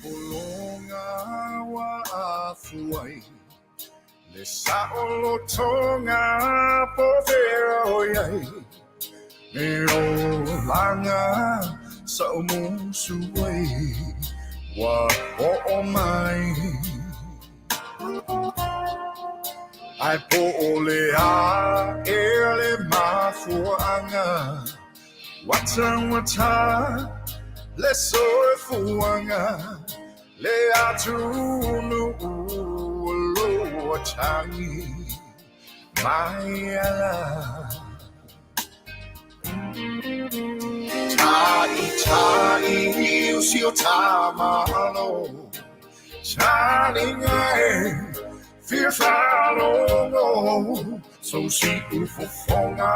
Pologa ua afu ai Le saʻolotoga po o fea o i ai Le olaga sa ou musu ai Ua oo mai Ae po o le a ea le mafuaaga Ua taugata le soifuaga Le atunuu o lo o atagi mai ala Taʻitaʻi o si o ta Malo Taliga e fia faalogo So siʻu fofoga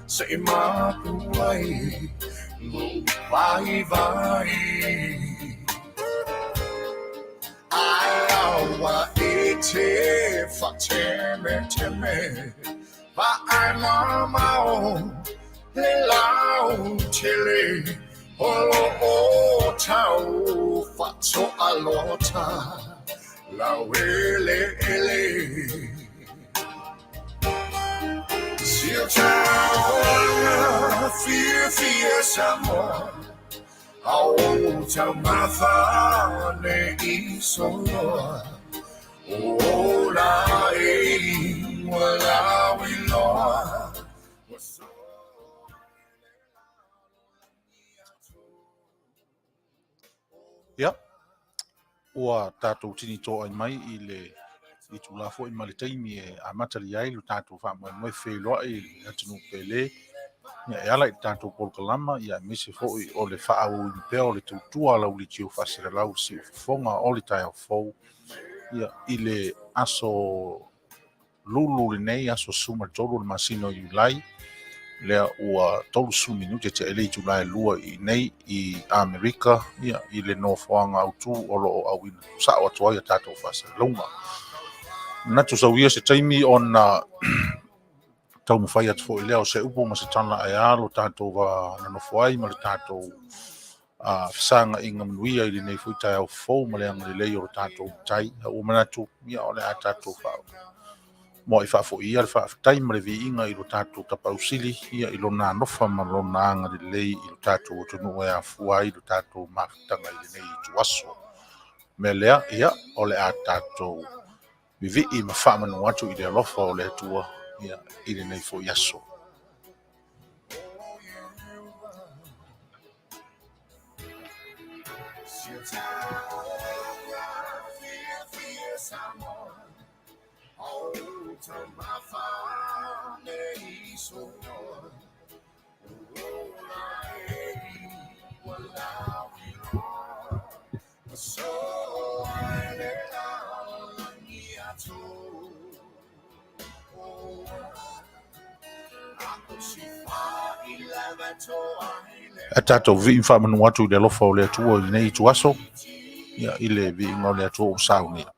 se i mapu ai Lou vaivai Ae aua e te faatemeteme Vaai mamao le lautele O lo o tau faatoa lota laueleele Si o ta olaga fiafia Samoa A o taumafa ne i soloa O ola e ua lauiloa Ua soa i le lalolagi atoa. Ia, ua tatou tinitoai mai i le itula foi ma le taimi e amatalia ai lo tatou faamoemoe feiloai i le atunuu pele, ia e ala i le tatou polokalama, ia aemaise foi o le faaauauina pea o le tautua a lau leitio faaselelau i siufofoga o le taeao fou, ia i le aso Lulu lenei, aso 13 o le masina o Iulai, lea ua 30 minute tea i le itula e 2 i inei i Amerika, ia, i le nofoaga autu o lo o auina tuusao atu ai a tatou faasalalauga. Manatu sau ia se taimi ona taumafai atu foi lea o se upu ma se tala e a lo tatou va nonofo ai ma le tatou fesagaiga manuia i lenei foi taeao fou ma le agalelei o lo tatou Matai. A ua manatu, ia, o le a tatou mua'i faafoia le faafetai ma le viiga i lo tatou Tapaau Sili, ia, i lona alofa ma lona agalelei i lo tatou atunuu e afua ai lo tatou mafutaga i lenei ituaso. Mea lea, ia, o le a tatou vivii ma faamanu atu i le alofa o le Atua, ia, i lenei foi aso. A tatou vivii ma faamanu atu i le alofa o le Atua i lenei ituaso, ia, i le viiga o le Atua ua saunia.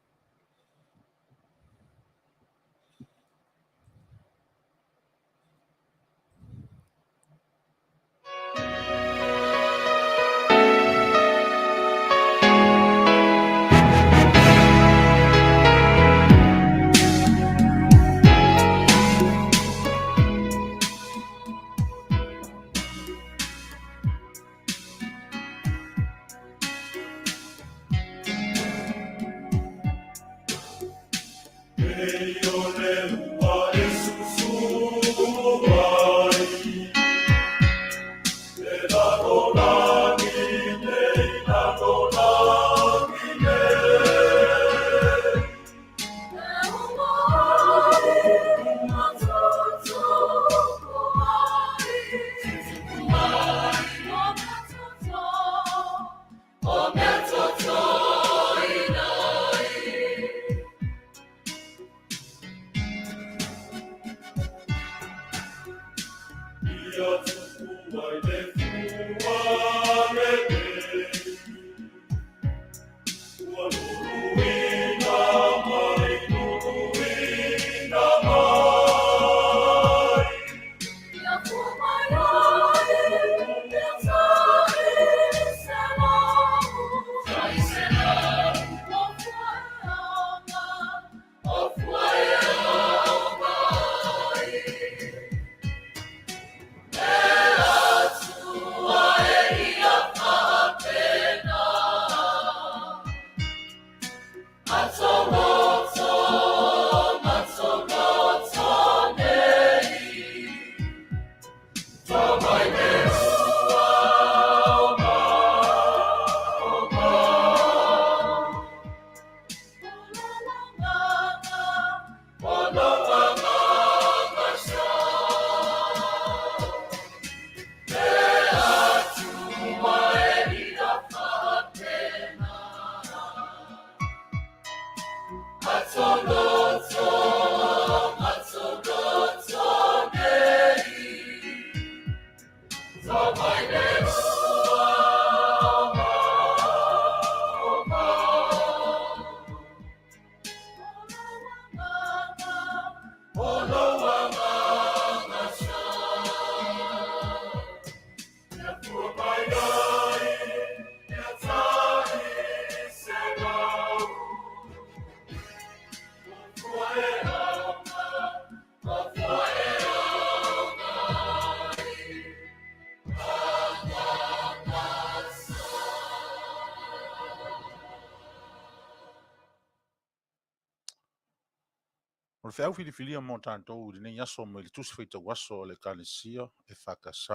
O le feau filifilia mo tatou i lenei aso mai le Tusi Faitau Aso a le Ekalesia EFKS,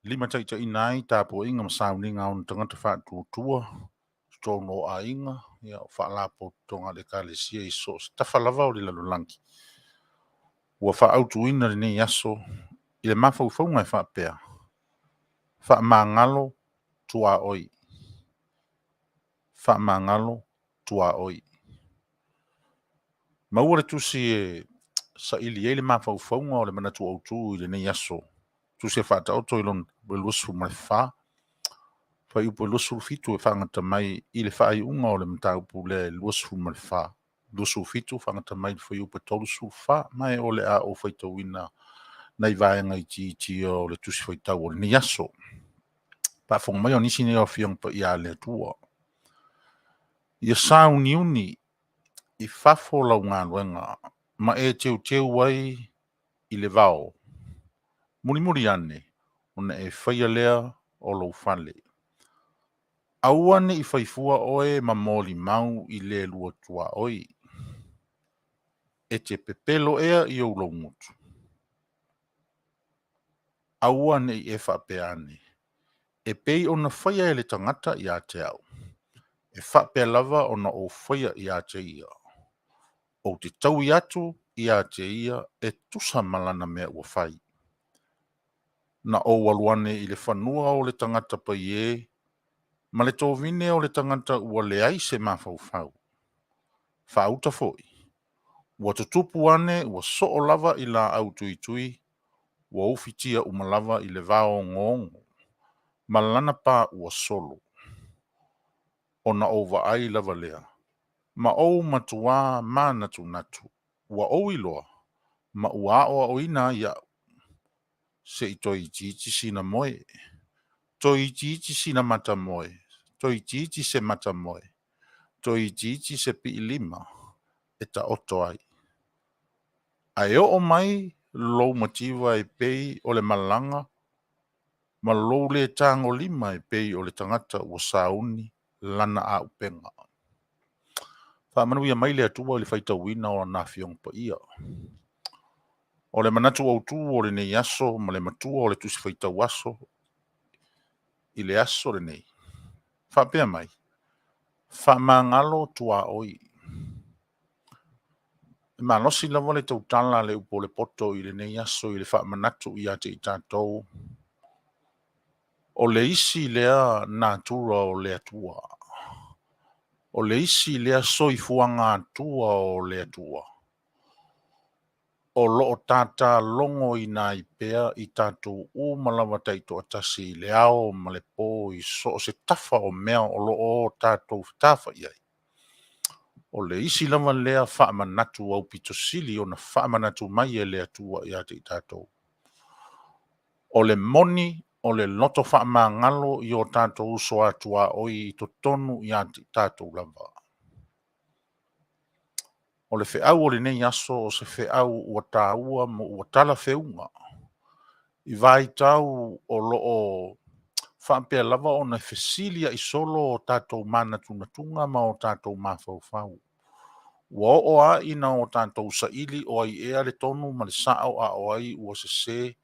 limataitaiina ai tapuaiga ma sauniga a ona tagata faatuatua, totonu o aiga, o faalapotopotoga a le Ekalesia i so o se tafa lava o le lalolagi, ua faaautuina lenei aso i le mafaufauga e faapea, faamagalo tuaoi. Faamagalo tuaoi. Maua le tusi e saili ai le mafaufauga o le manatu autu i lenei aso, tusi e Faataoto i lona 24, fuaiupu e 27 e faagata mai i le faaiuga o le mataupu lea e 24, 27 faagata mai i le fuaiupu e 34. Ma o le a ou faitauina nai vaega itiiti ia o le tusi faitau o lenei aso. Faafofoga mai o nisi nei o Afioga Paia a le Atua. Ia sauniuni i fafo lau galuega ma e teuteu ai i le vao. Mulimuli ane ona e faia lea o lou fale. Aua ne i fai fua oe ma molimau i le lua tuaoi. E te pepelo ea i ou laugutu? Aua ne i e faapea ane, e pei ona faia e le tagata ia te au, e faapea lava ona ou faia ia te ia. Ou te taui atu ia te ia e tusa ma lana mea ua fai. Na ou alu ane i le fanua o le tagata paiē ma le tovine o le tagata ua leai se mafaufau. Faauta foi, ua tutupu ane ua soo lava i laau tuitui, ua ufitia uma lava i le vao ogoogo, ma lana pā ua solo. Ona ou vaai lava lea, ma ou matuā manatunatu, ua ou iloa, ma ua aoaoina ai au. Se i toe itiiti sina moe, toe itiiti sina matamoe, toe itiiti se matamoe, toe itiiti se piilima e taoto ai. Ae oo mai lou mativa e pei o le malaga ma lou le tagolima e pei o le tagata ua sauni lana aupega. Faamanuia mai le Atua i le faitauina o Lana Afioga Paia. O le manatu autu o lenei aso ma le matua o le Tusi Faitau Aso i le aso lenei, faapea mai, faamagalo tuaoi. E malosi lava le tautala a le upu o le poto i lenei aso i le faamanatu ia te i tatou, o le isi lea natura o le Atua, o le isi lea soifuaga atua o le Atua, o lo o tatalogoina ai pea i tatou uma lava taitoatasi i le ao ma le po i so o se tafa o mea o lo o tatou fetafai ai. O le isi lava lea faamanatu aupito sili ona faamanatu mai e le Atua ia te i tatou. O le moni o le loto faamagalo i o tatou uso a tuaoi i totonu ia te i tatou lava. O le feau o lenei aso o se feau ua taua ma ua talafeuga i vaitau o lo o faapea lava ona fesiliai solo o tatou manatunatuga ma o tatou mafaufau. Ua oo lava ina o tatou saili o ai ea le tonu ma le sao a o ai ua sese,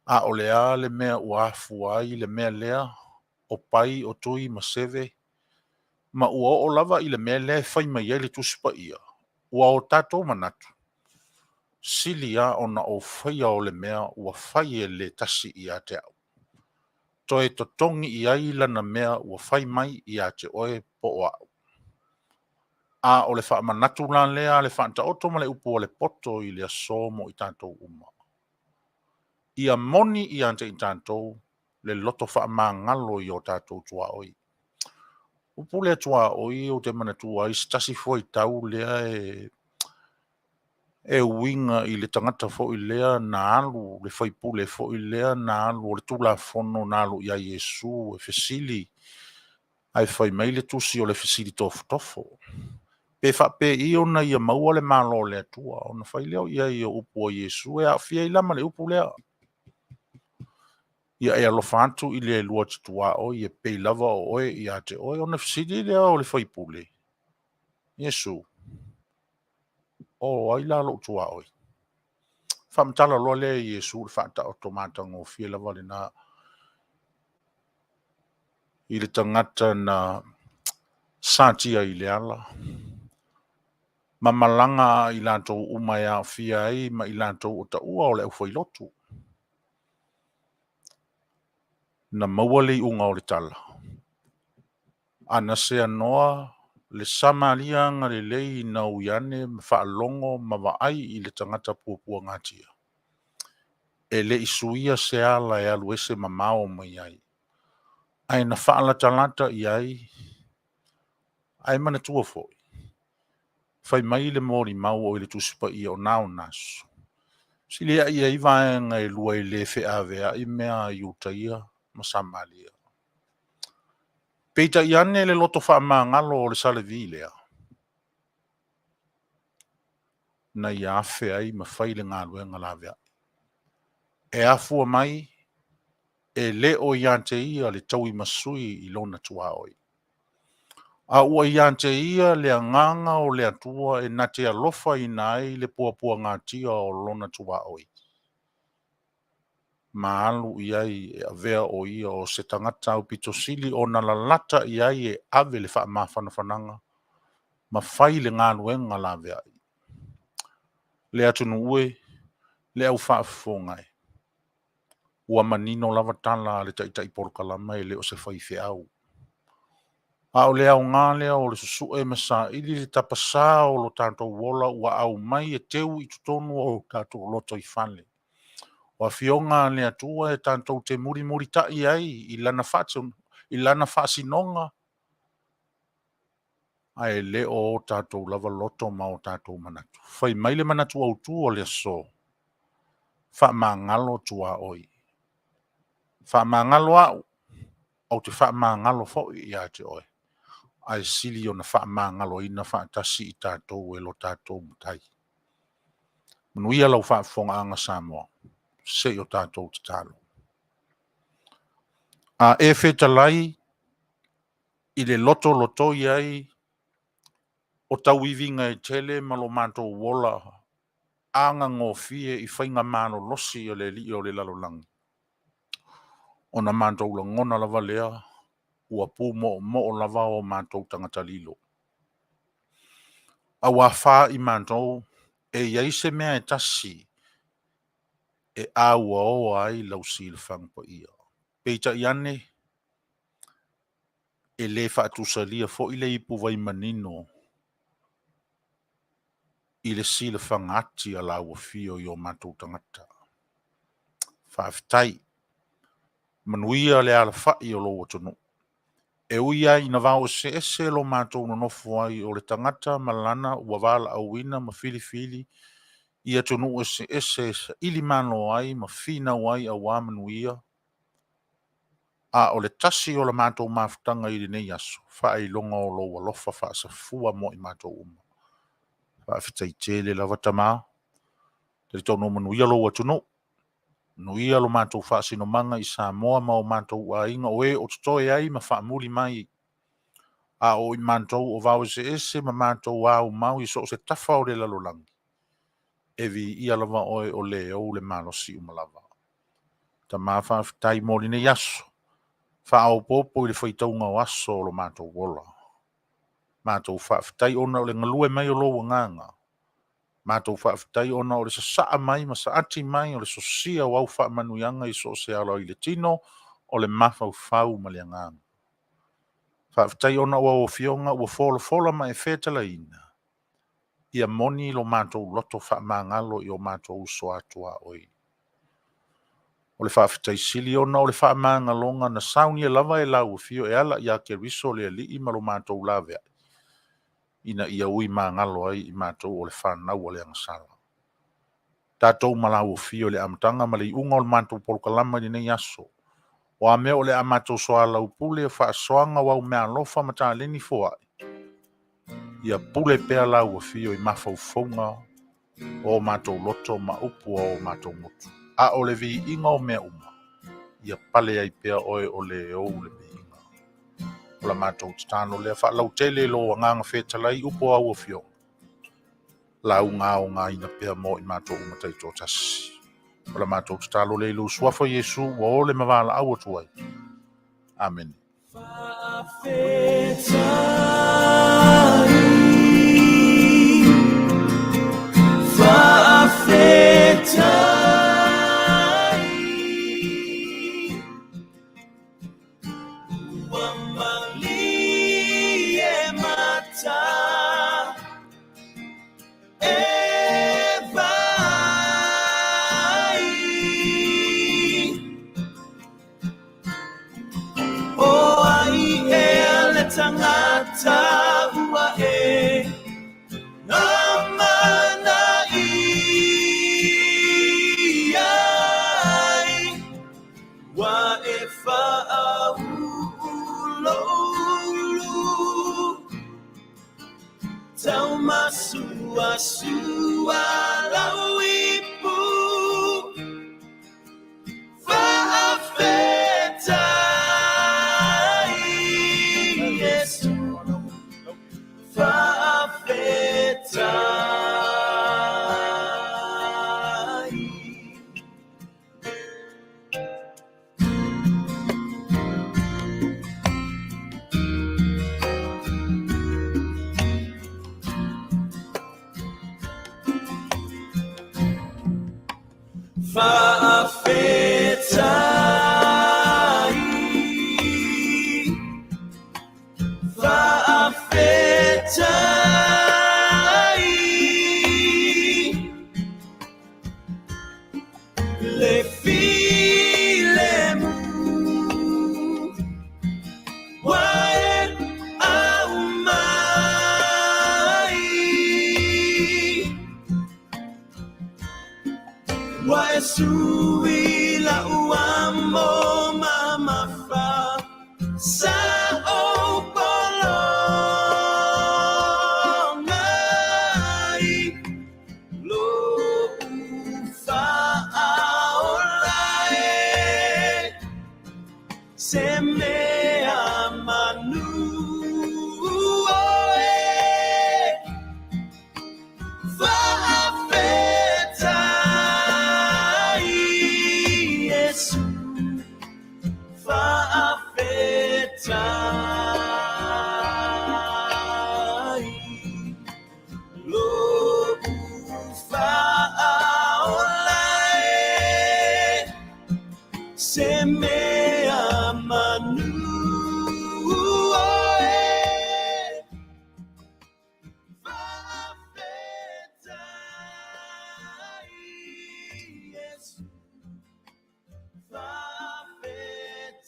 a o le a le mea ua afua ai le mea lea, o Pai, o Tui ma Seve, ma ua oo lava i le mea lea e fai mai ai le Tusi Paia, ua o tatou manatu, sili lava ona ou faia o le mea ua fai e le tasi ia te au, toe totogi i ai lana mea ua fai mai ia te oe po o au. A o le faamanatu la lea a le Faataoto ma le upu a le poto i le aso mo i tatou uma. Ia moni ia te i tatou le loto faamagalo i o tatou tuaoi. Upu lea tuaoi ou te manatua ai se tasi fuaitau lea e uiga i le tagata foi lea na alu, le faipule foi lea na alu o le Tulafono na alu ia Iesu e fesili, ae fai mai le tusi o le fesili tofotofo. Pe faapei ona ia maua le Malo o le Atua? Ona fai lea i ai o upu a Iesu e aafia ai la ma le upu lea. Ia e alofa atu i le lua te tuaoi e pei lava o oe ia te oe. Ona fesili lea o le faipule, Iesu, O ai la lou tuaoi? Faamatala loa lea e Iesu le faataoto matagofie lava lena i le tagata na satia i le ala ma malaga a i latou uma e aofia ai ma i latou o taua o le aufailotu. Na maua le iuga o le tala, a na seanoa le Samaria agalelei ina ui ane ma faalogo ma vaai i le tagata puapuagatia, e le i suia se ala e alu ese mamao mai ai, ae na faalatalata i ai. Ae manatua foi, fai mai le molimau o i le Tusi Paia o na ona aso, fesilisili i ai vaega e lua e le feaveai mea a Iutaia ma Samaria. Peitai ane le loto faamagalo o le Salevi lea, na ia afe ai ma fai le galuega laveai. E afua mai e le o ia te ia le tauimasui i lona tuaoi, a ua ia te ia le agaga o le Atua e na te alofaina ai le puapuagatia o lona tuaoi, ma alu i ai e avea o ia o se tagata aupito sili ona lalata i ai e ave le faamafanafanaga ma fai le galuega laveai. Le atunuu e, le au faafofoga e, ua manino lava tala a le taitai polokalame e le o se faifeau. A o le aoga lea o le susue ma saili le tapasa o lo tatou ola ua aumai e teu i totonu o tatou lotoifale. O Afioga a le Atua e tatou te mulimulitai ai i Lana faasinoga, ae le o o tatou lava loto ma o tatou manatu. Fai mai le manatu autu o le aso, faamagalo tuaoi. Faamagalo au, ou te faamagalo foi ia te oe, ae sili ona faamagaloina faatasi i tatou e lo tatou Matai. Manuia lau faafofogaaga Samoa, se i o tatou tatalo. A e fetalai i le loto lotoi ai o tauiviga e tele ma lo matou ola agagofie i faiga malolosi a le alii o le lalolagi, ona matou lagona lava lea ua pumoomoo lava o matou tagata lilo. Aua fa i matou e i ai se mea e tasi e auaoa ai lau silafaga paia. Peitai ane, e le faatusalia foi le ipuvai manino i le silafaga ati a lau afio i o matou tagata. Faafetai. Manuia le alafai o lou atunuu. E ui lava ina vao eseese lo matou nonofo ai o le tagata ma lana ua valaauina ma filifili i atunuu eseese e saili malo ai ma finau ai aua manuia, a o le tasi o la matou mafutaga i lenei aso, faailoga o lou alofa faasafua mo i matou uma. Faafetai tele lava Tama. Talitonu ua manuia lou atunuu, manuia lo matou faasinomaga i Samoa ma o matou aiga, o e o totoe ai ma faamuli mai, a o i matou o vao eseese ma matou aumau i so o se tafa o le lalolagi, e viia lava oe o le ou le malosi uma lava. Tama, faafetai mo lenei aso, faaopoopo i le faitauga o aso o lo matou ola. Matou faafetai ona o le galue mai o lou agaga. Matou faafetai ona o le sasaa mai ma saati mai o le sosia o au faamanuiaga i so o se ala i le tino, o le mafaufau ma le agaga. Faafetai ona o au afioga ua folafola ma e fetalaiina, ia moni lo matou loto faamagalo i o matou uso a tuaoi. O le faafetai sili ona o le faamagaloga na saunia lava e lau afio e ala ia Keriso le Alii ma lo matou laveai, ina ia ui magalo ai i matou o le fanau a le agasala. Tatou ma lau afio i le amataga ma le iuga o le matou polokalama i lenei aso. O a mea o le a matou soalaupule, o faasoaga o au meaalofa ma taleni foai, ia pule pea lau afio i mafaufauga o o matou loto ma upu a o matou gutu. A o le viiga o mea uma, ia pale ai pea oe o le ou le viiga. O la matou tatalo lea faalautele i lou agaga fetalai upu o au afioga. lauga aogaina pea mo i matou uma taitoatasi. O la matou tatalo lea i lou suafa Iesu ua ole ma valaau atu ai. Amene.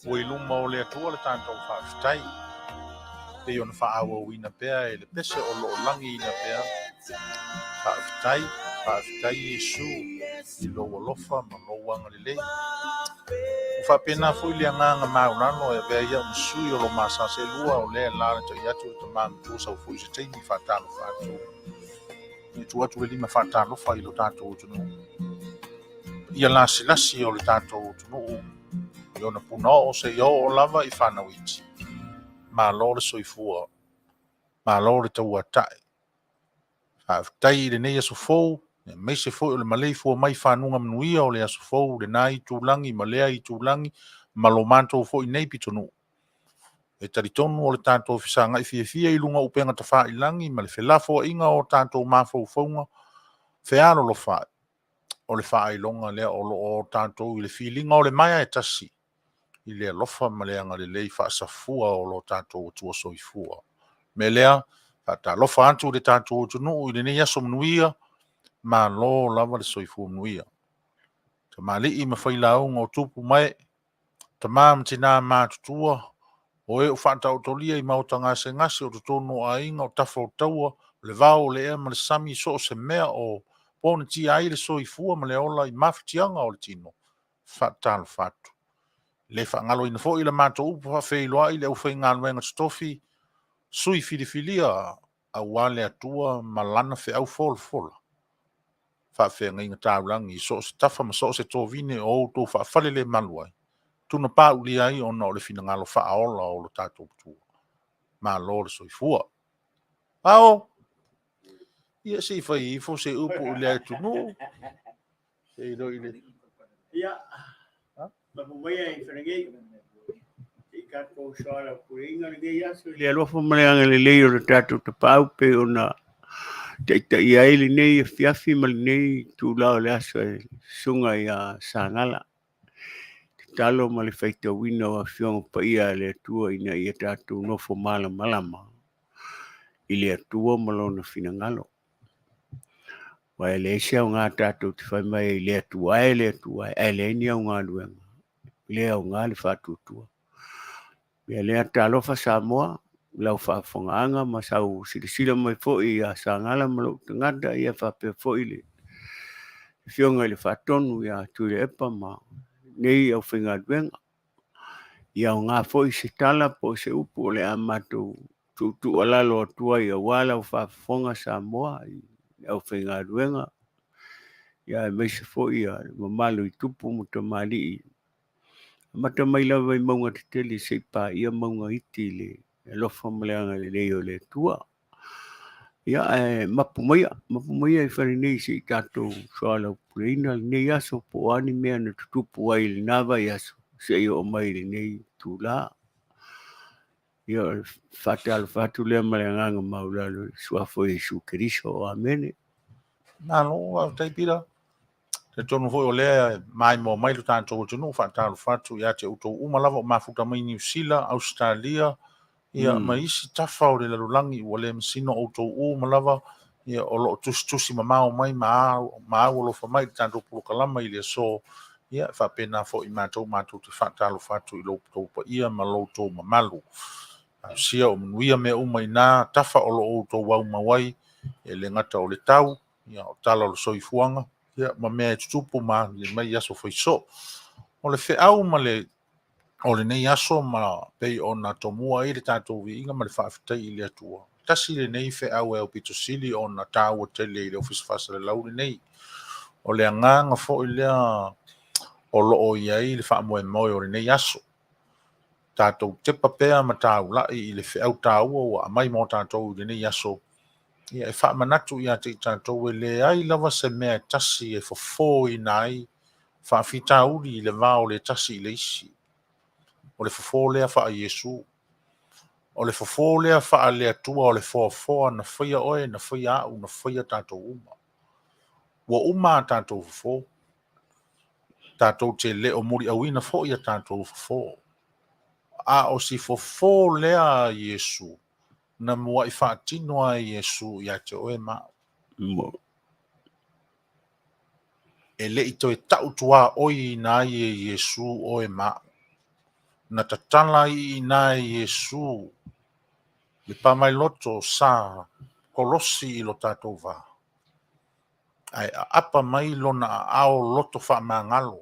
Ua i luma o le Atua le tatou faafetai, pei ona faaauauina pea e le pese o lo o lagiina pea. Faafetai, faafetai Iesu i lou alofa ma lou agalelei. Ua faapena foi le agaga maualalo e avea ai au ma sui o lo ma sa seelua o lea e alaalatai atu le tama matua sau foi se taimi faatalofa atu. E tuu atu le lima faatalofa i lo tatou atunuu. Ia lasilasi o le tatou atunuu i ona punaoo seia oo lava i fanau iti. Malo le soifua, malo le tauata'i. Faafetai i lenei aso fou, aemaise foi o le maleifua mai i fanuga manuia o le aso fou, lena itulagi ma lea itulagi ma lo matou foi nei pitonuu. E talitonu o le tatou fesagai fiafia i luga o upega tafailagi ma le felafoaiga o tatou mafaufauga fealolofa'i, o le faailoga lea o lo o tatou i le filiga o le maea e tasi i le alofa ma le agalelei faasafua o lo tatou Atua soifua. O le mea lea, faatalofa atu i le tatou atunuu i lenei aso manuia, malo lava le soifua manuia. Tamalii ma failauga o tupu ma ee, tama ma tina matutua, o e o faataotolia i maota gasegase o totonu o aiga o tafa o taua, o le vao o le ea ma le sami, so o se mea o ponatia ai le soifua ma le ola i mafatiaga o le tino, faatalofa atu. E le faagaloina foi la matou upu faafeiloai i le aufaigaluega totofi, sui filifilia aua le Atua ma lana feau folafola, faafeagaiga taulagi i so o se tafa ma so o se tovine o outou faafalelemalu ai, tunapaulia ai ona o le finagalo faaola o lo tatou Atua. Malo le soifua. Ao! Ia se i fai ifo se upu i le atunuu. Se i loi le... Ia, mapu maia i Fanegei, i tatou soalaupuleina lenei aso i le alofa ma le agalelei o le tatou Tapaau pei ona taitaia ai lenei afiafi ma lenei itula o le aso e Susuga ia Sagala. Tatalo ma le faitauina o Afioga Paia a le Atua ina ia tatou nofo malamalama i le Atua ma Lona finagalo. Aua e leai se aoga tatou te fai mai ai i le Atua e, le Atua e, ae leai ni au galuega, e le aoga le faatuatua. Ia lea talofa Samoa, lau faafofogaaga ma sau silasila mai foi ia Sagala ma lou tagata, ia faapea foi le Afioga i le Faatonu ia Tuilaepa ma nei aufaigaluega. Ia aoga foi se tala po o se upu o le a matou tuutuualalo atu ai aua lau faafofoga Samoa i le aufaigaluega, ia aemaise foi ia le mamalu i tupu ma tamalii Amata mai lava i mauga tetele se i paia mauga iti i le alofa ma le agalelei o le Atua. Ia ae mapu maia, mapu maia i fale nei se i tatou soalaupuleina lenei aso po o a ni mea na tutupu ai i lena vaiaso se i oo mai i lenei itula. Ia o le faatalofa atu lea ma le agaga maualalo i le Suafa o Iesu Keriso. Amene. Malo, faafetai Pita. Talitonu foi o lea e maimoa mai lo tatou atunuu, faatalofa atu ia te outou uma lava o mafuta mai Niu Sila, Ausetalia, ia ma isi tafa o le lalolagi ua le masino outou uma lava, ia o lo o tusitusi mamao mai ma au alofa mai i le tatou polokalama i le aso. Ia e faapena foi matou matou te faatalofa atu i lo outou paia ma lo outou mamalu. Talosia o manuia mea uma i na tafa o lo o outou aumau ai, e le gata o le tau, ia, o tala o le soifuaga, ia, ma mea e tutupu ma mai i aso faisoo. O le feau ma le o lenei aso ma pei ona tomua ai le tatou viiga ma le faafetai i le Atua. Tasi lenei feau e aupito sili ona taua tele i le Ofisa Faasalalau lenei. O le agaga foi lea o lo o i ai le faamoemoe o lenei aso. Tatou tepa pea ma taulai i le feau taua ua aumai mo tatou i lenei aso, ia e faamanatu ia te i tatou e leai lava se mea e tasi e fofoina ai faafitauli i le va o le tasi i le isi. O le fofo lea faa-Iesu. O le fofo lea faa-le Atua o le foafoa na faia oe, na faia au, na faia tatou uma. Ua uma a tatou fofo. Tatou te le o muliauina foi a tatou fofo. A o si fofo lea a Iesu, na muai faatino ai Iesu ia te oe ma au. E le i toe tau tuaoiina ai e Iesu oe ma au. Na tatala ai i ina e Iesu le pamailoto sa kolosi i lo tatou va. Ae aapa mai lona aao loto faamagalo,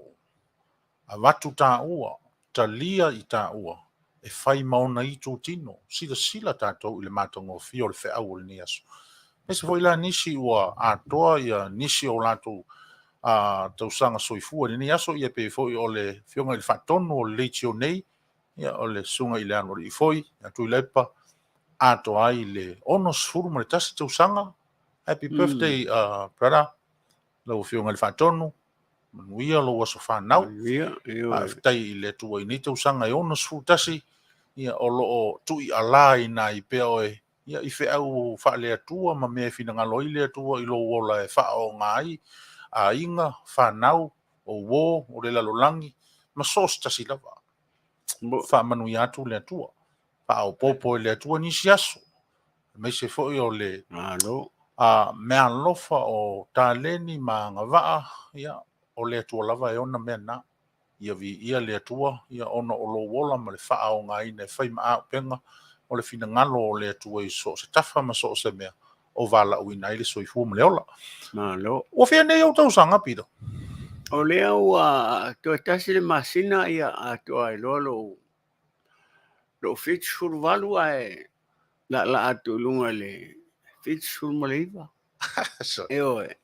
avatu taua, talia i taua, e fai ma ona itutino. Silasila tatou i le matagofie o le feau o lenei aso. Aemaise foi la nisi ua atoa ia nisi o latou tausaga soifua i lenei aso, ia pei foi o le Afioga i le Faatonu o le Leitio nei, ia o le Susuga i le Aloalii foi, ia Tuilaepa, atoa ai le 61 tausaga. Happy birthday, brother, lau Afioga i le Faatonu, manuia lou aso fanau. Faafetai i le Atua i nei tausaga e 61, ia o lo o tuialaina ai pea oe, ia i feau faale-Atua ma mea e finagalo ai le Atua i lou ola e faaoga ai aiga, fanau, o uo, o le lalolagi, ma so o se tasi lava. Faamanuia atu le Atua. Faaopoopo e le Atua nisi aso, aemaise foi o le meaalofa o taleni ma agavaa, ia, o le Atua lava e ona mea na. Ia viia le Atua, ia ona o lou ola ma le faaogaina e fai ma auupega o le finagalo o le Atua i so o se tafa ma so o se mea o valaauina ai le soifua ma le ola. Malo. Ua fia nei ou tausaga, Peter? O lea ua toe tasi le masina, ia atoa ai loa lou 78 ae laalaa atu i luga i le 79. Ioe.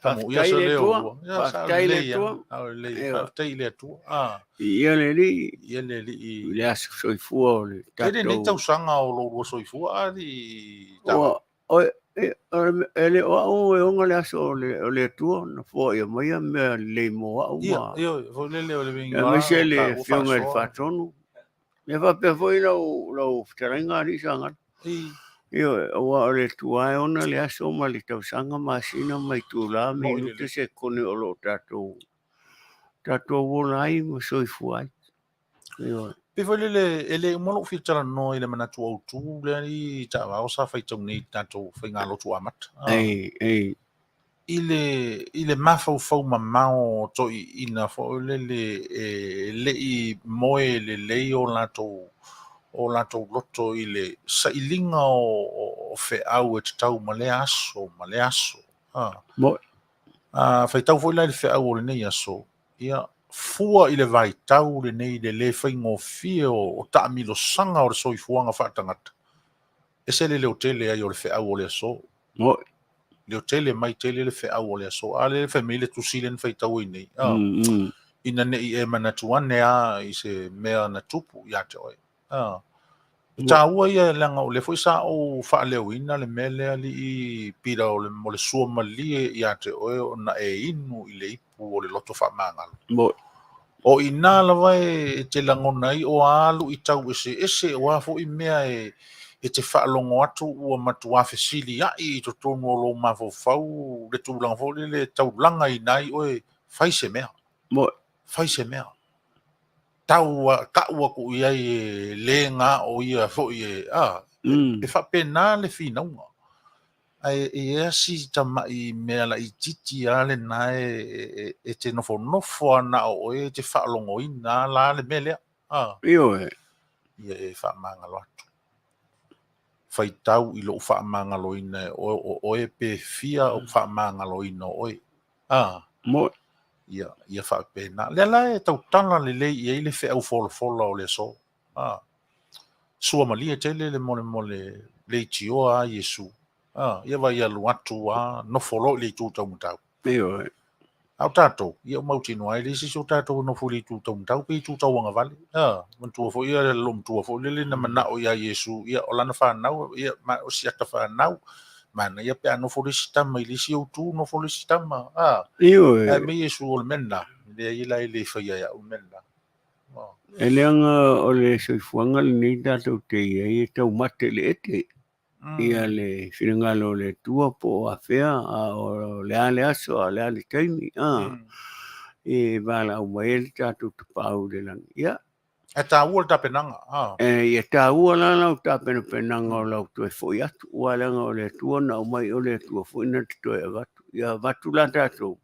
Faafetai i le Atua. Faafetai i le Atua. Faafetai i le Atua. Viia le Alii. Viia le Alii. I le aso soifua o le tatou. Tele nei tausaga o lou lua soifua, alii. E le o au e ona le aso o le Atua na foaia mai ia mea lelei mo au ma. Ia, ioe, foi lele o le uiga Aemaise le Afioga i le Faatonu. Ia faapea foi lau fetalaiga alii Sagala. Ioe, aua o le Atua e ona le aso ma le tausaga, masina ma itula, minute, sekone o lo o tatou ola ai ma soifua ai. Ioe. Pei foi lele e le uma lou fia talanoa i le manatu autu lea i taavao sa faitau nei i le tatou faigalotu amata. Ei, ei. I le mafaufau mamao o toeaiina foi lele e le i moe lelei o latou loto i le sailiga o feau e tatau ma lea aso ma lea aso. A faitau foi la i le feau o lenei aso, ia, fua i le vaitau lenei i le le faigofie o taamilosaga o le soifuaga faatagata, ese le leotele ai o le feau o le aso. Leotele mai tele le feau o le aso. A lea fai mai le tusi lea na faitau ai nei. Ina ne i e manatu ane lava i se mea na tupu ia te oe. E taua ia leaga o lea foi sa ou faaleoina le mea lea alii Pita o le suamalie ia te oe ona e inu i le ipu o le loto faamagalo. O i ina lava e te lagona ai o a luitau eseese, o a foi mea e te faalogo atu ua matua fesiliai i totonu o lou mafaufau le tulaga foi lele e taulagaina ai oe, fai se mea. Fai se mea. Tau tau atu i ai e le na o ia foi e, e faapena le finauga. Ae e i ai si tamai mea laitiiti lava lena e te nofonofo lava na o oe e te faalogoina la le mea lea. Ioe. Ia e faamagalo atu. Faitau i lou faamagaloina e oe o oe pe fia ou faamagaloina o oe. Ia, ia faapena. Lea la e tautala lelei i ai le feau folafola o le aso. Suamalie tele le molemole leitioa a Iesu. Ia vai alu atu a nofo loa i le itu taumatau. Ioe. A o tatou, ia ua mautinoa ai le isi o tatou e nofo i le itu taumatau pe itu tauagavale. Manatua foi ia lou matua foi lele na manao ia Iesu, ia o lana fanau, ia o si ata fanau. Manaia pe a nofo le isi tama i le isi outu, nofo le isi tama. Ioe. Ae mai Iesu o le mea lena, leai la e le faia e au le mea lena. E leaga o le soifuaga lenei tatou te i ai e taumate i le ete. Ia le finagalo o le Atua po o afea, a o le a le aso, a o le a le taimi, e valaau mai ai le tatou Tapaau i le lagi. Ia. E taua le tapenaga. Ia taua la lau tapenapenaga o lau toe foi atu, aua leaga o le Atua na aumai, o le Atua foi na te toe avatu. Ia avatu la tatou,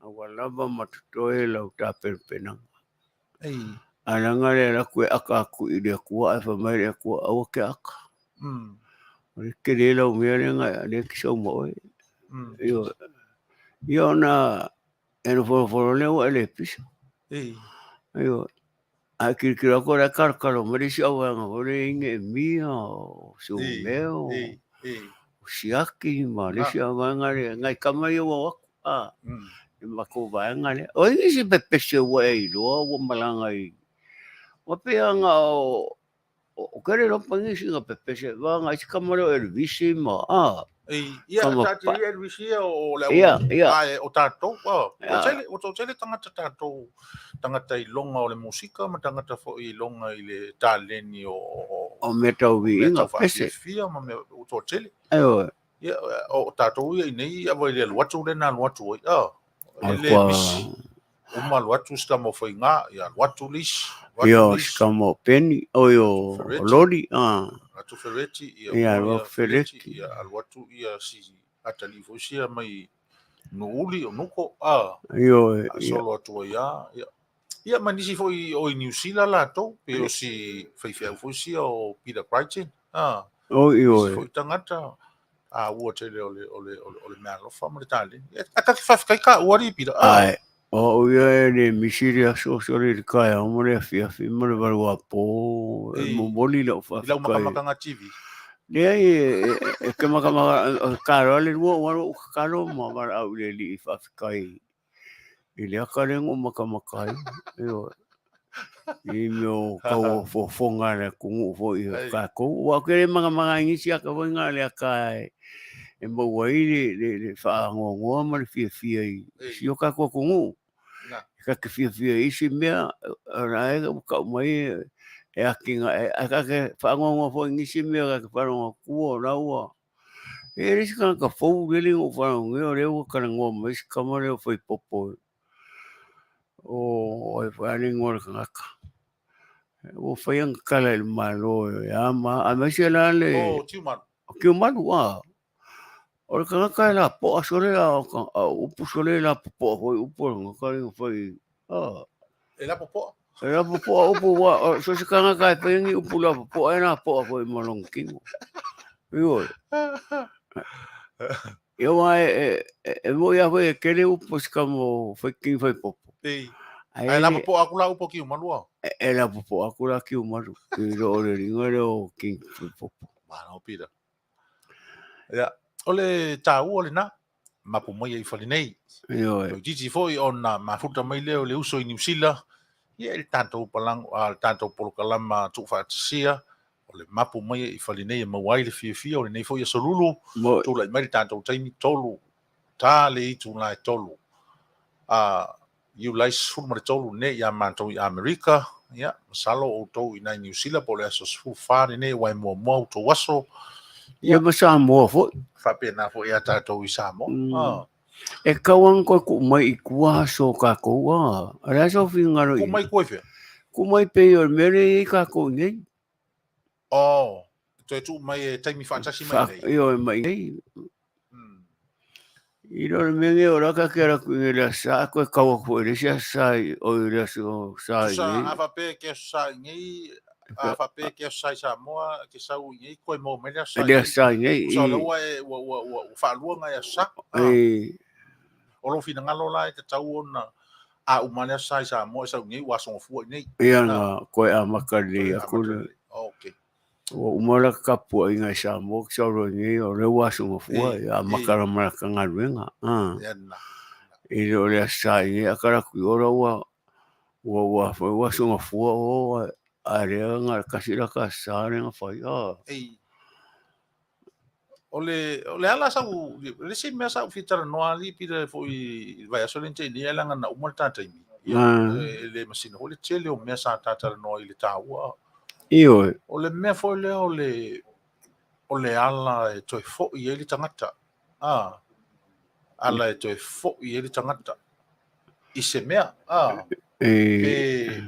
a ua lava ma totoe lau tapenapenaga. A leaga le alu atu e aka atu i le Atua ae fai mai le Atua, aua te aka. O le tele lau mea lea lea e te sau ma oe. Ioe. Ia ona e nofonofo lea ua e le pisa. Ioe. Ae tilotilo atu o la e talotalo mai le isi auvaega foi lea e i ai Neemia, o Sumeo, o Siaki ma le isi auvaega lea, nai tama ia ua o atu, le matou vaega lea. O ai nisi pepese ua e iloa ua malaga i, ua pei lava na o, o ke le iloa pa nisi na pepese, vaega ai si tama lea o Elvisi ma, Ia, Tama ta te pa- ia Elvisi ia o le au, Ia, ia. ae o tatou, ua toatele tagata tatou, tagata i luga o le musika ma tagata foi i luga i le taleni o O mea tau mea viiga, tau pese. faafiafia ma mea ua toatele. Ioe. Ia, o tatou ia i nei, ia vai le alu atu lena alu atu ai. O E le kua misi. Uma alu atu si tama o Faiga, ia alu atu le isi, alu atu Ia, le o si isi. tama o Peni, oi o Fereti. Loli, Alu atu Fereti, ia Ia, uma alu ia atu Fereti, Fereti. ia alu atu ia si atalii foi sia mai Nuuli o Nuko, Ioe, a ia. solo atu ai lava, ia. Ia, ma nisi foi o i Niu Sila latou, pe o si faifeau foi sia o Peter Crichton, O, ioe. Nisi foi tagata, a ua tele o le, o le, o le, o le meaalofa ma le taleni. E, a ta te faafetai ka ua alii Pita, Ae, o au ia e le misi le aso sole i le taeao ma le afiafi ma le valuapo, e momoli lau I lau faafetai. makamakaga TV. Leai, e te makamaka, o tatalo lava le lua, ua alu ou tatalo ma valaau i le Alii faafetai i le ata lea na ou makamaka ai. Ioe. I mea o tauofofoga a le atunuu foi o tatou. Aua ou te le magamaga i nisi ata foi na o le ata e maua ai le faanoanoa ma le fiafia i si o tatou atunuu. Ta te fiafia i isi mea, o la e ua tau mai e atinae, ae ta te faanoanoa foi i nisi mea ta te faalogo atu o la ua... E i ai le isi tagata fou lele na ou faalogo nei o lea ua talanoa mai si tama lea o Faipopo o ai foi lava le igoa o le tagata. Ua fai ana tala i le Malo e a ma a, aemaise la le... O Tiumalu. O Tiumalu, a. O le tagata e lapoa sole a o upu sole e lapopoa foi upu a le tagata lea na fai, a. E lapopoa? E lapopoa upu, aua so o se tagata e fai ni upu lapopoa e lapoa foi ma lona tino. Ioe. Ia aua e moni lava foi e tele upu a si tama o King Faipopo. Ei. Ae lapopoa atu la upu a Kiumalu a? E lapopoa atu la Kiumalu i lo o le liga lea o King Faipopo. Malo Peter. Ia, o le taua lena, mapu mai ai fale nei. Ioe. Toeitiiti foi ona mafuta mai lea o le uso i Niu Sila, ia i le tatou palango, a le tatou polokalama tuufaatasia, o le mapu mai i fale nei e maua ai le fiafia o lenei foi aso lulu, tulai mai le tatou taimi 3, ta le itula e 3. A Iulai 13 lenei ia matou i Amerika, ia, masalo o outou i inā i Niu Sila po o le aso 14 lenei aua e muamua outou aso. Ia ma Samoa foi. Faapena foi ia tatou i Samoa. Ah. E tatau lava ona toe tuu mai i tua aso o tatou a. O le a sou finagalo i ai? Tuu mai i tua i fea? Tuu mai pei o le mea lea e i ai tatou i inei. Oh, toe tuu mai e taimi faatasi mai nei. Ioe mai nei. I le mea nei o la ka ke ala ku i le aso sa, koe kau atu foi i le isi aso sa i, o i le aso sa i nei. Tusa, a faapea ke aso sa i nei, a faapea ke aso sa i Samoa, ke sau i nei, koe maua mai le aso sa i nei. Le aso sa i nei. Tusa o lea ua e, ua, ua, ua, ua faalua ngai aso sa. O lou finagalo la e tatau ona a uma le aso sa i Samoa e sau i nei, ua aso gafua i nei. Ia na koe amata lelei atu le. Okay. Ua uma la tapuaiga i Samoa ke sau loa nei o lea ua aso gafua e amata la ma lata galuega. E le o le aso sa i nei a kala atu i o la ua ua ua foi ua aso gafua o a lea na kasi lata aso sa lea na fai. Ei. O le o le ala sau le isi mea sa ou fia talanoa alii pila foi i le vaiaso lea na tea nei leaga na uma le ta taimi. E le masina foi le tele o mea sa ta talanoa i le taua. Ioe. O le mea foi lea o le o le ala e toe foi ai le tagata. A ala e toe foi ai le tagata i se mea. A pe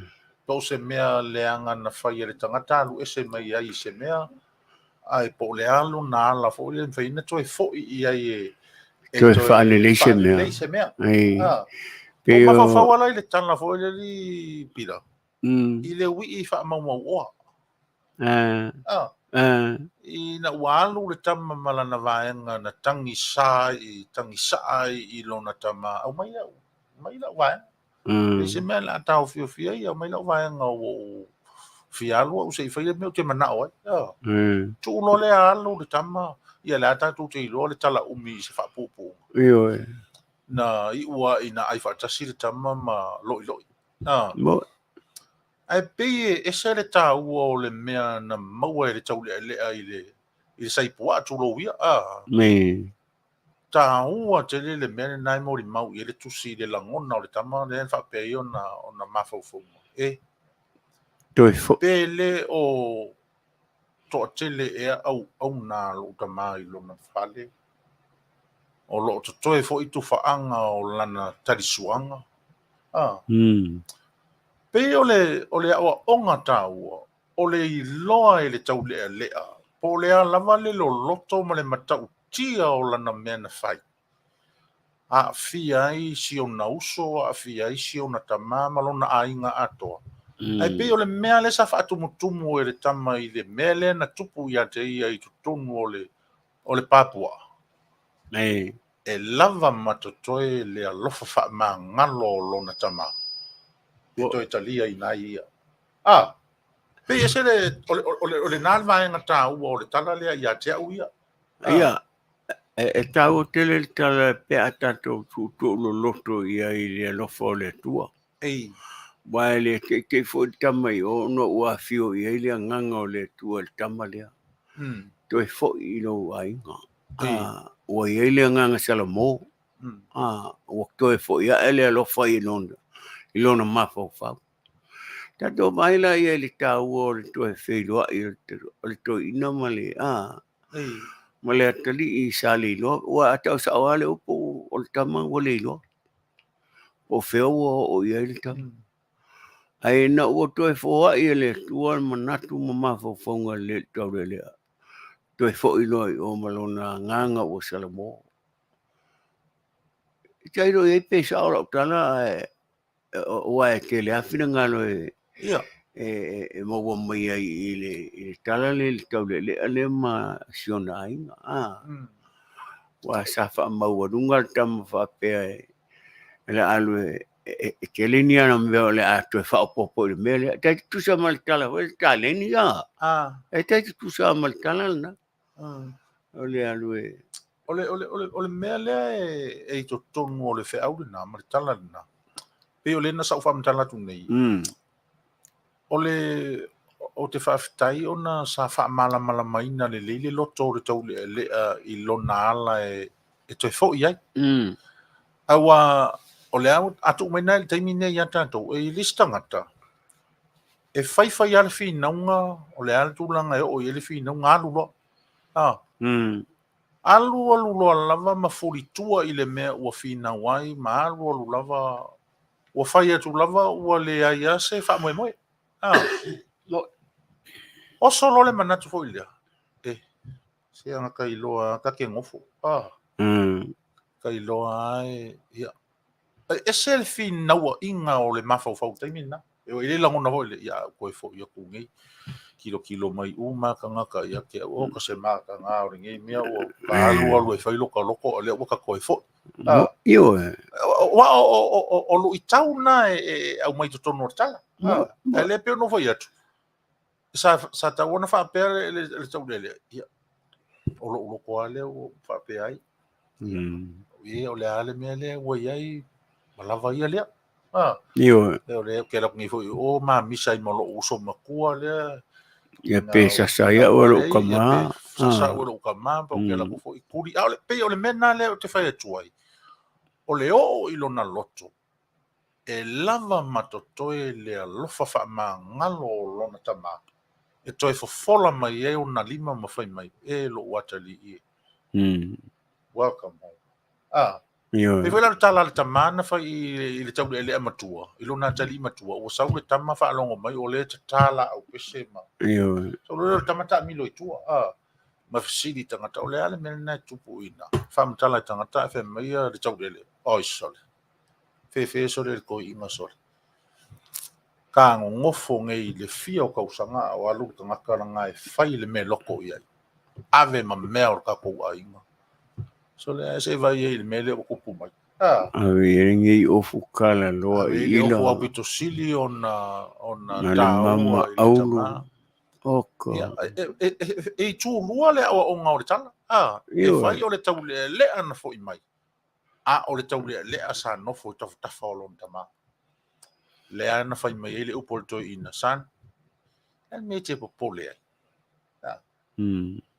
po o se mea leaga na fai e le tagata alu ese mai ai i se mea ae po o le a lona ala foi lea e mafai ona toe foi i ai e e toe faalelei se mea. Faalelei se mea. Ah. Pei o mafaufau ala i le tala foi lea li Pila. I le uii faamaumauoa. Ah. Ina ua alu le tama ma lana vaega na tagi sa i tagi saa ai i lona tama, aumai lau, aumai lau vaega. E se mea o le a taofiofi ai, aumai lau vaega ua ou fia alu au se i fai le mea ou te manao ai. Tuu loa lea alu le tama, ia lea tatou te iloa le tala umi i se faapuupuuga. Ioe. Na iu lava ina ai faatasi le tama ma loiloi. Ae pei e ese le taua o le mea na maua e le taulealea i le i le saipuaa tulou ia. Taua tele le mea lena e molimau i ai le tusi i le lagona o le tama lea e faapea ai ona ona mafaufauga. E Toe foi. Pe le o toatele ea auauna a lou tama i lona fale, o lo o totoe foi tufaaga o lana talisuaga. Pei o le o le aoaoga taua, o le iloa e le taulealea po o le a lava le loloto ma le matautia o lana mea na fai. Aafia ai si ona uso, aafia ai si ona tama ma lona aiga atoa. Ae pei o le mea lea sa faatumutumu e le tama i le mea lea na tupu ia te ia i totonu o le o le pā puaa. E lava ma totoe le alofa faamagalo o lona tama e toe taliaina ai ia. A, pei e ese le, o le, o le, o lena le vaega taua o le tala lea ia te au ia. Ia, e taua tele le tala pe a tatou tuutuu loloto i ai i le alofa o le Atua. Ei. Aua e le teitei foi le tama i o ona ua afio i ai le agaga o le Atua i le tama lea. Toe foi i lou aiga. Ua i ai le agaga Salamo. Ua toe foi ae le alofa i lona mafaufau. Tatou vaai la ia i le taua o le toe feiloai o le toeaina ma le ma le atalii sa le iloa. Ua a tau sao lava le upu o le tama ua le iloa. Po o fea ua oo i ai le tama. Ae ina ua toe foai e le Atua le manatu ma mafaufauga lelei i le taulealea, toe foi loa i o ma lona agaga ua salamo. E tailo i ai pe sao lau tala ae aua e tele lava finagalo e maua mai ai i le tala lea i le taulealea lea ma si ona aiga. Aua sa faamaualuga le tama faapea o le a alu e tele ni ana mea o le a toe faaopoopo i le mea lea. E tai tutusa ma le tala foi le taleni a. E tai tutusa ma le tala lena. O le alu e... O le mea lea e i totonu o le feau lena ma le tala lena, pei o lea na sa ou faamatala atu nei, o le ou te faafetai ona sa faamalamalamaina lelei le loto o le taulealea i lona ala e toe foi ai. Aua o le a tuu mai na i le taimi nei ia tatou, e i ai le isi tagata e fai fai lava le finauga, o le a le tulaga e oo i ai le finauga, alu loa. Alu alu loa lava ma fulitua i le mea ua finau ai ma alu alu lava ua fai atu lava ua leai lava se faamoemoe. Oso loa le manatu foi lea, e, se aga ka iloa lava ta te nofo. Ka iloa lava e, ia. E ese le finauaiga o le mafaufau i le taimi lena. E i ai le lagona foi lea, ia, a ou toe foi atu nei, tilotilo mai uma lava tagata ia te au, o ka se mataga o lenei mea ua ta alu alu e fai lota loto, a o lea ua ta toe foi. Ioe. Aua o luitau na e aumai i totonu o le tala. Ae le pei ona ou fai atu, sa tatau ona faapea le taulealea, ia, o lou loto lava lea ua faapea ai. Ia, o le a le mea lea ua i ai, ua lava ia lea. Ioe. O lea ou te alu atu nei foi i o mamisa ai ma lou uso matua lea. Ia pe sasa ai au e lou tama. Sasa au e lou tama, pe ou te alu atu foi tuli. A o le, pei o le mea lena lea ou te fai atu ai, o le oo i lona loto, e lava ma totoe le alofa faamagalo o lona tama, e toe fofola mai ai ona lima ma fai mai, E lou atalii e. Welcome home. Ah. Ioe. E foi la le tala a le tama na fai i le taulealea matua, i lona atalii matua, ua sau le tama faalogo mai o lea e tata laau pese ma... Ioe. Sau loa lea o le tama taamilo i tua, ah. Ma fesili i tagata, o le a le mea lena e tupu i ina? Faamatala i tagata ae fai mai le taulealea, oi sole, fefe sole le toeaina sole. Ka nonofo nei i le fia o tausaga a o alu le tagata lena e fai le mea loto i ai. Ave ma mea o le tatou aiga. Sole ae se i vaai ai i le mea lea ua tupu mai. Ah. Ave i ai lenei ofu kalaloa i ila. Ave i le ofu aupito sili ona taua i le tama. Oka. Ia, e itu lua le aoaoga o le tala. Ah, e fai o le taulealea na foi mai. A o le taulealea sa nofo i tafatafa o lona tama. Lea na fai mai ai le upu a le toeaina, Son, o le a le mea e te popole ai?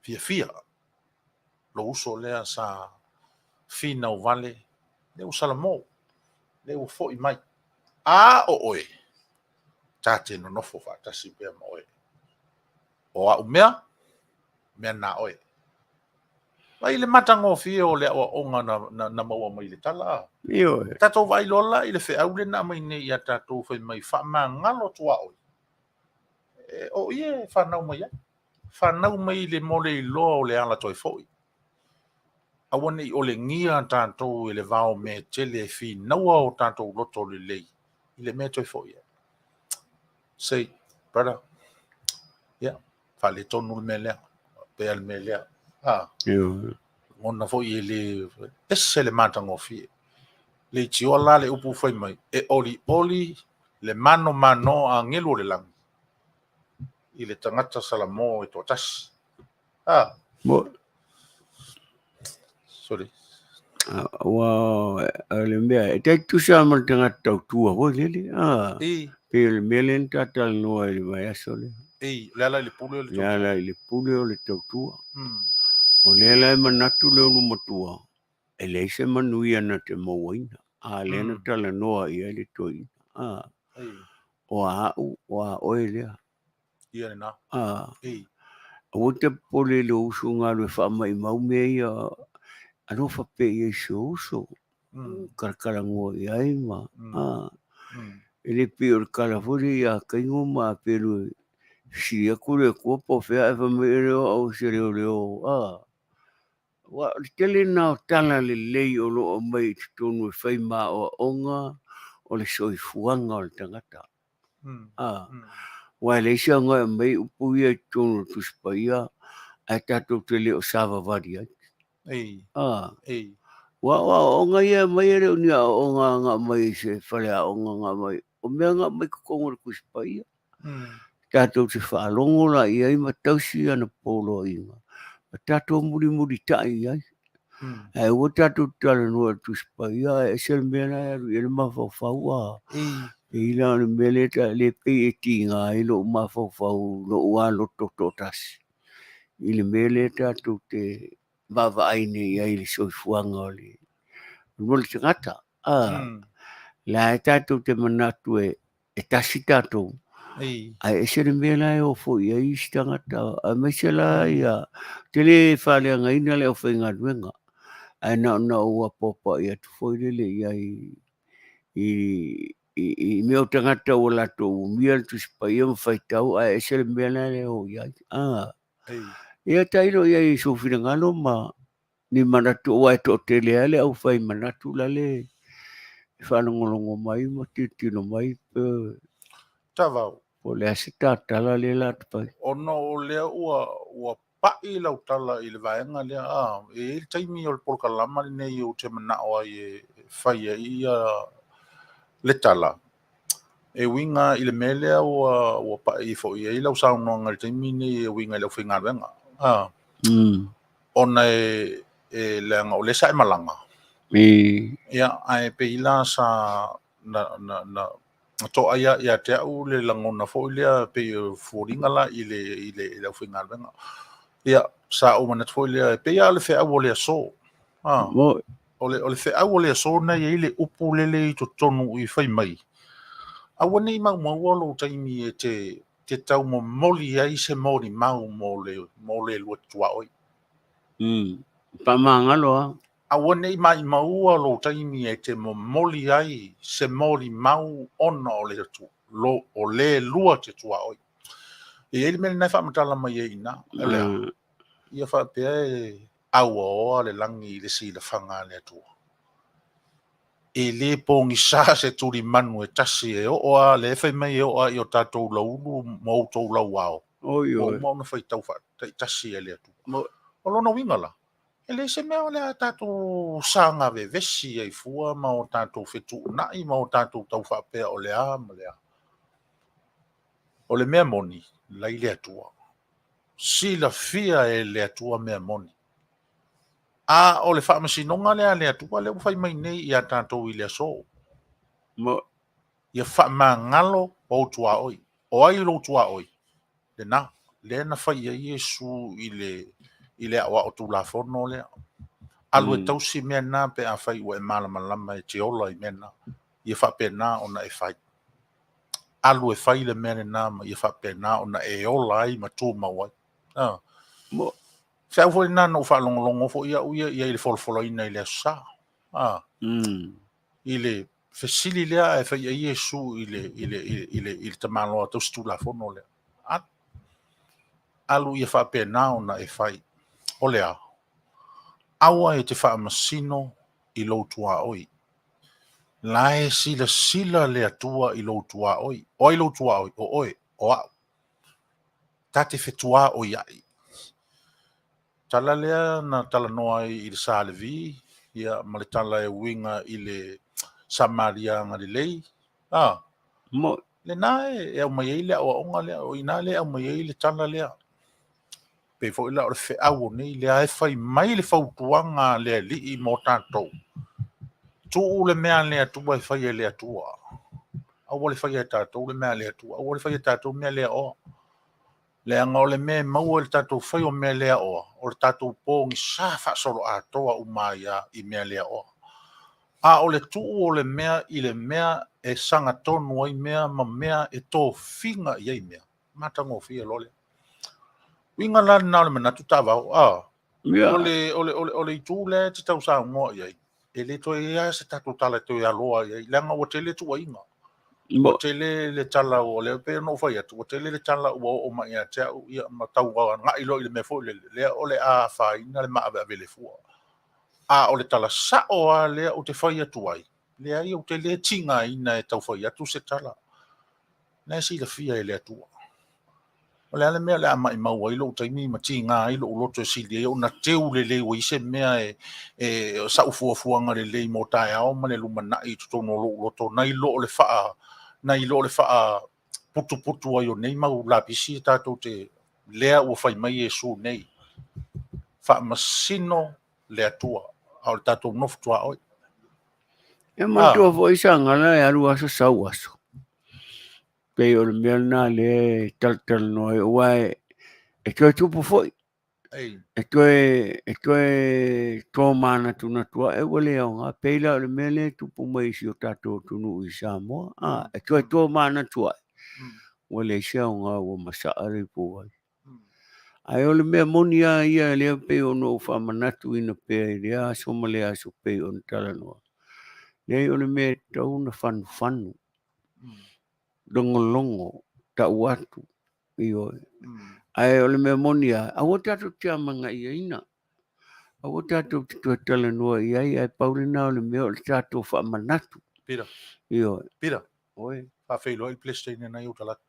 Fiafia lou uso lea sa finau vale, lea ua salamo, lea ua foi mai. A o oe, ta te nonofo faatasi pea ma oe. O au mea, mea na oe. Vaai le matagofie o le aoaoga na maua mai i le tala a. Ioe. Tatou vaai loa la i le feau lea na aumai nei ia tatou fai mai faamagalo tuaoi. E, o i e fanau mai ai. Fanau mai i le mo le iloa o le ala toe foi. Aua ne i olegia tatou e le vao mea tele e finaua o tatou loto lelei i le mea toe foi ai. Say, brother, yeah, faaletonu le mea lea, pea le mea lea. Ah, lagona foi e le ese le matagofie. Leitioa la le upu fai mai, e olioli le manomano a agelu o le lagi i le tagata Salamo e toatasi. Ah. Mo. Sorry. Aua o le mea, e tai tutusa ma le tagata tautua foi lele, a. Ei. Pei o le mea lea na ta talanoa i le vaiaso lea. Ei, o le ala i le pule o le Le tautua. ala i le pule o le tautua. O lea la e manatu le ulu matua, e leai se manuia na te mauaina, a lea na talanoa i ai le toeaina, a. Ei. O a au, o a oe lea. Ia lena. A. Ei. Aua te popole i lou uso galu e faamaimau mea ia, alofa pea i ai i si ou uso, kalakalanoa i ai ma, a. E le pei o le kala foi lea ia Kaino ma Apelu e fesili atu le Atua po o fea ae fai mai e le o au o se leoleo, a. Aua o le tele lena o tala lelei o lo o aumai i totonu e fai ma aoaoga o le soifuaga o le tagata. A, aua e leai se aoga e aumai ai upu ia i totonu o le Tusi Paia ae tatou te le o savavali ai. A, aua o aoaoga ia e aumai e le o ni aoaoga na aumai i se faleaoga na aumai, o mea na aumai i totonu o le Tusi Paia. Tatou te faalogo la i ai ma tausi ana poloaiga ma tatou mulimulitai i ai. Ae aua tatou te talanoa i le Tusi Paia ae ese le mea la e alu i ai le mafaufau a. Pei la o le mea lea lea pei e tiga ai lou mafaufau lou lava loto toatasi i le mea lea tatou te vaavaai nei i ai i le soifuaga o le tagata. A, la e tatou te manatu e e tasi tatou, ae ese le mea la e o foi i ai isi tagata, aemaise la ia, ou te le faaleagaina le aufaigaluega, ae na ona ou apoapoai atu foi lele i ai i mea o tagata ua latou umia le Tusi Paia ma faitau, ae ese le mea la e o i ai. Ia tailo i ai i sou finagalo ma ni manatu aua e toatele lava le aufai manatu lale e faalogologo mai ma tilotilo mai pe Tavau. Po o le a se tatala lea la te fai. Ona o lea ua pai lau tala i le vaega lea, a, e i ai le taimi o le polokalama lenei ou te manao ai e fai ai ia le tala, e uiga i le mea lea ua pai foi i ai lau saunoaga i le taimi lenei e uiga i le aufaigaluega. A. Ona e leaga o lea sa e malaga. Ia, ae pei la sa na, na, na, na toaia ia te au le lagona foi lea pei e foliga la i le, i le, i le aufaigaluega. Ia, sa ou manatu foi lea, e pei lava o le feau o le aso. Ah, o le feau o le aso na i ai le upu lele i totonu i fai mai. Aua ne i maumaua lou taimi e te te taumomoli ai se molimau mo le, mo le lua tuaoi. Faamagalo lava. Aua ne i maimaua lou taimi e te momoli ai se molimau ona o le, lo, o le lua te tuaoi. E i ai le mea lena e faamatala mai ai i ina. O le a? Ia faapea e auaoa le lagi i le silafaga a le Atua. E le pogisa se tulimanu e tasi e oo a, lea e fai mai e oo a i o tatou laulu ma outou lauao, ua uma ona faitau faataitasi e le Atua. O lona uiga la, e leai se mea o le a tatou saga vevesi ai fua ma o tatou fetuunai ma o tatou tau faapea o le a ma le a. O le mea moni, lai le Atua. Silafia e le Atua mea moni. A o le faamasinoga lea a le Atua lea ua fai mai nei ia tatou i le aso. Ia faamagalo ou tuaoi. O ai lou tuaoi? Lena, lea na fai ai Iesu i le, i le aoao tulafono lea. Alu e tausi mea na pe afai ua e malamalama e te ola i mea na. Ia faapena ona e fai. Alu e fai le mea lena ma ia faapena ona e ola ai ma tumau ai. Ah. Feau foi lena na ou faalogologo foi au ia i ai i le folafolaina i le Aso Sa. Ah. I le fesili lea ae fai ai Iesu i le, i le, i le, i le tamaloa tausi tulafono lea. Alu. Alu ia faapena ona e fai. O le a? Aua e te faamasino i lou tuaoi. La e silasila le Atua i lou tuaoi. O ai lou tuaoi? O oe, o au. Ta te fetuaoiai. Tala lea na talanoa ai i le Sa Levi, ia, ma le tala e uiga i le Samaria agalelei. A, lena e aumai ai le aoaoga lea, o i ina lea e aumai ai le tala lea. Pei foi la o le feau o nei lea e fai mai le fautuaga a le Alii mo tatou, tuu le mea a le Atua e fai e le Atua. Aua le faia e tatou le mea a le Atua, aua le faia e tatou mea le aoa. Leaga o le mea e maua i le tatou fai o mea le aoa, o le tatou pogisa faasoloatoa uma ai lava i mea le aoa. A o le tuu o le mea i le mea e sagatonu ai mea ma mea e tofiga i ai mea, matagofie loa lea. Uiga la lena o le manatu taavao, a Ia. o le, o le, o le, o le itu lea e te tau saunoa i ai, e le toe i ai lava se tatou tala e toe aloa i ai, leaga ua tele tuuaiga. Ua tele le tala ua lea pei ona ou fai atu, ua tele le tala ua oo mai ia te au, ia ma tau agai loa i le mea foi lele, lea o le a afaina le maaveave le fua. A o le tala sao lava lea ou te fai atu ai, leai ou te le tigaina e tau fai atu se tala. Na e silafia e le Atua. O le a le mea o le a maimau ai lou taimi ma tiga ai lou loto e sili ai ona teu lelei ua i ai se mea e, e sa'u fuafuaga lelei mo taeao ma le lumanai i totonu o lou loto nai lo o le faa, nai lo o le faa putuputu ai o nei mau lapisi e tatou te lea ua fai mai Iesu nei. Faamasino le Atua, a o le tatou nofo tuaoi. E manatua foi sa gala e alu aso sau aso. Pei o le mea lena lea e talatalanoa ai, aua e toe tupu foi. E toe, e toe tomanatunatu ae ua le aoga. Pei la o le mea lea e tupu mai i si o tatou atunuu i Samoa, a, e toe tomanatu ae, ua leai se aoga ua masaa le ipuvai. Ae o le mea moni lava ia lea pei ona ou faamanatuina pea i lea aso ma lea aso pei ona talanoa. Leai o le mea e tatau ona fanufanu, logologo, tau atu, ioe. Ae o le mea moni lava, aua tatou te amanaiaina, aua tatou te toe talanoa i ai, ae pau lena o le mea o le tatou faamanatu. Peter. Ioe. Peter. Oi. Faafeiloai le Peresetene na i uta latu.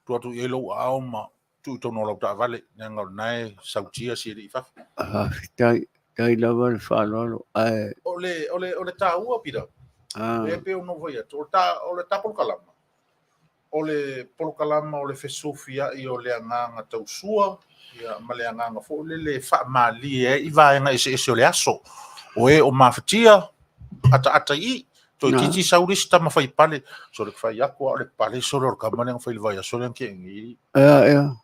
Tuu atu i ai lou aao ma tuu i totonu o lau taavale, leaga o lena e sautia si alii i fafo. Faafetai, tai lava le faaaloalo, ae. O le, o le, o le taua, Peter, lea e pei ona ou fai atu, o le ta, o le ta polokalama, o le polokalama o le fesofiai o le agaga tausua, ia, ma le agaga foi lele e faamalie ai i vaega eseese o le aso. O e o mafatia, ataata i i, toeitiiti sau le isi tama fai pale, sole ke fai aku a o le pale sole o le kama lea na fai le vaiaso lea na tea nei. Ea, ea.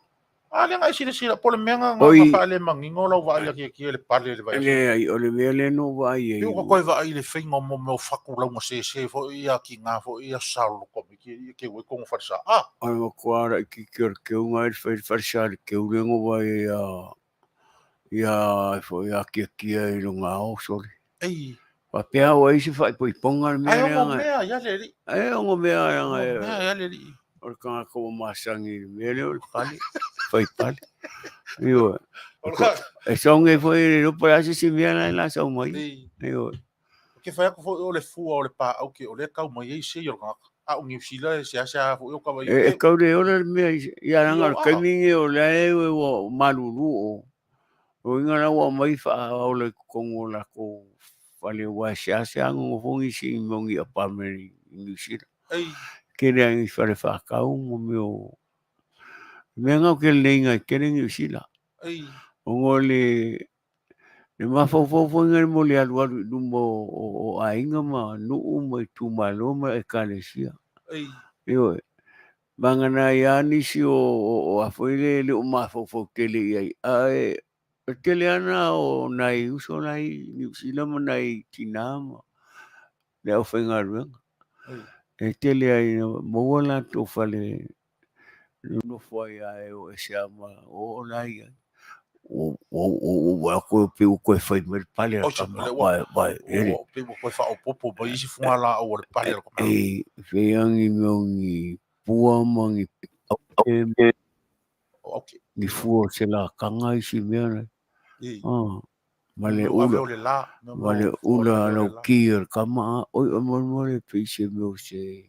A lea na e silasila, po o le mea na na faalemanino lau vaai ake i le pale i le vaiaso. Leai, o le mea lea na ou vaai ai. Pei ua toe vaai i le faiga o mo mea o fatu laugasese foi ia tiga foi ia salolo tamaiti ia keu ai tonu falesa. A! O le matua laitiiti o le keu na e fai le falesa i le keu lea na ou vaai ai ia ia foi ia Tiatia i lona ao sole. Ei. Faapea ua i ai se faaipoipoga le mea lea. Ae ono mea ia le alii. Ae ono mea Ono mea ia le alii. O le tagata ua masani i le mea lea o le pale, fai pale. Ioe. E sau nei foi e le iloa po o le a se isi mea la e la sau mai. Ioe. Ou te fai atu foi o le fua o le paau ke o lea tau mai ai sei o le tagata. A o Niu Sila e seasea foi o ka vai. E kau le ola le mea ia leaga o le taimi lenei o lea e ua malulu o. O uiga la ua aumai faaola i totonu o latou fale aua e seasea nonofo nisi i mea o ni apartment i Niu Sila. Tele lava i fale faatau ma mea o mea na ou te lelei ai tele Niu Sila. Ona o le Le mafaufau foi lea mo le alualu i luma o aiga ma nuu ma itumalo ma ekalesia. Ioe. Vagana ai lava nisi o a foi le le o mafaufau tele i ai, ae o le tele lava na o nai uso la i Niu Sila ma nai tina ma le aufaigaluega. E tele ai ina maua latou fale nonofo ai lava e o ese lava ma o la e i ai. Ua pei ua toe fai mai le pale a le tama. Vai, ele. Pei ua toe faaopoopo mai isi fugalaau a le pale a le tama. E pei lava ni mea o ni pua ma ni ni fua o se lakaga isi mea la. Ma le ula, ma le ula lauki o le tama, oi o molemole pei se mea o se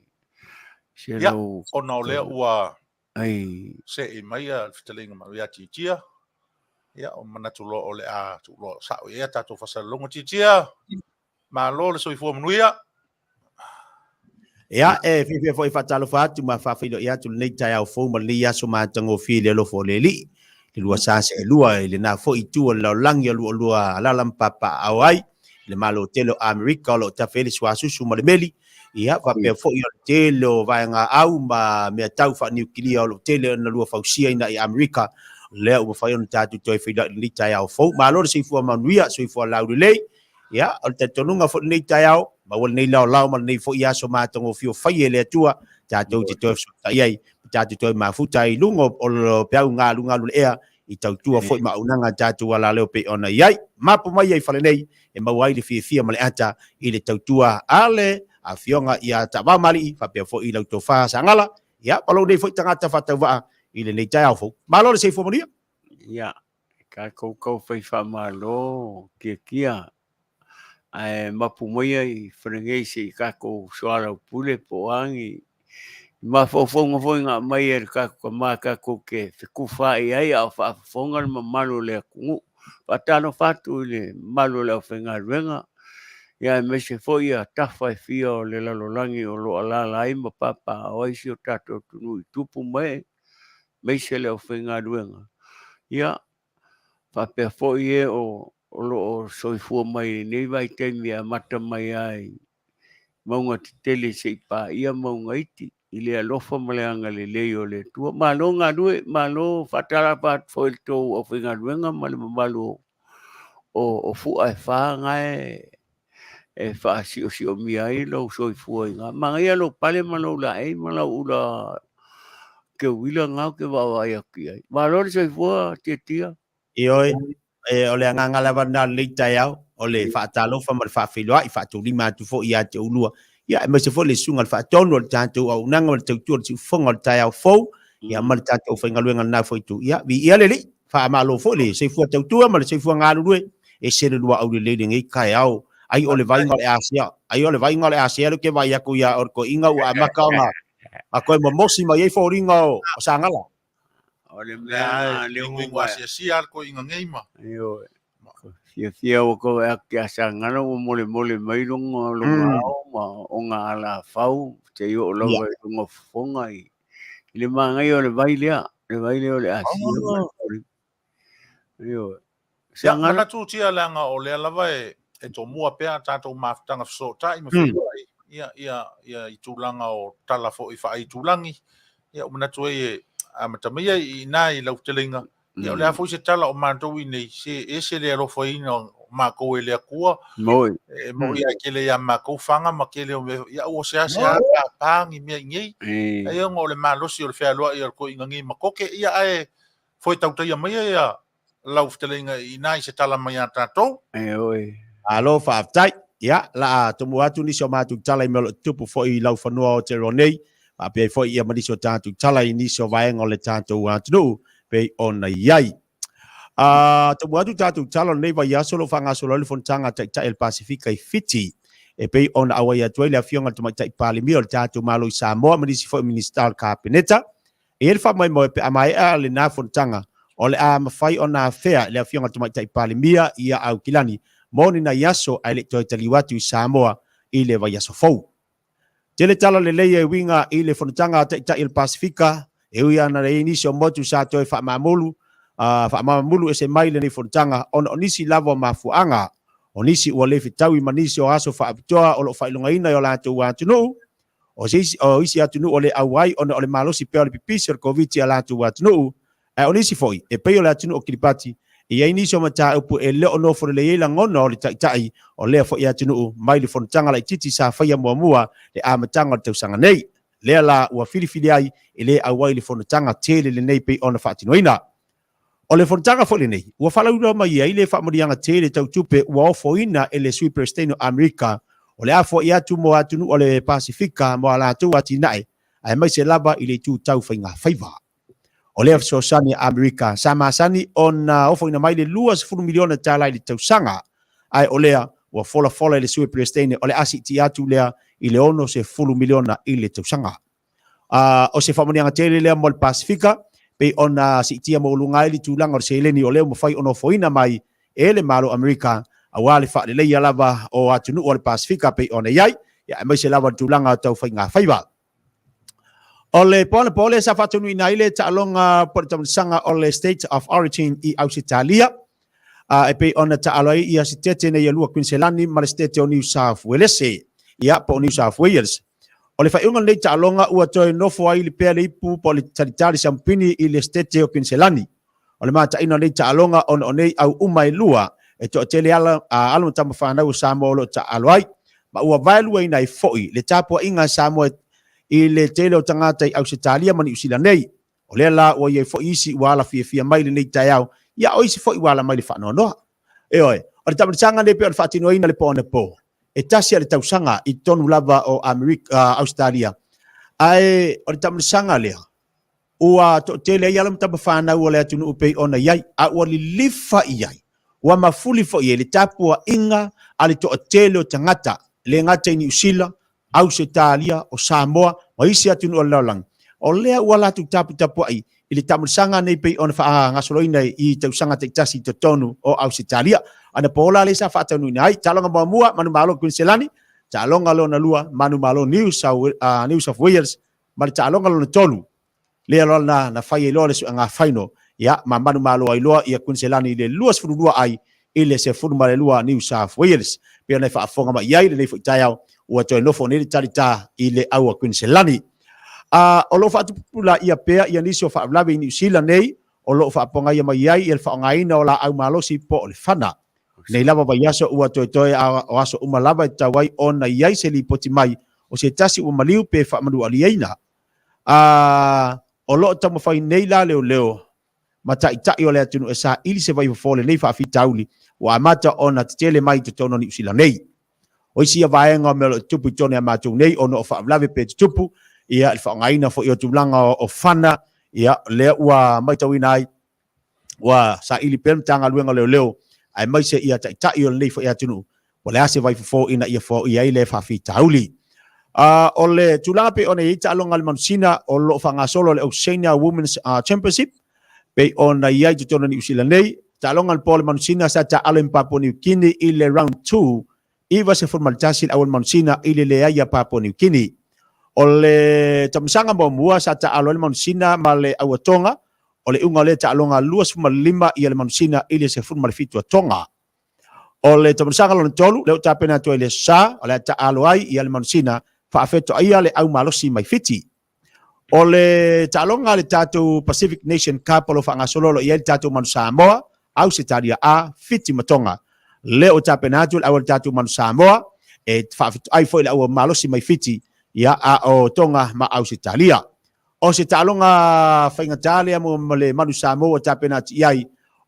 se lau. Ona o lea ua ai seei mai le fetalaiga mai ia Titia, ia o manatu loa o le a tuu loa sao i ai a tatou faasalalauga. Titia, malo le soifua manuia. Ia, e fiafia foi faatalofa atu ma faafeiloai atu lenei taeao fou ma lenei aso matagofie i le alofa o le Alii. Le lua sa seelua i lena foi itu o le lalolagi o lualua alaala ma papaaao ai i le Malo tele o Amerika o lo o tafe ai le suasusu ma le meli, ia, faapea foi o le tele o vaegaau ma mea tau faaniukilia o lo o tele ona lua fausia ina i Amerika, lea ua mafai ona tatou toe feiloai i lenei taeao fou. Malo le soifua manuia, soifua laulelei. Ia, o le talitonuga foi i lenei taeao, maua lenei laolao ma lenei foi aso matagofie o faia e le Atua, tatou te toe fesootai ai, ma tatou toe mafuta ai i luga o le peau galugalu le ea, i tautua foi ma auaunaga a tatou alaleo pei ona i ai. Mapu mai ai i fale nei, e maua ai le fiafia ma le ata i le tautua a le Afioga ia Taavao Malii, faapea foi i lau tofa Sagala, ia, ma lou nei foi tagata faatauvaa i lenei taeao fou. Malo le soifua manuia. Ia, tatou taufai faamalo tiatia ae mapu maia i Fanagei se i tatou soalaupule po o a ni mafaufauga foi na aumai e le tatou tama tatou te fetufaai ai a o faafofoga le mamalu o le atunuu. Faatalofa atu i le mamalu o le aufaigaluega, ia aemaise foi ia tafa e fia o le lalolagi o lo o alaala ai ma papaaao ai si o tatou atunuu i tupu ma ee, aemaise le aufaigaluega. Ia, faapea foi e o lo o soifua mai i lenei vaitaimi e amata mai lava i mauga tetele seia paia mauga iti i le alofa ma le agalelei o le Atua. Malo galue, malo faatalofa atu foi i le tou aufaigaluega ma le mamalu o fua e fa na e faasiosiomia ai lou soifua i na. Manaia lou pale ma lou laei ma lau ula teuila na ou te vaavaai atu i ai. Malo le soifua Tiatia. Ioe, o le agaga lava lena o lenei taeao, o le faatalofa ma le faafeiloai, faatulima atu foi ia te oulua, ia aemaise foi le susuga i le faatonu o le tatou auaunaga ma le tautua o le siufofoga o le taeao fou, ia ma le tatou aufaigaluega i lena foi itu. Ia, viia le Alii, faamalo foi le soifua tautua ma le soifua galulue, ese le luaau lelei i lenei taeao. Ai o le vaaiga o le Asia, ai o le vaaiga o le Asia lea ou te vaai atu ia o le toeaina ua amata ona toe momosi mai ai foliga o Sagala. O le mea lea ua asiasia le toeaina nei ma. Ioe. Fiafia ua tou vaai atu ia Sagala ua molemole mai luga o lona ao ma ona alafau seia oo lava i luga o fofoga i le manaia o le vai lea, le vai lea o le asia. Ioe. Ia, manatu tia leaga o lea lava e tomua pea a tatou mafutaga fesootai ma feiloai ia, ia, ia i tulaga o tala foi faaitulagi. Ia, ua manatu ai e amata mai ai i ina i lau fetalaiga. Ia, o le a foi se tala o matou iinei, se ese le alofaina o matou e le Atua. Moi. E moi lava e tele ia matou faga ma tele o mea, ia ua seasea papa ni mea iinei. Ai ona o le malosi o le fealoai o le toeaina nei ma koke, ia ae foe tautaia maia ia lau fetalaiga i ina i se tala mai a tatou. E oe. Malo faafetai. Ia, la tumu atu nisi o matou tala i mea o lo o tutupu foi i laufanua o Aotearoa nei, faapea ai foi ia ma nisi o tatou tala i nisi o vaega o le tatou atunuu pei ona i ai. Tumu atu tatou tala o lenei vaiaso o lo o faagasolo ai le fonotaga a Taitai o le Pasefika i Fiti, e pei ona auai atu ai le Afioga i le Tamaitai Palemia o le tatou Malo i Samoa ma nisi foi o Minisita o le Kapeneta. E i ai le faamoemoe pe a maea lena fonotaga, o le a mafai ona afea e le Afioga i le Tamaitai Palemia ia Aukilani mo ni nai aso ae le i toe taliu atu i Samoa i le vaiaso fou. Tele tala lelei e uiga i le fonotaga a Taitai o le Pasefika, e ui ana i ai nisi o motu sa toe faamamulu, faamamulu ese mai lenei fonotaga ona o nisi lava o mafuaaga, o nisi ua le fetaui ma nisi o aso faapitoa o lo o faailogaina e o latou atunuu, O se isi, o isi atunuu o le auai ona o le malosi pea o le pipisi o le Koviti a latou atunuu, ae o nisi foi, e pei o le atunuu o Kiripati, e i ai nisi o mataupu e le o nofo lelei ai lagona o le taitai o lea foi atunuu mai le fonotaga laitiiti sa faia muamua le amataga o le tausaga nei. Lea la ua filifili ai e le auai le fonotaga tele lenei pei ona faatinoina. O le fonotaga foi lenei, ua faalauiloa mai ai le faamanuiaga tele tau tupe ua ofoina e le Sui Peresetene o Amerika o le a foai atu mo atunuu o le Pasefika mo a latou atinae, aemaise lava i le itu tau faigafaiva. O lea fesoasoani a Amerika sa masani ona ofoina mai le $20 miliona tala i le tausaga, ae o lea ua folafola e le Sui Peresetene o le a siitia atu lea i le $60 miliona i le tausaga. O se faamanuiaga tele lea mo le Pasefika, pei ona siitia maualuga ai le tulaga o le seleni o lea ua mafai ona ofoina mai e le Malo o Amerika aua le faaleleia lava o atunuu o le Pasefika pei ona i ai, aemaise lava le tulaga tau faigafaiva. O le po anapo lea sa faataunuuina ai le taaloga po o le taamilosaga o le State of Origin i Ausetalia, a e pei ona taaalo ai ia sitete nei e lua Kuiniselani ma le sitete o Niu South Uelese, ia po o New South Wales. O le faaiuga o lenei taaloga ua toe nofo ai pea le ipu po o le talitali sampini i le sitete o Kuiniselani. O le mataina o lenei taaloga ona o nei au uma e lua e toatele ala, alo ma tama fanau o Samoa o lo o taaalo ai, ma ua vaeluaina ai foi le tapuaiga a Samoa i le tele o tagata i Ausetalia ma Niu Sila nei. O lea la ua i ai foi isi ua ala fiafia mai i lenei taeao, ia o isi foi ua ala mai i le faanoanoa. Ioe, o le taamilosaga lenei pei ona faatinoina le po anapo, e tasi lava le tausaga i totonu lava o Amerika, Ausetalia, ae o le taamilosaga lea, ua toatele ai alo ma tama fanau o le atunuu pei ona i ai, a ua lilifa i ai, ua mafuli foi i ai le tapuaiga a le toatele o tagata, e le gata i Niu Sila, Ausetalia, o Samoa ma isi atunuu o le lalolagi, o lea ua latou taputapuai i le taamilosaga nei pei ona faagasoloina i tausaga taitasi i totonu o Ausetalia. Anapo la lea sa faataunuuina ai, taaloga muamua, manumalo Kuiniselani, taaloga lona lua, manumalo New South Wales, ma le taaloga lona tolu, lea loa na, na fai ai loa le suega faino, ia, ma manumalo ai loa ia Kuiniselani i le 22 ai i le 12 New South Wales. Pei ona e faafofoga mai i ai lenei foi taeao, ua toe nofo nei le talita i le au a Kuiniselani. A, o lo o faatuputupulaia pea ia nisi o faalavelave i Niu Sila nei, o lo o faapogaia mai ai ia le faaaogaina o laau malosi po o le fana. Nei lava vaiaso ua toetoe a o aso uma lava e tatau ai ona i ai se lipoti mai o se tasi ua maliu pe faamanualiaina. A o lo o taumafai nei la leoleo ma taitai o le atunuu e saili se vaifofo o lenei faafitauli ua amata ona tetele mai i totonu o Niu Sila nei. O isi ia vaega o mea o lo o tutupu i totonu ia matou nei ona o faalavelave pe tutupu, ia le faaaogaina foi o tulaga o fana, ia lea ua matauina ai ua saili pea le Matagaluega o Leoleo aemaise ia taitai o lenei foi atunuu po o le a se vaifofo ina ia foia ai lea faafitauli. O le tulaga pei ona i ai taaloga a le Manusina o lo o faagasolo le Oceania Women's Championship pei ona i ai i totonu o Niu Sila nei. Taaloga a le po a le Manusina sa taaalo i Papua New Guinea i le round 2, 91 le au a le Manusina i le leai a Papua New Guinea. O le taamilosaga muamua sa taaalo ai le Manusina ma le au a Tonga, o le iuga o lea taaloga 25 ia le Manusina i le 17 a Tonga. O le taamilosaga lona tolu, lea ua tapena atu ai le Aso Sa, o le a taaalo ai ia le Manusina faafetoaia le au malosi mai Fiti. O le taaloga a le tatou Pacific Nation Cup o lo o faagasolo o lo o i ai le tatou Manu Samoa, Ausetalia A, Fiti ma Tonga. Lea ua tapena atu le au a le tatou Manu Samoa e faafetoai foi le au malosi mai Fiti, ia, a o Tonga ma Ausetalia. O se taaloga faigata lea mo le Manu Samoa ua tapena atu i ai,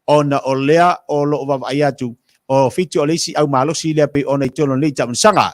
ona o lea o lo o vaavaai atu o Fiti o le isi au malosi lea pei ona i totonu o lenei taamilosaga.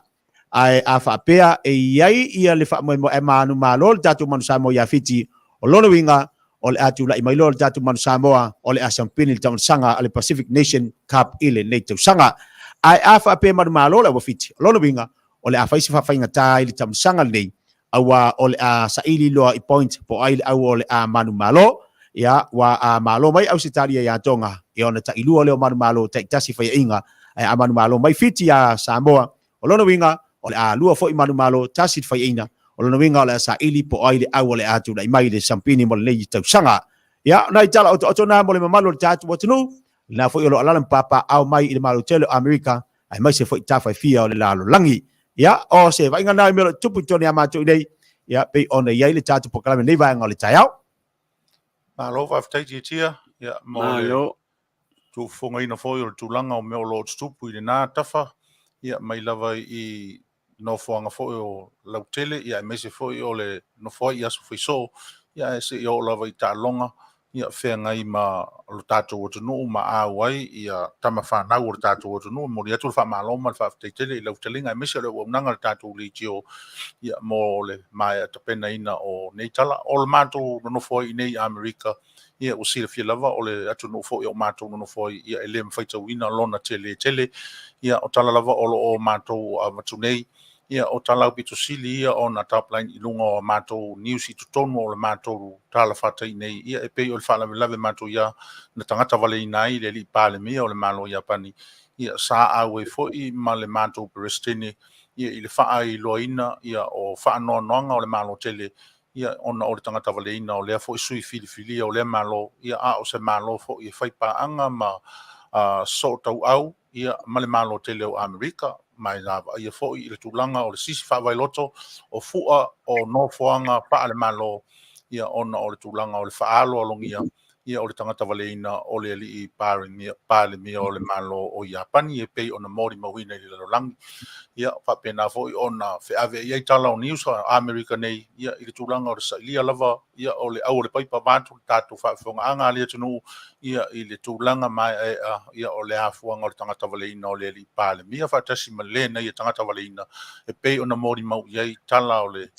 Ae a faapea e i ai ia le faamoemoe ae manumalo le tatou Manu Samoa ia Fiti, o lona uiga o le a tulai mai loa le tatou Manu Samoa o le a siampini le taamilosaga a le Pacific Nation Cup i lenei tausaga. Ae a faapea e manumalo le au a Fiti, o lona uiga o le a fai se faafaigata i le taamilosaga lenei aua o le a saili loa i point po o ai le au o le a manumalo. Ia, ua a malo mai Ausetalia iā Tonga, ia ona tailua lea o manumalo taitasi faiaiga, ae a manumalo mai Fiti iā Samoa, o lona uiga, o le a lua foi manumalo tasi le faiaina, o lona uiga o le a saili po o ai le au o le a tulai mai i le sampini mo lenei tausaga. Ia, o nai tala otooto na mo le mamalu o le tatou atunuu, lena foi o lo o alaala ma papaaao mai i le Malo tele o Amerika, aemaise foi tafa e fia o le lalolagi. Ia, o se vaaiga na i mea o lo o tutupu i totonu ia matou i nei, ia, pei ona i ai le tatou polokalame i lenei vaega o le taeao. Malo faafetai Tiatia, ia, mo le Malo. tuufofogaina foi o le tulaga o mea o lo o tutupu i lena tafa, ia, mai lava i nofoaga foi o lautele, ia, aemaise foi o le nofo ai i aso faisoo, ia, ae seia oo lava i taaloga, ia, feagai ma lo tatou atunuu ma au ai ia tama fanau o le tatou atunuu. E momoli atu le faamalo ma le faafetai tele i lau fetalaiga aemaise o le auaunaga a le tatou leitio, ia, mo le maea tapenaina o nei tala. O le matou nonofo ai i nei i Amerika, ia, ua silafia lava o le atunuu foi o matou nonofo ai, ia, e le mafaitauina lona tele tele. Ia, o tala lava o lo o matou avatu nei, ia, o tala aupito sili ia ona top line i luga o matou news i totonu o le matou talafatai nei, ia, e pei o le faalavelave matou ia na tagata valeina ai le alii Palemia o le Malo o Iapani, ia, sa auai foi ma le matou Peresetene, ia, i le faailoaina, ia, o faanoanoaga o le Malo tele. ia, ona o le tagata valeina o lea foi sui filifilia o lea Malo, ia, a o se Malo foi e fai paaga ma sootauau, ia, ma le Malo tele o Amerika. Ma e vaaia foi i le tulaga o le sisi faavailoto o fua o nofoaga faale-Malo, ia, ona o le tulaga o le faaaloalogia, ia, o le tagata valeina o le alii Palemia o le Malo o Iapani e pei ona molimauina i le lalolagi. Ia, faapena foi ona feaveai ai tala o news a Amerika nei, ia, i le tulaga o le sailia lava, ia, o le au o le paipa vaeatu le tatou faafofogaaga a le atunuu, ia, i le tulaga maeaea, ia, o le afuaga o le tagata valeina o le alii Palemia faatasi ma le na ia tagata valeina e pei ona molimau i ai tala o le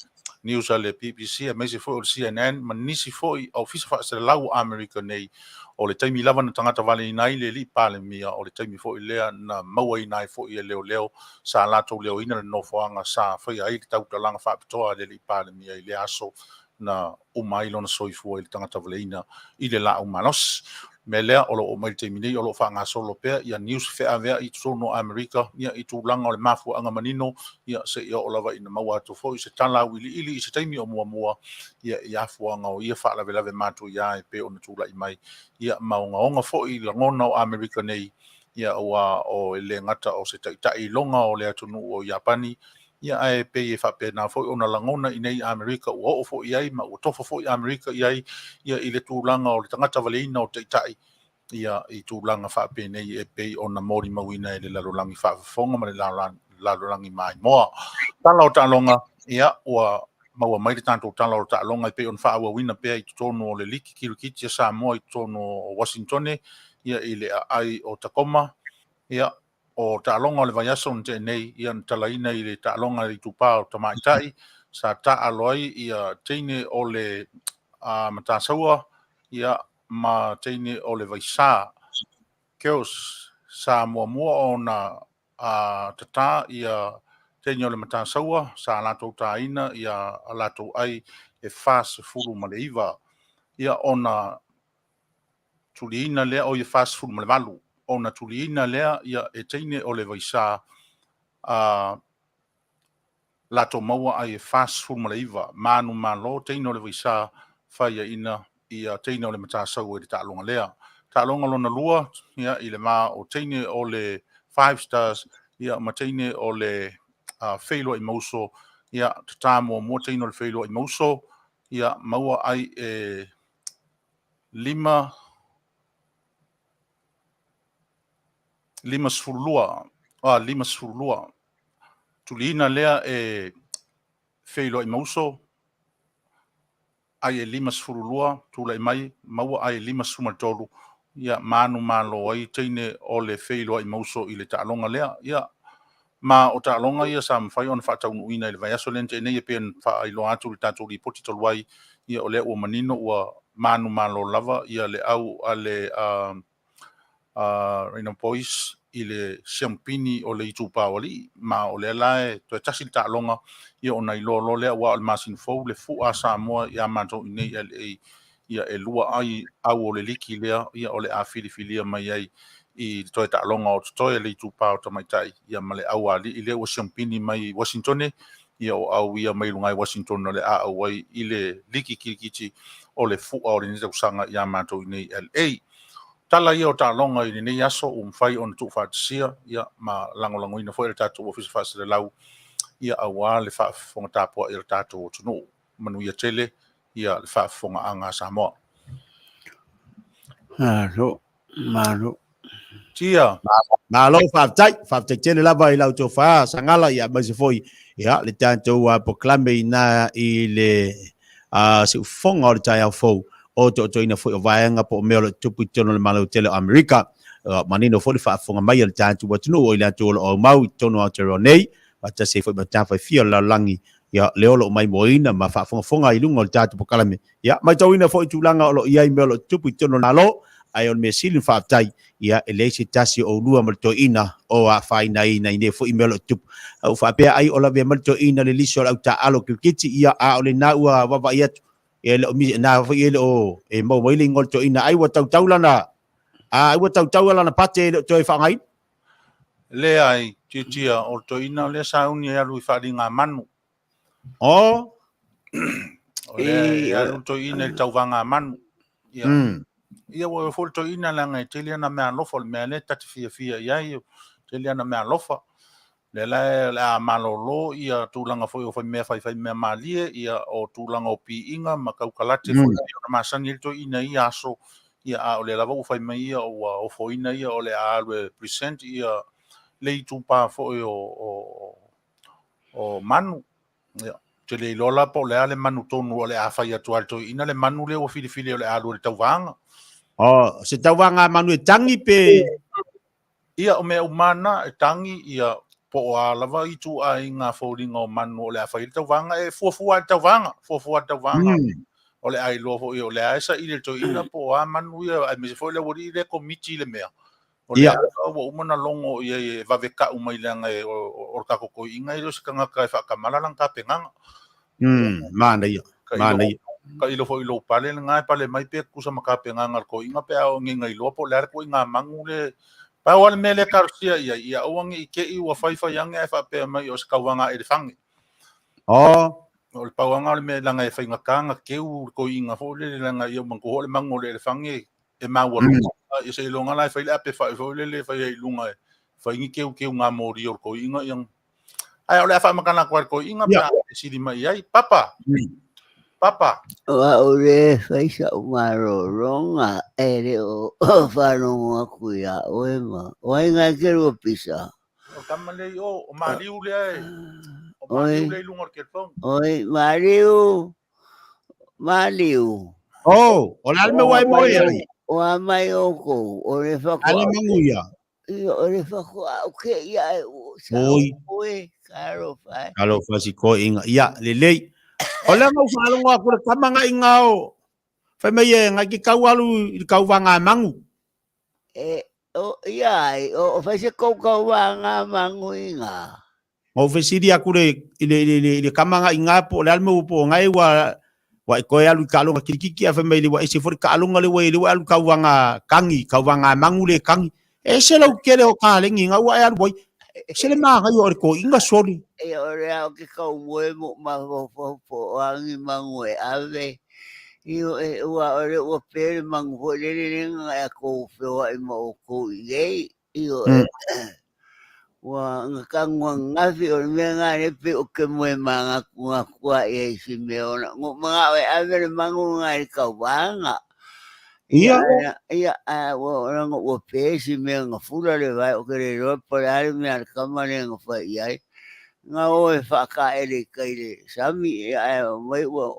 news a le BBC aemaise foi o le CNN ma nisi foi ofisa faasalalau o Amerika nei. O le taimi lava na tagata valeina ai le alii Palemia, o le taimi foi lea na mauaina ai foi e leoleo sa latou leoina le nofoaga sa faia ai le tautalaga faapitoa a le alii Palemia i le aso na uma ai lona soifua i le tagata valeina i le laau malosi. O le mea lea o lo o oo mai i le taimi nei o lo o faagasolo pea ia news feaveai i totonu o Amerika, ia, i tulaga o le mafuaaga manino, ia, seia oo lava ina maua atu foi se tala auiliili i se taimi o muamua, ia, i afuaga o ia faalavelave matuia e pei ona tulai mai, ia, ma ogaoga foi lagona o Amerika nei, ia, aua o e le gata o se taitai iloga o le atunuu o Iapani, ia, ae pei e faapena foi ona lagona i nei Amerika ua oo foi i ai ma ua tofa foi Amerika i ai, ia, i le tulaga o le tagata valeina o taitai, ia, i tulaga faapenei e pei ona molimauina e le lalolagi faafofoga ma le lalolagi maimoa. Tala o taaloga, ia, ua maua mai le tatou tala o taaloga e pei ona faaauauina pea i totonu o le Liki Kirikiti a Samoa i totonu o Wasingtone, ia, i le aai o Takoma. Ia, o taaloga o le vaiaso na tea nei, ia, na talaina i le taaloga i le itupa o tamaitai sa taaalo ai ia teine o le Matasaua, ia, ma teine o le Vaisā. Girls sa muamua ona tatā ia teine o le Matasaua sa latou tāina ia a latou ai e 49, ia, ona tuliina lea o ia 48, ona tuliina lea, ia, e teine o le Vaisā latou maua ai e 49. Manumalo teine o le Vaisā faiaina ia teine o le Matasaua i le taaloga lea. Taaloga lona lua, ia, i le va o teine o le Five Stars, ia, ma teine o le Feiloai Mauso, ia, tatā muamua teine o le Feiloai Mauso, ia, maua ai e 5 52, 52. Tuliina lea e Feiloai Mauso ai e 52, tulai mai maua ai e 53, ia, manumalo ai teine o le Feiloai Mauso i le taaloga lea. Ia, ma o taaloga ia sa mafai ona faataunuuina i le vaiaso lea na tea nei e pei ona faailoa atu i le tatou lipoti talu ai, ia, o lea ua manino ua manumalo lava ia le au a le Raina Boys i le siamupini o le itupa o alii, ma o lea la e toe tasi le taaloga, ia, ona iloa loa lea, aua o le masina fou le fua a Samoa ia matou i nei LA, ia, e lua ai au o le liki lea, ia, o le a filifilia mai ai i le toe taaloga o totoe le itupa o tamaitai, ia, ma le au alii lea ua siamupini mai i Wasingtone, ia, o au ia mai luga i Wasingtone o le a auai i le liki kirikiti o le fua o lenei tausaga ia matou i nei LA. Tala ia o taaloga i lenei aso ua mafai ona tuufaatasia, ia, ma lagolagoina foi e le tatou Ofisa Faasalalau, ia, aua le faafofoga tapuai a le tatou atunuu. Manuia tele, ia, le faafofogaaga a Samoa. Malo, malo. Tia. Malo faafetai, faafetai tele lava i lau tofa Sagala, ia, aemaise foi, ia, le tatou polokalame ina i le siufofoga o le taeao fou o toatoina foi o vaega po o mea o lo o tupu i totonu o le Malo tele o Amerika. Manino foi le faafofoga mai a le tatou atunuu o i latou o lo o aumau i totonu o Aotearoa nei, faatasi ai foi ma tafa e fia o le lalolagi, ia, le o lo o maimoaina ma faafogafoga i luga o le tatou polokalame. Ia, matauina foi tulaga o lo o i ai mea o lo o tutupu i totonu o le Malo, ae o le mea sili ona faafetai, ia, e leai se tasi o oulua ma le toeaina o afainaina i nei foi mea o lo o tutupu. A ua faapea ai o lavea mai le toeaina le lisi o le au taaalo kirikiti, ia, a o lena ua vaavaai atu, e le o misi, na foi e le o e maua mai le igoa o le toeaina, ai ua tautau lana, ai ua tautau lana pate e le o toe faaaogaina. Leai, Tiatia, o le toeaina lea sauni e alu i faaligamanu. Oh! O lea e alu le toeaina i le tauvaga a manu. Ia, ia ua foi le toeaina leaga e tele ana meaalofa, o le mea lea ta te fiafia i ai, tele ana meaalofa. Lea la o le a malolo ia tulaga foi o fai mea faifai mea malie, ia o tulaga o piiga ma kaukalate foi pei ona masani ai le toeaina i ia aso, ia a o lea lava ua fai mai ia ua ofoina ia o le a alu e present ia le itupa foi o manu. Ia, ou te le iloa la po o le a le manu tonu o le a fai atu a le toeaina le manu lea ua filifili o le a alu i le tauvaga. Oh, se tauvaga a manu e tagi pe? Ia, o mea uma na, e tagi, ia, po o a lava ituaiga foliga o manu o le a fai ai le tauvaga, e fuafua lava i le tauvaga, fuafua lava i le tauvaga. O le a iloa foi o lea e saili e le toeaina po o a manu ia, aemaise foi le aualii lea e komiti i le mea. O lea ua uma ona logo i ai e vave ka'u mai leaga o le tatou toeaina e le o se tagata e faatamala lana tapenaga. Manaia, manaia. Tailo foi i lou pale lena e pale mai pe tutusa ma tapenaga a le toeaina pe a oo nei ina iloa po o le a le ituaiga manu le. Pau lava le mea lea e talosia i ai, ia aua ne i te i ua faifai ane ae faapea mai o se tauvaga elefane. O le pauaga o le mea leaga e faigata ona teu le toeaina foi lele leaga ia manatua foi le manu o le elefane e maualuga. Ia seiloga la e fai le ape fai foi lele e fai ai i luga e fai ni teuteuga moli o le toeaina ia. Ae o le a faamatala atu ai le toeaina pe a fesili mai i ai. Papa! Papa! O au le fai sa'u malologa e le o faalogo atu iā oe ma o ai nga e ke lua pisa. O le tama lea i o, o Maliu lea e, o Maliu lea i luga o le telefoni. Oi, Maliu, Maliu. Oh, o le a le mea ua e moe ai? O a mai oukou, o le A le mangu ia. Ia, o le fakoa au ke ia e o sa Oi. oe, talofa e. Talofa si toeaina. Ia, lelei. O le mau faalogo atu le tama ngai ngao. Fai mai e ngai ke kau alu i le kauvaga a mangu. E, o, ia ai, o, o fai se kou kauvaga a mangu i ngā. Ngau fesili aku le, i le, i le, i le, i le kama ngai ngā po o le a le mea ua po o ngai ua, ua e koe alu i kaaloga kilikiki a fai mai le ua ese foi le kaaloga le ua i le ua alu kauvaga kangi, kauvaga a mangu le kangi. E ese lau kele o kalengi ngau ua e alu ai. Se le māngai o le toeaina soli. E o le ao ke kau moe mo mafaufau po o angi mangu e ave. I o e ua o le ua pe le mangu foi le le le nga e kou feoai ma o kou i nei. I o e ua nga kangua ngafi o le mea nga le pe o ke moe ma nga kunga kua i ai si mea ona. Ngo mga o e ave le mangu nga i kau vanga. Ia. Ia, a ua ora ngo ua pe si mea nga fula le vai o ke le roa po le ale mea le kama le nga whai i ai. Nga o e whaka e le kai le sami, ia e mai ua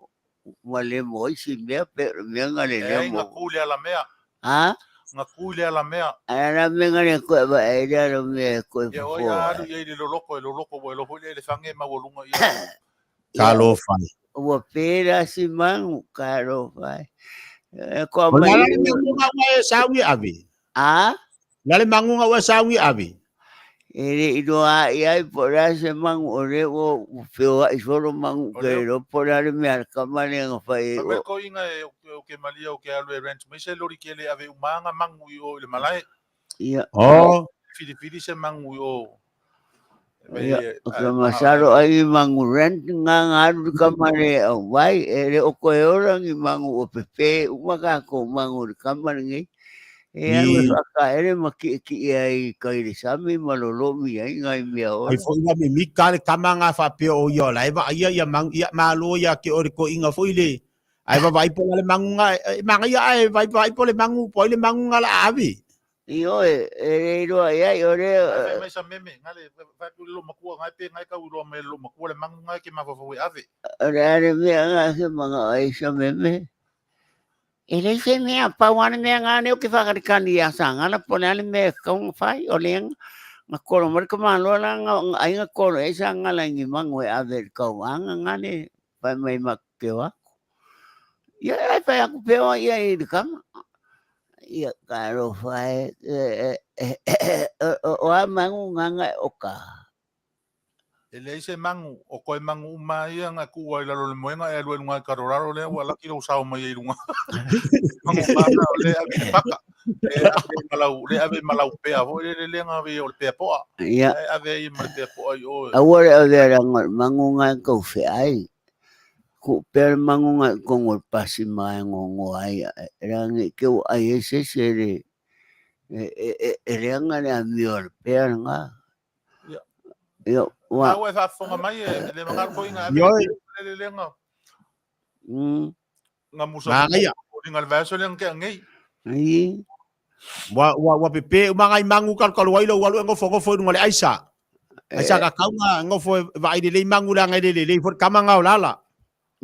ua le mo ai si mea pe o le mea nga le E lea ai mo. nga ku le alamea. Ha? Nga ku le alamea. Ai la mea nga le koe va e le ala mea e koe Ia oi fofo. a alu i ai le loloko e loloko ua iloa foi le elefange e maualuga ia. Talofa e. Ua pe la si mangu, talofa e. E koa O le mai. a la le mangu nga ua e sauni e ave? A? Le a le mangu nga ua e sauni e ave? E le i loa i ai po o le a se mangu o le ua feoai solo mangu O ke lea iloa po o le a le mea a le kama lea na fai ai Fai mai o. le toeaina e o ke malia o ke alu e rent mai se lori kele e ave uma nga mangu i o i le malae. Ia. Oh. Filifili se mangu i o. Ia, o ke masalo ai i mangu rent nga nga alu le kama lea e aumai, e le o koe ola ni mangu ua pepe uma kākou mangu i le kama lenei. E alu e whakaere ma kiʻekiʻe ai i kai le sami ma lolomi ai ngai mea Ai ola. foi ua mimika le kama nga faapea o ia o la e vaaia ia mangu ia malo ia ke o le toeaina foi le ae vavaai po o le mangu nga e manaia ae vaivai po le mangu po ai le mangu nga la a ave. Ioe, e le iloa i ai o le. Ngai fai mai sa meme, ngai le fai atu i le loomatua ngai pe ngai tau iloa mai e le loomatua le mangu ngai ke mafaufau e ave. O le a le mea nga se manga ai sa meme. E leai se mea, pau lava le mea nga lea ou te faakalikali ia Sagala po o le a le mea e tatau ona fai, o lea na kolo mai le tamaloa la na ai na kolo i ai Sagala i ni manu e ave i le tauvaga nga le fai mai matou te o atu. Ia ae fai atu pea o ia i le tama. Ia talofa e, o a manu nga e oka. E leai se mangu, o koe mangu uma ia nga kuua i lalo o le moega e alu ai luga i Colorado lea ua laki lou sao mai ai i luga. Mangu uma o lea e ave i le paka, lea e ave ma lau, lea e ave ma lau pea foi lele lea na ave ia o le pea poa. Ia. Lea e ave ai ma le pea poa i o. Aua le avea leaga o le mangu nga e tau feai. Ku pea le maguga i kongo le pasi ma e gogoa ai e leaga nei te ua ai ai se isi e le e leaga le amio a le pea lena. Ia. Ia, ua. A ua e faafofoga mai e le magalo foi nga ave Ioe. le le le nga nga musa Manaia. nga le vaiaso lea nga tea nei. Ai. Ua ua ua pepe uma ngai mangu kalukalu ai lou alu e gofogofo i luga o le aisa. Aisa kakauga gofo e vaai lelei mangu leaga e le lelei foi le kama nga o lala.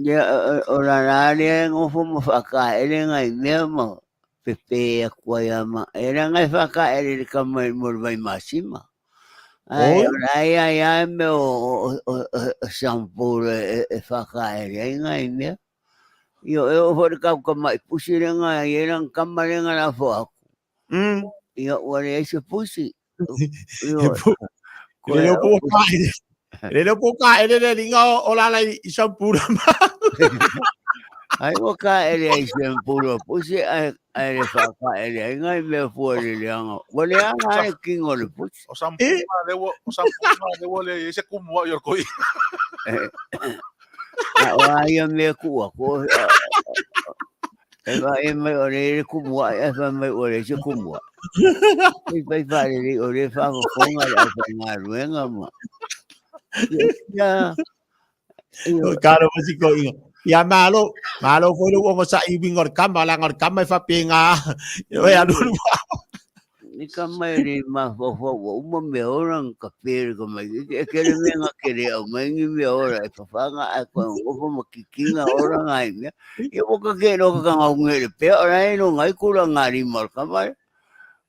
Ia, o lala lea e gofo ma faakaele ngai mea ma pepe atu ai a ma e leaga e faakaele i le kama i mo le Vaimasima. Ae o la e ai a mea o shampoo e faakaele ai ngai mea. Io e oo foi le kau kamaʻi pusi lea na i ai lana kama lea na lafo aku. Ia ua leai se pusi. Io E le po ka e le po ka ele le linga o lala i shampoo la ma. Ai ua ka ele ai shampoo la pusi ai ai le fa ka ele ai ngai mea fua le leanga. Ua leanga ai kingo le pusi. O shampoo ma le o shampoo ma le ua le se kumu ai o koi. A o a ia mea ku aku. E va e mai o le le kumu ai e fa mai o le se kumu. I pai fa le le o le fa fofonga le au whai ma. Ia. O karo ma si ko inga. Ia malo, malo foi lo ongo sa i wingo le kama, la ngor kama e fa penga. E alu alu. Ni ka mai le mafaufau ua uma mea ora nga ka pere ka mai e kere mea nga kere au mai ngi mea ora e whawhanga ai koe ngofo ma kikinga ora ngai mea. Ia waka ke no ka ngau ngere pea ora e no ngai kura ngā rima o le kamare.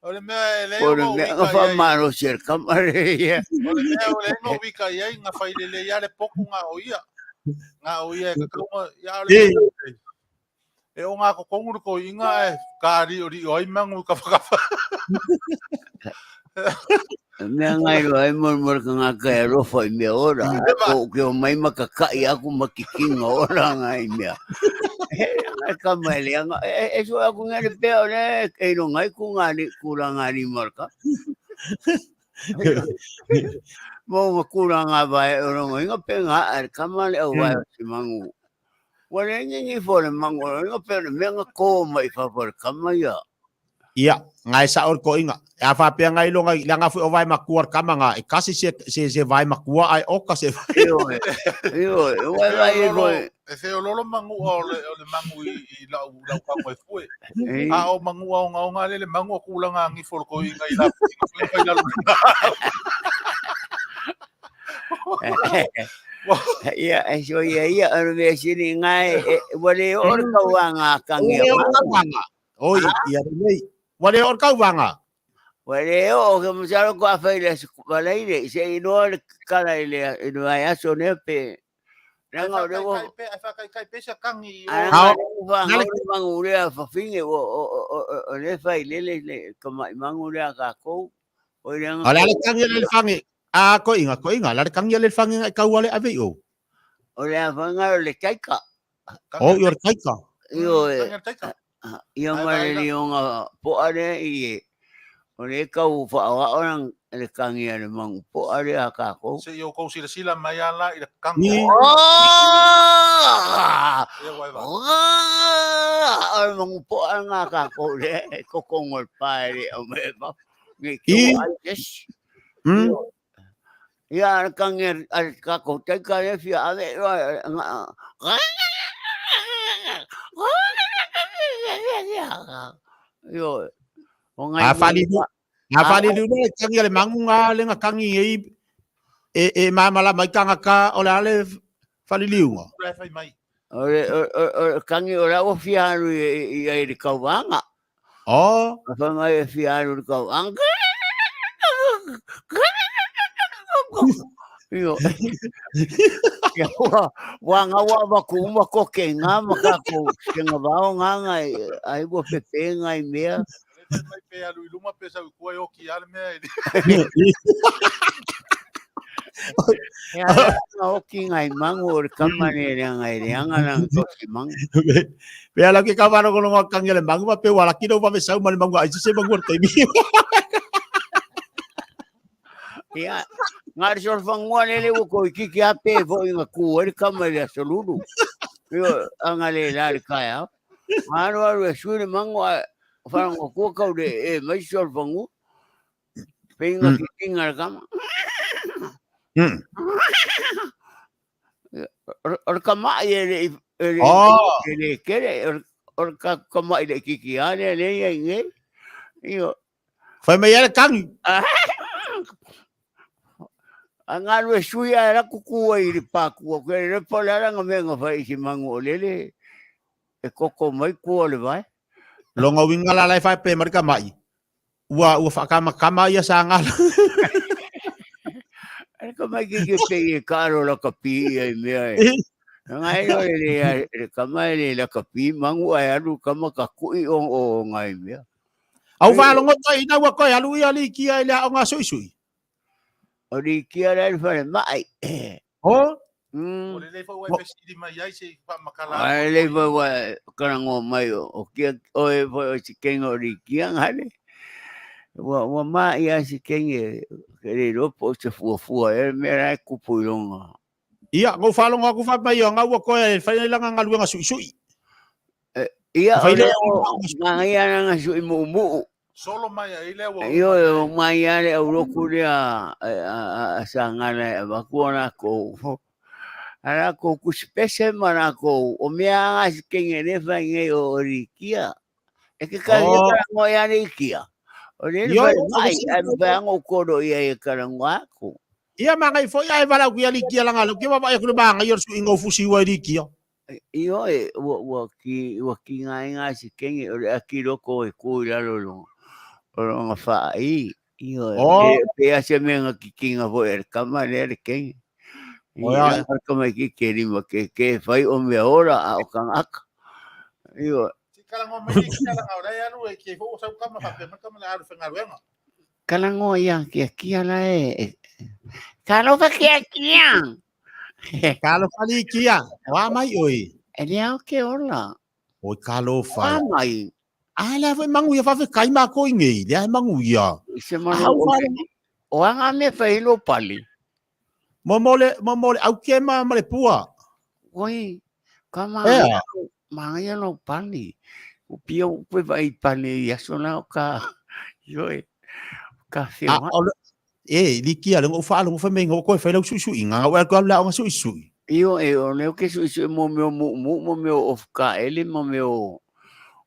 O le mea e le O le o mea wika nga i ai. whamaro si le kamare ia. O le mea o le ngo wika i ai nga whailele ia le poku nga o ia. Nga o ia e kakaunga ia o le mea. E o ngā kokongu ko inga e ka ri o ri o ai mangu ka whakawha. Mea ngai roa e mo mo ka ngā kai alofa i mea ora. Ko ke o mai makakai aku makikinga ora ngai mea. He ngai ka mai le anga. E so aku ngai le pea o le e no ngai ku ngā ni ku la ngā ni marka. Mo ma ku la ngā vai o no ngai pe ngā ar kama le au vai o si mangu. Ua le ngi fo le mangu o nga pe le mea nga ko mai fa fo le kama ia. Ia, ngai sa or ko inga. E a fa pe ngai longa i langa fu o vai makua kama nga e kasi se se se vai makua ai o ka se. Io io vai vai e foi. E se o lolo mangu o le o le mangu i i lau lau kango e fue. A o mangu o nga o nga le mangu o kulanga ngi fo ko inga i la i la Ia, e so ia ia, o le mea sini ngai, ua le oo le kauaga a kangi a Ua le oo le kauaga. Oi, ia lelei. Ua le oo le kauaga. Ua le oo, ke masalo ko a fai le aso valaile, se i noa le kala i le i le vaiaso nea pe. Leaga o le ua. Ai whakaikai pe se kangi i o. Ai whangau le mangu lea fafine o o le fai lele le kamaʻi mangu lea a kākou. O le O le ale kangi le fangi. A ko inga ko inga la kangi le fangi ngai kau ale ave o. O le avanga o le taika. O i o le taika. Io e. Ia ma le lionga poa le i e. O le kau whaawao nang le kangi a le mangu poa le a kākou. Se i o kou silasila mai ala i le kangi. Oh! O le mangu poa ngā kākou le kokongo le pae le o me pa. Ngi ki o ai yes. Ia a kangi a kākou taika le fia ave nga Io o ngai A fali a fali lu le kangi le mangu nga le nga kangi e e e mama la mai kanga ka o le ale fali liunga. Le fai mai. O le o kangi o la o fia alu i i le kauanga. O A fa mai e fia alu le kauanga. Io. Ia ua ua nga ua wa ku uma ko ke ngā ma ka ko ke ngā vao ngā ngai ai ua pepe ngai mea. Le fai mai pe alu i luma pe sau kua i oki ale mea i. He ara nga oki ngai mangu o le kama le le ngai le anga nang tosi mangu. Pe ala ke ka waro kono ngā kangi le mangu ma pe wala kino wa me sau ma le mangu ai se mangu o te mi. Ia, ngā re sol whangua lele ua ko i kiki a pe fo i ngā ku e le kama i le aso lulu. Io, anga le la le kaeao. Alu alu e sui le mango ae faalogo atu ua tau le e mai se o le fanua. Pei nga kikinga le kama. O le kamaʻi e le e le e le kele o le kamaʻi laitiiti lava lea lea e i ai nei. Ioe. Fai mai ai le kagi. A galu e sui ae la kuku ai i le pākua ke le po le ala nga mea nga fai i se mangu o lele e koko mai kua o le vae. Longa uiga la la e faapea mai le kamaʻi, ua ua faakamakama ia sa gala. Ale ka mai ke ke pe e karo la ka pi ia i mea e. Nga e le le le kama e le la ka pi mangu ai alu kama ka kui o o ngai mea. Au faalogo toi ina ua koe alu ia li kia i le aoga suisui. O li kia le whare mai. O? O le lei foi ua e fesili mai ai se i faamakala atu. Ai lei foi ua e karangoa mai o kia o e foi o si kenga o li kia ngale. Ua ua ma ia si kenge ke le iloa po o se fuafua e mea la e kupu i longa. Ia, ngou faalogo atu faapea mai o ngau ua koe e fai nei langa galuega suisui. Ia, o lea o manaia lana sui muumuu. Solo mai ai lea ua. Ioe, o mai lava le aulotu lea a Sagala e avatu o latou, a latou tusipese ma latou, o mea lava na si kenge lea e fai nei o Likia. E ke kalaia talanoa ia Likia. O lea le falemai, ae mafai lava ona ou kolo i ai e talanoa atu. Ia, manaia foi ae valaau atu ia Likia leaga o lea ou te vaavaai atu i le manaia o le suiga o fusi ua i Likia. Ioe, ua, ua, ki, ua kigaina se kenge o le aki loko e ku i lalo o lona, o lona faai. Ioe, Oh. pe, pe a se mea nga kikinga foi e le kama lea le kenge. Oh, ia. Ia, tamaitiiti e lima ke, ke whai o mea ora a o kangaka. Ioe. Ti kalangoa mai i kia langa o lai alu e kia fo sau kama whapea mai kama le alu whengaruenga. Kalangoa ia kia kia la e. e. Talofa kia kia. Talofa li kia. Wa mai oi. E le ao ke ola. Oi talofa. Wa mai. A lea foi mangu ia whawhekai mā koi nei. Lea he mangu ia. Se manu o, o anga me whai lo pali. Mo mo le mo mo le au ke ma ma le pua. Oi, ka mangaia, mangaia lo pali. O pia o pe vai pali i aso la o ka, ioe, ka whio. A, o le, e, li kia le ngou whaalo ngou whamei ngou koe whai lau suisui, ngā ngau e la o ngā suisui. Io e, o leo ke suisui mo meo mu mu, mo meo o ka ele, mo meo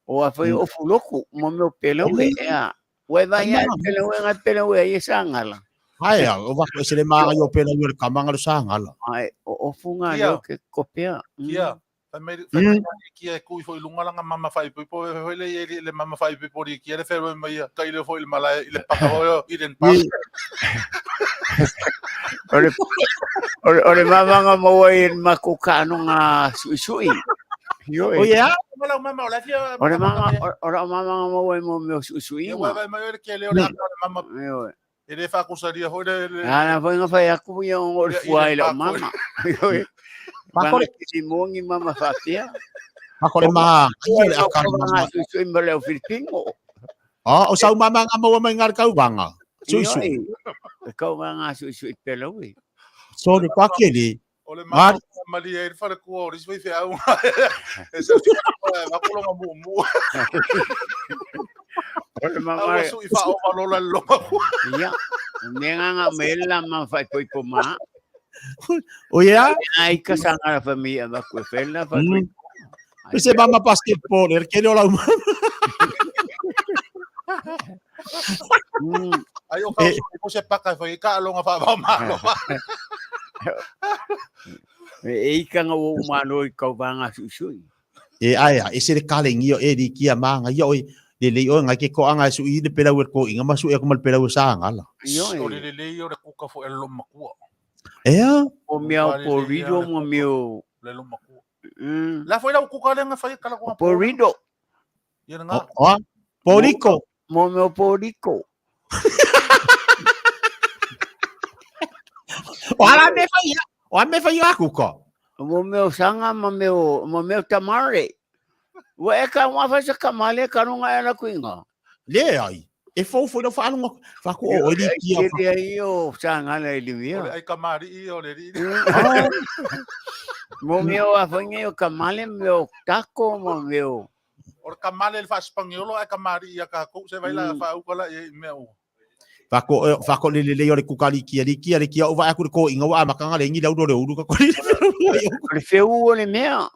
o a whai o fuloku, mo meo pelo e, ea. Ua e vai ai pele ue ngai pele ue ai e sangala. Ai a, o vako e se le maanga i o pele ue le kamanga le sangala. Ai, o ofu ngā leo ke kopea. Kia, fai mai, fai mai mm. kia e kui foi lunga langa mama fai pipo e foi le i le mama fai pipo ri kia le whenua mai ia, kai le foi le malae i le paka hoi o i ren pa. O le, o le, o le mamanga maua i mako kano ngā sui sui. Ioe. O ia? O lau mama, o la fia... O le mama, o lau mama nga maua i mo meo suisuiga. Ia, wai mai o le kia leo le aka o le mama. Ioe. E le whakusaria hoi le... le... Ana foi nga whai aku ia o ngore fua i lau mama. Ioe. Pakore. Ki mongi mama whapea. Pakore ma, ai le aka le mama. Suisui ma leo Filipino. Ah, o sau mama nga maua mai ngā kauvanga. Suisui. Ioe. Kauvanga suisui pelaui. Sorry, kwa kele. O le mama malia i le falekua o le isi faifeau e sau si e vakulonga mumu. O le mama. Aua sui whaova lola le longa kua. Ia, me nganga me la ma whai poi po ma. O ia? Ai ka sanga la famia va ku fela fa. Mm. Se mama basketball, er kele o lau mama. Ai o kau sui ko se paka whai ka alonga wha malo. E ika nga o umano i kau vanga suisui. E aia, e se le kale ngio e li kia maanga ia oi, le lei oi ngai ke ko anga e sui le pelau e ko inga ma sui aku ma le pelau e saanga la. Ioe. O le lelei o le kuka fo e le makua. Ea? O mea o porido mo meo. Le lo makua. Mm. La foi lau kuka le nga fai kala ko. Porido. Ia nga. O, o, poriko. Mo meo poriko. O ala me fai ia, o a me fai ia kuka. Mo meo sanga ma meo, mo meo tamare. Ua e ka wā whai sa kamale ka runga e la kuinga. Le ai. E fou foi lau faalogo faaku o oe Likia. Tele ai o Sagala i le mea. O le aikamali'i o le alii. Mo mea o a foi nei o kamale, mea o tako, mo mea o... O le kamale i le faasipaniolo ae kamali'i ia tatou se vai la faauka la i ai i mea ua. Faako faako le lelei o le kuka Likia Likia Likia o vaai atu le toeaina ua amataga le igi le ulu o le ulu ka koli. O le feu o le mea.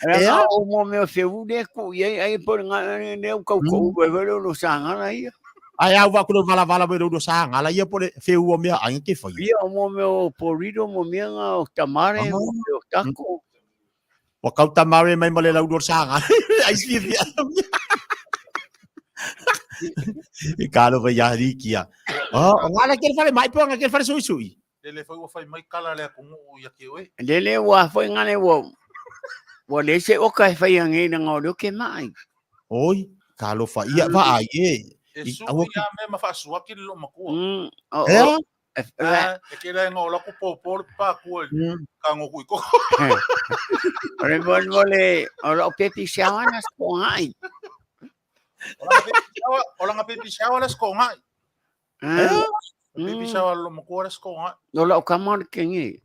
Ea o mo mea feu le ku i ai ai po nga le u kau ko u e lo sangala ia. Ai au va ku vala vala me lo sangala ia po le feu o mea ai ke fai. Ia o mo mea o porito mo mea nga o tamare mo mea o tako. Ua kau tamare mai ma le lau lo sangala. Ai si fia. E kalo vai ia rikia. Oh, o ngala ke fale mai po nga ke fale sui sui. Lele foi ua fai mai kala le atunuu ia te oe. Lele ua foi ngale ua ua le se oka e fai ange na ngā o ke mai. Oi, talofa ia va ai e. E sui ia me ma faasuaki le loo makua. Ea? E ke le ngā o laku pōpō le pākua i ka ngoku i koko. O le mole mole, o lau pepi siawa na skongai. O langa pepi siawa la skongai. Baby shower lo makua le skonga. No lau kama le kengi.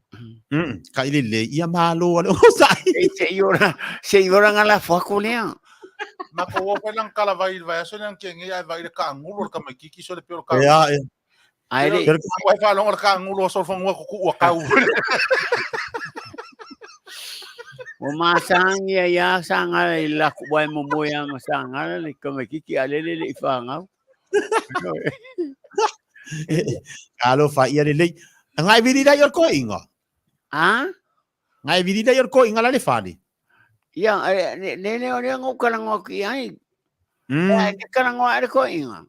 Ka ile le ia malo ale o sai. E se i ora, se i ora ngala fuako lea. Ma ko wo pelang kala vai vai aso nang kengi ai vai le ka ngulo le kama kiki so le pio ka. Ea e. Ai le. Wai fa longo le ka ngulo so fongua ko ku ua kau. O masangi ia ia sanga i la ku wai mo mo ia masanga le kama kiki alele le i whangau. Alofa ia lelei. Ngai vili lai o le koiga. A? Ngai vili lai o le koiga la le fale. Ia, le le o le ngau karangoa ki ai. Mm. Ke karangoa e le koiga.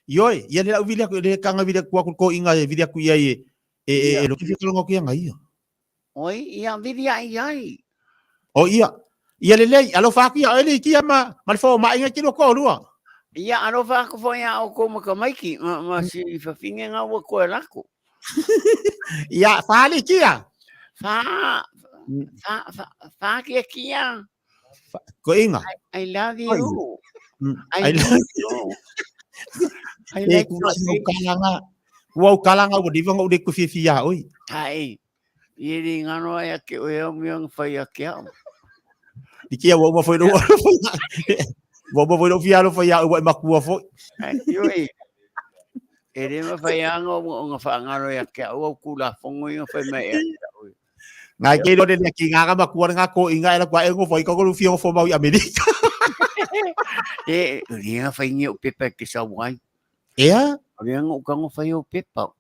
Ioe, ia le lau vili aku, le kanga vili aku aku koiga e vili aku ia e e e lo ki karangoa ki anga ia. Oi, ia vili ai ai. O ia, ia lelei, alofa aku ia oe kia ma, ma le fomai ki lo koʻolua. Ia, alofa aku foi ia o kou makamaiki, ma, ma si fafine ngā ua koe lako. Ia, fale kia. Wha, wha, wha, wha kia kia. Ko inga. I love you. I love you. I like you. Kalanga. Ua u kalanga ua liva ngau le ku fifi ia oi. Hai. Ie ri ngano ai ake oe au mea nga whai ake au. I kia ua uma foi ua uma foi ua fia alo whai au ua makua foi. Ai, ioi. E re ma whai anga o nga whaangaro i ake au au kula fongo i nga whai mai ake au. Ngai ke rore le ki ngā makua ngā ko inga era kua e ngo foi ko lu fia fo mau i Amerika. E, ringa whai ngi o pepa ke sa wai. Ea? Ringa o kango whai o pepa.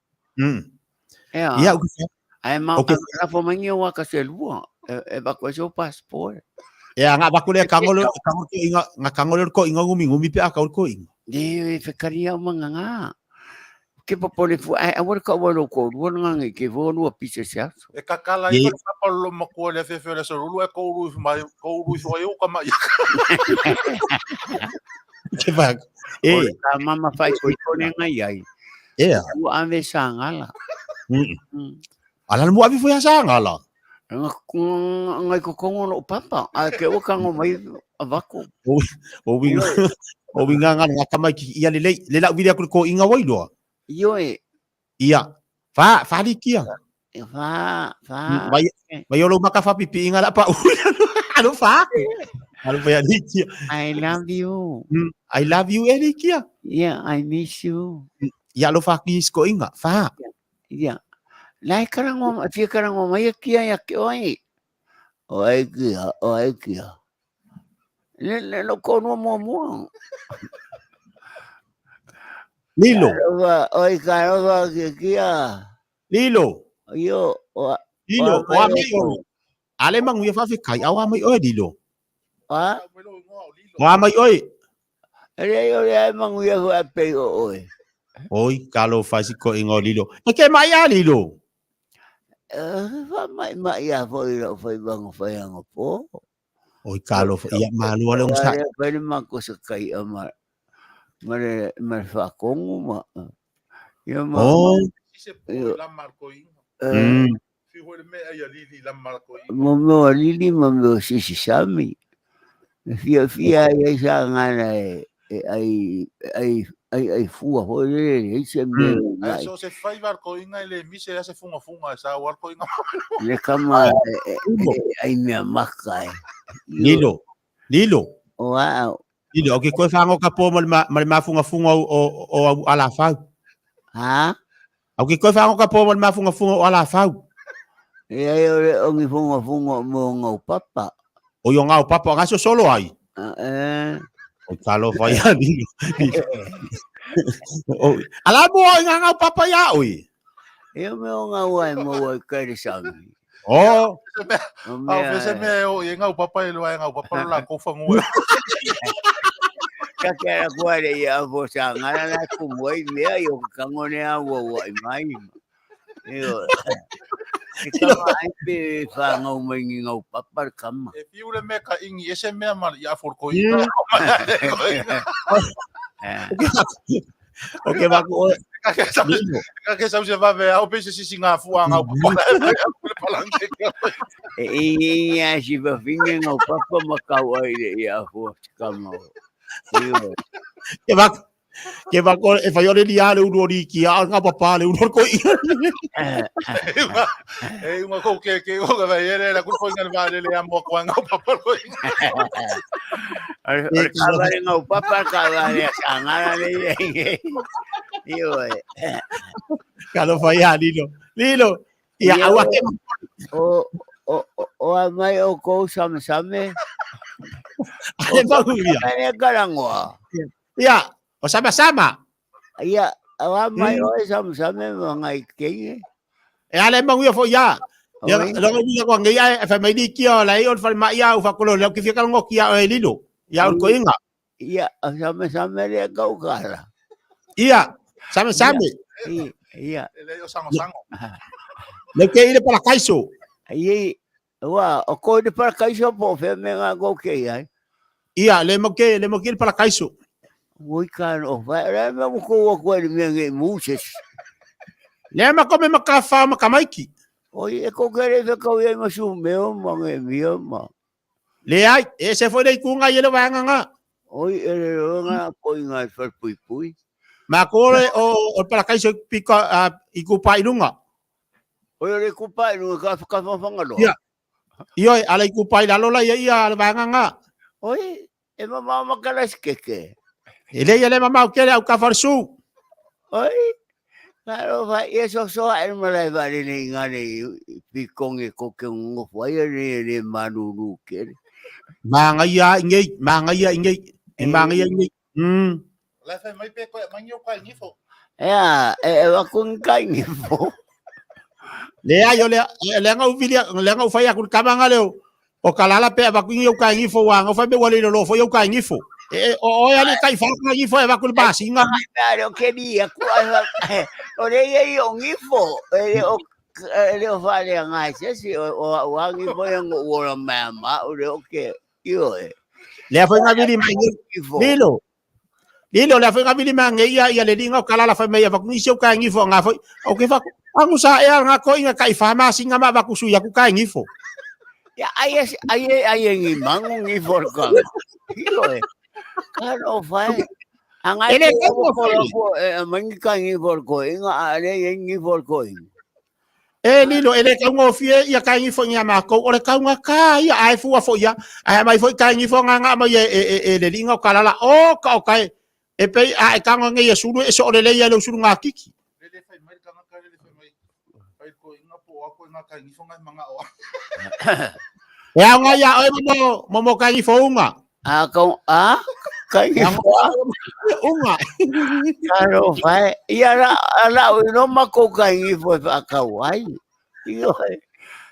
Ea. Ia, Ai ma Okay. la fo mai o ka se lua. E va ko so passport. Ea nga ba kule kango le kango ko inga nga kango le ko inga ngumi ngumi pe aka ko inga. Ne e whakari au manga ngā. Ke popole fu ai awar ka walo ko lua nga ngi ke vo lua pise se aso. E kakala i papa lo makua le fefe le sorulu e ko uru i mai ko uru i fo e o kama i. Ke va. E ka mama fai ko kone ngai ai. Ea. Ua ave sangala. Ala mo avi foi sangala. Nga ngai ko kongo no papa. A ke o kango mai avako. O winga o winga nga nga kama ki ia le le la vili aku ko inga wai loa. Ioe. Ia. Fa fa li kia. Fa fa. Vai vai olo maka fa pipi inga la pa. Alo fa. Alo fa li kia. I love you. I love you e li kia. Yeah, I miss you. Ia alo fa ki sko inga. Fa. Yeah. Lai karango, fia karango mai kia ia ke oi. Oi kia, oi kia. Le le lo kono mo mo. Lilo. Oi karoba kia kia. Lilo. Yo, o Lilo, o a mai o. Ale mangu ia fa kai au a mai oi Lilo. A? O a mai oi. Re o le mangu ia fa pe o oi. Oi, kalo fa si ko ingo Lilo. E ke mai a Lilo. Fa mai mai ia foi lo foi bango foi ango po. Oi kalo fa ia malu ale ngsa. Fa le ma ko sa kai ama. Mare mare fa kongu ma. Ia ma. Oh. Se po la marco inga. Fi ho le me ai lili la marco inga. Mo mo lili mo mo si si sami. Fia fia ia sa ngana e ai ai ai fua foi lele e leai se mea e Ae agai. so o se faiva a le toeaina e le misi ai lava se fugafuga e sau lava le toeaina. Le kama e ai mea maka e. Lilo. Lilo. O a au. Lilo, o ke koe whango ka pō ma le, ma, ma le mafungafunga o, o, o au alawhau. Ha? Au ke koe whango ka pō ma le mafungafunga o alawhau. E ai o le ongi fungafunga mo ngau papa. O i o ngau papa, o ngaso solo ai. E. O talo whai a Lilo. O, ala mo o ngā ngau papa ia oi. E o mea o ngau ai mo ai kai le sami. O. O mea. O se mea o i ngau papa e loa e ngau papa lo la kofa ngue. Ka ke ara kua le ia fo sa ngana na ku moi mea i o ka ngone a ua ua i mai. E o. E kama ai pe wha ngau mai ngi ngau papa le kama. E fiu le mea ka ingi e se mea ma ia for ko ina. O ke vaku o. Ka ke sa ka ke sa se va ve au pe se sisi ngā fua ngau papa. Le palange. E ingi ingi a si va finge ngau papa ma kau ai le ia fo kama. Ke vaku Ke va ko e whai ore li a le uru ori ki a ngā papa le uru ko i. E unga ko ke ke o ka vai ere la ku ko ngal va le a mo ko ngā papa ko i. Ore ka vare ngau papa ka vare a sangara le i. Io e. Ka lo whai a Lilo. Lilo. Ia aua ke o o o a mai o kou same same. Ale mau ia. Ane karangoa. Ia, o sama sama. Ia, o a mai o e sama sama ma ngai kenge. E ale mau ia fo ia. Ia, lo ngi ko ngi ai fa mai ni kia la i on fa ma ia u fa kolo le ki fia kalongo kia o e lilo. Ia o ko inga. Ia, o sama sama le kau kala. Ia, sama sama. Ia, ia. E le o sango sango. Le ke ile para kaiso. Ia, ua, o ko ile para kaiso po fe me nga ko ke ai. Ia, le mo ke, le mo ke ile para kaiso. Ui ka o fa re me mo ko wa ko le me nge Moses. Le ma ko me ma ka fa ma ka maiki. Oi e ko ke le fe kau ia ma su me o ma nge mi o ma. Le ai, e se foi le kunga i le waanga nga. Oi e le ronga ko i ngai fa pui pui. Ma ko le o o para kaiso pika i kupa i lunga. Oi o le kupa i lunga ka ka whawhanga loa. Ia. Ioi, ala i kupa i lalo la ia ia le waanga nga. Oi, e mamao makala keke. E le ia le mamao kele au ka farsu. Oi, ka ro fa ia so so e malai va le nei ngane i konge ko ke ngofo ai le le manunu kele. Manga ia ingei, manga ia ingei, e manga ia ingei. La fai mai pe koe mangi o kai ngifo. Ea, e e wa kun kai ngifo. Le ai o le le nga uvili le nga ufai aku kama nga leo. O kalala pe va kungi o kai ngifo wa nga fai me wale lo fo yo kai ngifo. E o o ali kai fa kai ngifo e va ku ba singa. Ai o ke ni aku ai o le ia o ngifo. E o le o fa le nga se si o o ngifo ya ngo o la ma ma o le o ke io e. Le foi nga vili mai Lilo. Lilo le foi nga vili mai ia ia le linga o kalala fai mai va kungi se o kai ngifo nga foi. O ke fa angu sa e nga ko inga kai fa ma singa ma va ku su ya ku kai ngifo. Ya ai ai ai ngi mangu ngifo ka. Io e. Ka no fai. Anga Ele e ko ko ko e mangi ka ngifo ko inga ale ngifo ko inga. E lilo, e le kaunga o fie ia kai ngifo ia mākou, o le kaunga ka ia, ai fua fo ia, ai mai foi kai ngifo ngā ngā mai e, e, e, e le linga o kalala, o ka o kai, e pei a e kanga ngai e sulu, e so o le leia le usulu ngā kiki. Le fai mai kanga ka le fai mai. Fai ko inga po a ko ngā kai ngifo ngai manga o. E au ngai ia oe momo, momo kai ngifo unga. A kau a kai ngifo unga. Karo fai ia ra ra o no ma ko kai ngifo e whakau ai. Io e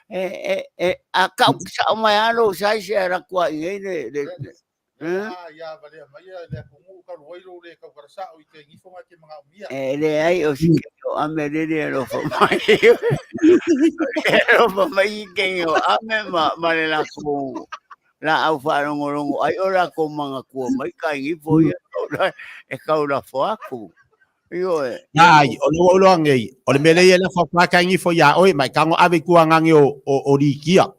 e e e a kau sa mai alo sai se ra kua i nei le le. Ah, ia vale mai ia le kongu ka roi ro le ka karasa o i te ngifo ngai te manga o mia. E le ai o si ke o ame le le ro fa mai. E ro fa mai ke o ame ma ma le la ko la au whaarongorongo ai o la ko manga kua mai kai ngifo ia e kau la foaku. Io e. Ai, o le ulo ngei, o le mele ia la fa kai ngifo ia oi mai kango ave kua ngangi o o o rikia.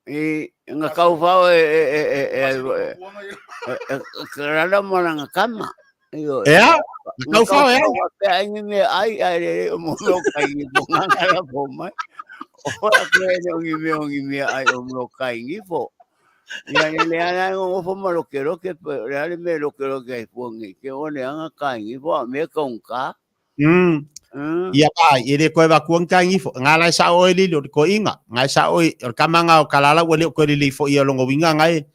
I nga kaufao e e e e e e kalala ma langa kama. Io. Ea, kaufao ea. Pe ai ni me ai ai le o mo lo kai ni po nga la po mai. O a ke ne o ni me o ni me ai o mo kai ni po. Ia le le ana ngo fo ma lo ke lo ke le ale me lo ke lo ke po ngi ke o le anga kai ni po me ka un ka. Ia pa, e le koe vakuang ka ngifo. Nga lai sa oe lili o le koinga. Nga sa oe, o le kamanga o kalala ua le o koe lili fo ia longo winga ngai.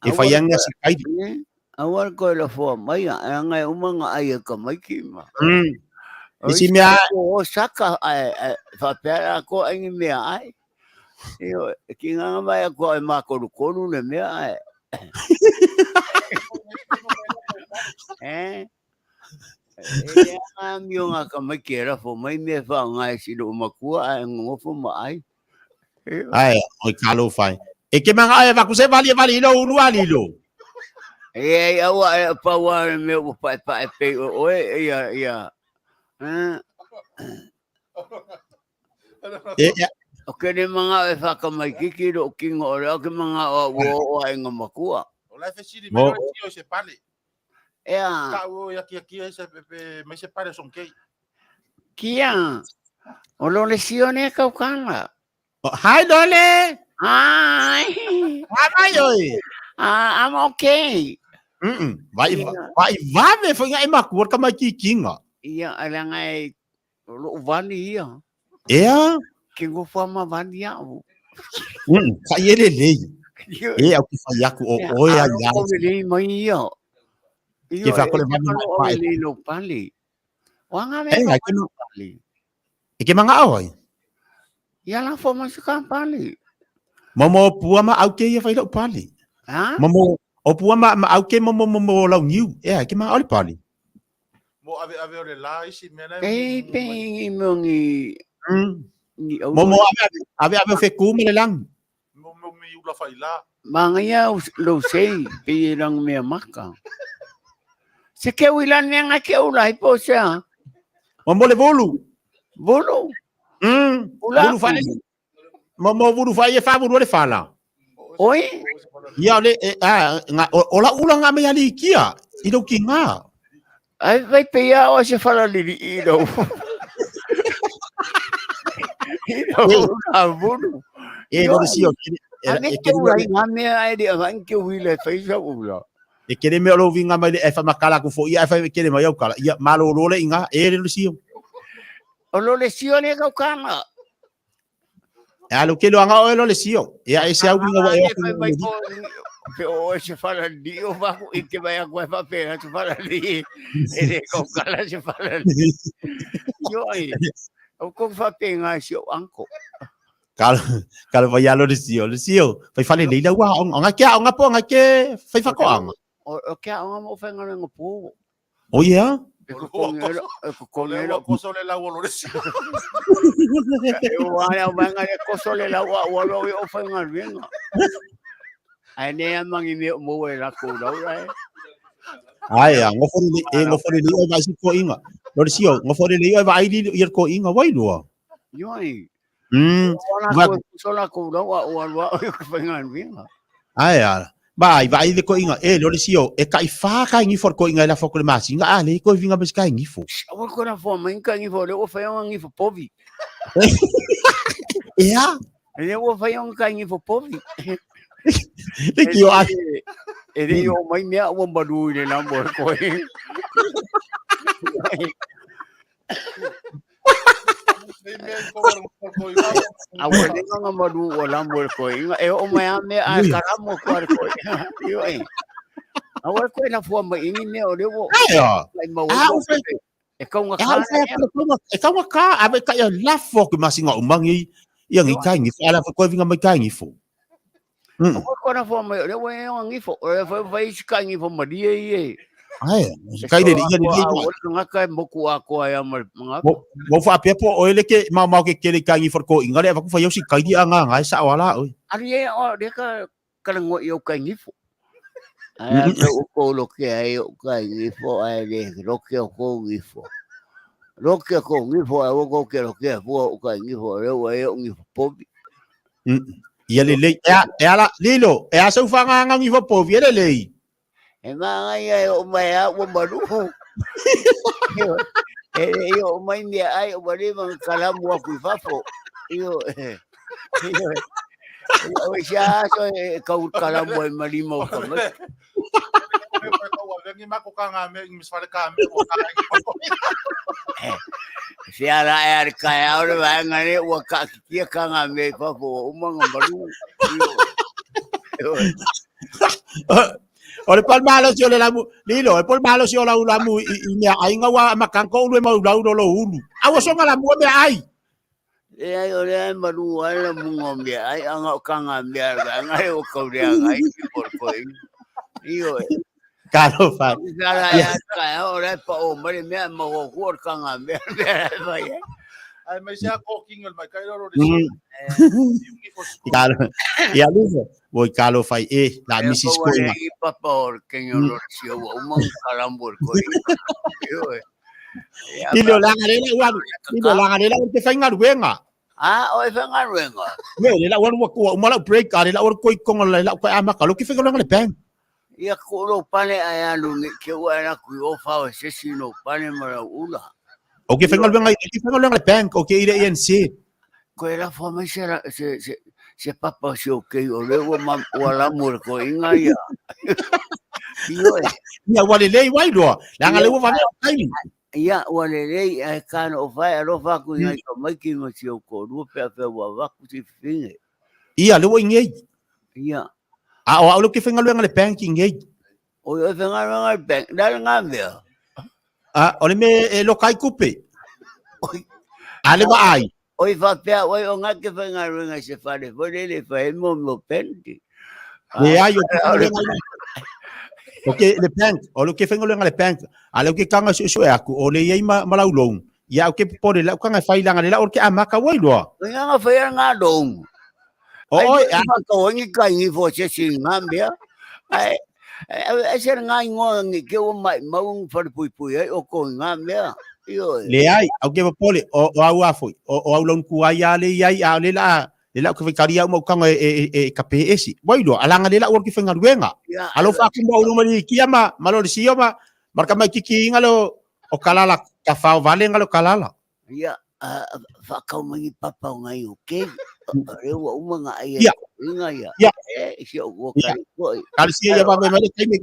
E whai anga si kairi. Aua koe la foa mai, a anga e uma nga ai e ka mai ki ma. Isi mea... O saka, whapea a ko ai ngi mea ai. Io, ki nganga mai a ko ai makoru koru le mea ai. Eh? E a mio ngā ka mai ke rafo mai me wha ngā e silo makua a e ngofo ma ai. Ai, oi kalo whai. E ke manga ai vaku se vali vali ilo ulu ali ilo. E ai aua e paua me o pae pae pe o oe ia ia. E e O ke ne manga e whaka mai kiki ro kingo o reo ke manga o ua o ai ngā makua. O lai fesili me o tio se pale. Ea. Ka o ia kia kia se pe me se pale son kei. Kia. O lo le sione kau kanga. Hi Lole. Hi. Hi mai oi. I'm okay. Vai vai vave foi ngai makua ka mai kikinga. Ia ala ngai lo vani ia. Ea. Ke ngofa ma vani au. Ka ie le lei. E au ki whai aku o oe a ia. O le mai ia. Ke wha kore vani mai pai. O le lo pali. O anga me e, ke pali. E ke manga au ai. Ia la fo ma ka pali. Momo pua ma au ke ia whai lau pali. Ha? Momo o pua ma au ke momo momo lau niu. Ea, ke manga au le pali. Mo ave ave o le la isi mea nei. E pe i mo ngi Momo ave ave ave o wheku me le lang. Mo mo mi ula whai la. Manga ia lo sei pe i rang mea maka. Se ke ui lan mea nga ke ula hi po sea. Momo le volu. Volu? Volu whai. Momo volu whai e wha volu le whala. Oi? Ia le o la ula ngā mea li kia. I lo ki ngā. Ai vai pe ia o se whala lili i lo. I lo ngā volu. E lo sio. A me ke ula i ngā mea ai le avang ke ui le whaisa ula. E kere mea lo winga mai le e whamakala ku fo ia e whai kere mai au kala. Ia malo lo le inga e le sio. O lo le sio ne kau kanga. E alo ke lo anga o e lo le sio. Ia e se au winga wa e o. Pe o e se whala li o wahu i te mai aku e whapea se whala li. E le kau kala se whala li. Io ai. O kong whapea ngā sio anko. Kalo vai alo le sio, le sio. Fai fale leila ua onga ke onga po onga ke fai whakoanga. O ke onga mo whai ngā renga po. O ia? E ko koso le lau o le sio. E o ana o mai ngā koso le lau o alo o whai ngā renga. Ai nea mangi me mo e la ko lau lai. Ai a ngofori le e ngofori le o vai si ko inga. Lo le sio ngofori le o vai li i ko inga wai lua. Yo ai. Va so la ko lau o alo o whai ngā renga. Ai a ba vai le ko inga e lo le sio e kai fa kai ngi for ko inga la fo ko le masi nga a le ko vinga bes kai ngi fo. O ko na fo mai kai ngi fo le o whai ngi fo povi. Ea. Le o whai kai ngi fo povi. Le kio a e le o mai mea ua malu i le lambo e koe. A ua le nganga malu ua lambo e koe. E o mai a mea a karamo koe le koe. Io e. A ua koe na fua mai ingi mea o le ua. Aia. E kaunga ka. E kaunga ka. A me kai a lafo ki masinga umangi. Ia ngi kai ngi. Ala koe vinga mai kai ngi fo. O kona fo mai le we o ngi fo e fo fo isi ka ngi fo maria i e. Ai, kai le ia le o nga ka moku a ko ai ma nga. Mo fa pe po o le ke mau mau ke ke le ka ngi fo ko inga le va ku fa yo si kai di anga ngai sa wala oi. Ari e o le ka ka ngo i o ka ngi fo. Ai o ko lo ke ai o ka ngi fo ai le ro ke o ko ngi fo. Loke ko ngifo a wo ko ke loke a fua o ka ngifo le ua e o ngifo povi. Ia lelei, e a, e ala, Lilo, e a sau whanganga ngifo povi, e lelei. E maangai e o mai a ua maluhu. E le i o mai mea ai o malima nga kalamu aku i fafo. Io, io, o i a aso e kau kalamu ai malima o ka mai. Se ala e are kai au le vaenga ne ua kaakitia ka ngā mea i fafo ua uma nga malu. Io, O le palmalosi o le lamu, Lilo, e palmalosi o lau lamu i, i mea ai ngā wā makanko ulu e mau lau lolo ulu. Aua songa lamu o mea ai. E ai o le ai malu ai la munga o mea ai, anga o ka ngā mea le vaenga e o kau le anga ai ki por koe. Io e. Kalo whai. I ala e a kai o le pa o mare mea ma o ku o ka ngā mea mea e mai e. Ai mai se a kōkinga o le mai kai roro le si. Kalo. Ia Lilo, voi kalo whai e, la misi E skoinga. i papa o le kenga o le si o uma kalambu o koe. Io e. Lilo langa le lau alu, lilo langa le lau te whainga ruenga. Ah, o e whainga ruenga. Me, le lau alu wakua, uma lau break, a le lau alu koi konga, le lau kai amaka, lo ki whainga ruenga le bang. Ia ko lo pane ai alu ni ke ua na kui o fao se si no pane ma lau ula. O ke whainga ruenga, ki whainga ruenga le bank, o ke i le ANC. Ko e la fo mai se se se se papa se o ke o le ua ma ua la mo ko inga ia. Io e. Ia ua lelei wai loa, leaga le ua vave o taimi. Ia ua lelei ae kana o fai alofa aku i ngai tamaiti ma si ou toalua pe a fea ua avaku si fifine. Ia le ua ingei. Ia. A o au le ke whaingaluenga le bank ingei. O i whaingaluenga le bank, nā le ngā mea. A, o le me e loka ai kupe. A le wa ai. Oi whapea, oi o ngā ke whaingaluenga se whare, whare le whai mo mo penti. Le ai o ke whaingaluenga O ke le bank, o le ke whaingaluenga le bank, a le ke kanga su su e aku, o le iei ma, ma lau loan. Ia o ke popore lau kanga whai langa le lau o ke amaka wai loa. O ngā whai ngā loan. O oi, a ka o ngi kai ngi fo se si ngā mea. Ai ai se ngā ingoa ngi ke o mai mau whare pui pui ai o ko ngā mea. Io e. Le ai, au ke popole o o au afoi, o o au loan ku ai a le iai a le la le la ke whai au mau kanga e e e ka pe esi. Wai loa, alanga le la o ke whai ngaruenga. Alofa ku mau luma ni kia ma, malo le sio ma, marka mai kiki inga lo o kalala ka whao vale nga lo kalala. Ia, whakau mai ni papa o ngai o ke, reo wa uma nga ai Ia. inga ia. Ia. E, si o ua Ia. kai koi. Kalo sia ia ba mai mai kai me.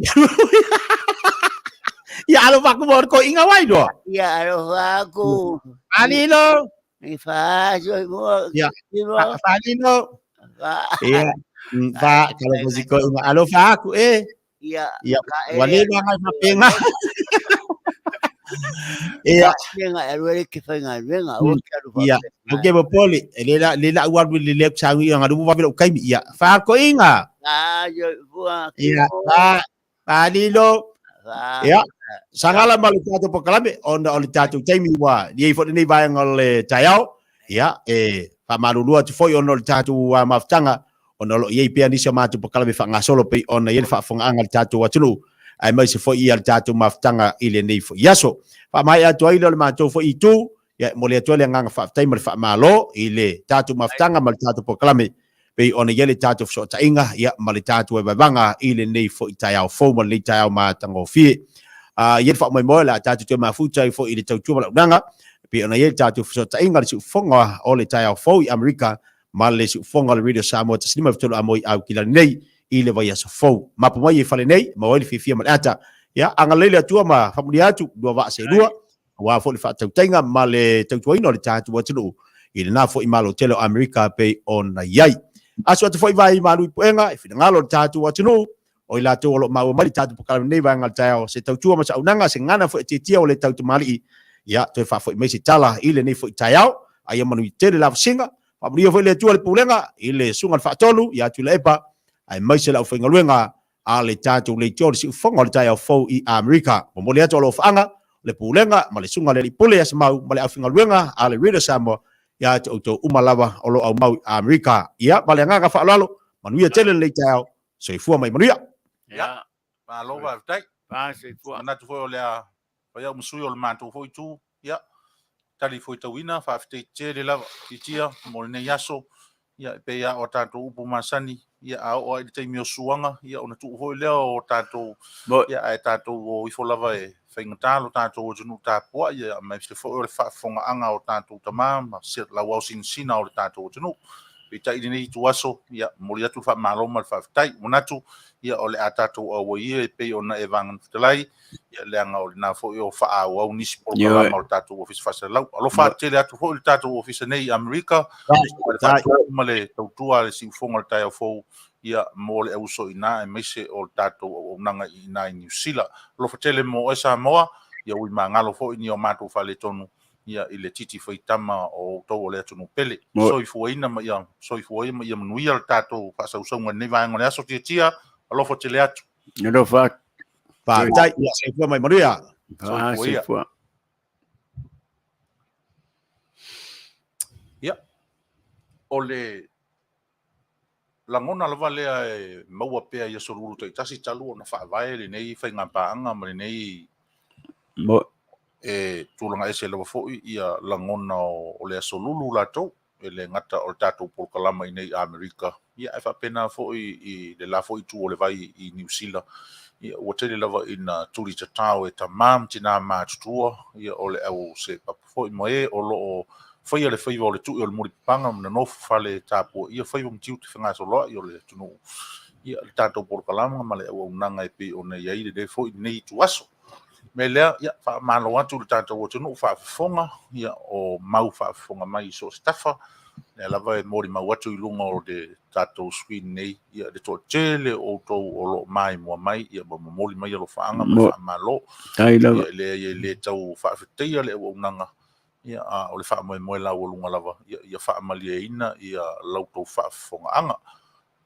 Ia alo fa ku ko inga wai loa. Ia, alo whaku. Alilo. I whaaso i mua. Ia. Kimo. Falilo. Wha. Ia. Fa kalo ko si ko inga alo fa ku e. Ia. Ia. Ka e Wa le ngai fa penga. Ia. Nga e rere ke whai ngā renga, o ke aru Ia. O ke popole, le la le la ua le le sangi nga lu va lo kai ia. Fa ko inga. Nga yo fua. Ia. Fa falilo. Ia. Sangala ma le tatou polokalame ona o le tatou taimi ua i ai foi lenei vaega o le taeao. Ia, e faamalulu atu foi ona o le tatou mafutaga ona o lo o i ai pea nisi o matou polokalame faagasolo pei ona i ai le faafofogaaga a le tatou atunuu aemaise foi ia le tatou mafutaga i lenei foi aso. Faamaea atu ai lea o le matou foi itu, ia e momoli atu ai le agaga faafetai ma le faamalo i le tatou mafutaga ma le tatou polokalame pei ona i ai le tatou fesootaiga ia ma le tatou vaevaevaga i lenei foi taeao fou ma lenei taeao matagofie. A i ai le faamoemoe o le a tatou toe mafuta ai foi i le tautua ma le auaunaga pei ona i ai le tatou fesootaiga le siufofoga o le taeao fou i Amerika ma le siufofoga o le Radio Samoa 153 Amoy Aukilani nei i le vaiaso fou. Mapu mai e fale nei, maua ai le fiafia ma le ata. Ia, agalelei le Atua ma faamanuia atu, lua vaa se lua, aua foi le faatautaiga ma le tautuaina o le tatou atunuu i lena foi Malo tele o Amerika pei ona i ai. Aso atu foi vai malu i puega, i finagalo o le tatou atunuu, o i latou o lo o maua mai le tatou polokalame nei vaega o le taeao, se tautua ma se auaunaga, se gagana foi e tiatia o le tautamalii, ia, toe faafoi mai se tala i lenei foi taeao, a ia manuia tele lavasiga, faamanuia foi le Atua i le pulega, i le susuga i le Faatonu ia Tuilaepa, aemaise le aufaigaluega a le tatou leitio o le siufofoga o le taeao fou i Amerika. Momoli atu alofaaga, le pulega ma le susuga i le Alii Pule ia Semau ma le aufaigaluega a le Radio Samoa ia te outou uma lava o lo o aumau i Amerika. Ia, ma le agaga faaaloalo, manuia tele lenei taeao. Soifua ma ia manuia. Ia, malo faafetai. Fa soifua. Manatu foi o le a fai au ma sui o le matou foi itu. Ia, talifuaitauina, faafetai tele lava Titia mo lenei aso. Ia, e pei lava o a tatou upu masani, ia a oo lava i le taimi o suaga, ia ona tuu foi lea o tatou, ia ae tatou o ifo lava e faigata lo tatou atunuu tapuai, ia aemaise foi o le faafofogaaga a o tatou tama ma lauaosinasina o le tatou atunuu. Peitai i lenei ituaso, ia, momoli atu le faamalo ma le faafetai. Manatu, ia, o le a tatou auai ia e pei ona e Vaga Fetalai, ia, leaga o lena foi o faaauau nisi polokalama o le tatou Ofisa Faasalalau. Alofa tele atu foi le tatou Ofisa nei i Amerika, ma le faatupu ma le tautua a le siufofoga o le taeao fou, ia, mo le auso i ina, aemaise o le tatou auaunaga i ina i Niu Sila. Alofa tele mo oe Samoa, ia ui magalo foi ni o matou faaletonu, ia, i le titi faitama o outou o le atunuu pele. Soifuaina ma ia soifua ma ia manuia le tatou faasausauga i lenei vaega o le aso. Tiatia, alofa tele atu. Alofa atu. Faafetai, ia soifua mai manuia. Soifua ia. Soifua. Ia, o le lagona lava lea e maua pea i aso lulu taitasi talu ona faavae lenei faigapaaga ma lenei e tulaga ese lava foi ia lagona o le aso lulu latou, e le gata o le tatou polokalama i nei i Amerika, ia ae faapena foi i le la foi itu o le vai i Niu Sila. Ia, ua tele lava ina tuli tatao e tamā ma tinā matutua, ia o le au seepapu foi ma e o lo o faia le faiva o le tui o le mulipapaga ma nonofo fale tapuaia faiva ma tiute fegasoloai o le atunuu, ia le tatou polokalama ma le auaunaga e pei ona i ai lenei foi lenei ituaso. O le mea lea, ia, faamalo atu i le tatou atunuu faafofoga, ia, o mau faafofoga mai i so o se tafa, lea lava e molimau atu i luga o le tatou screen nei, ia, le toatele o outou o lo o maimoa mai, ia, ma momoli mai alofaaga ma le faamalo. Ia, e leai e le tau faafetaia le auaunaga, ia, a o le faamoemoe laualuga lava, ia, ia faamalieina ia la outou faafofogaaga.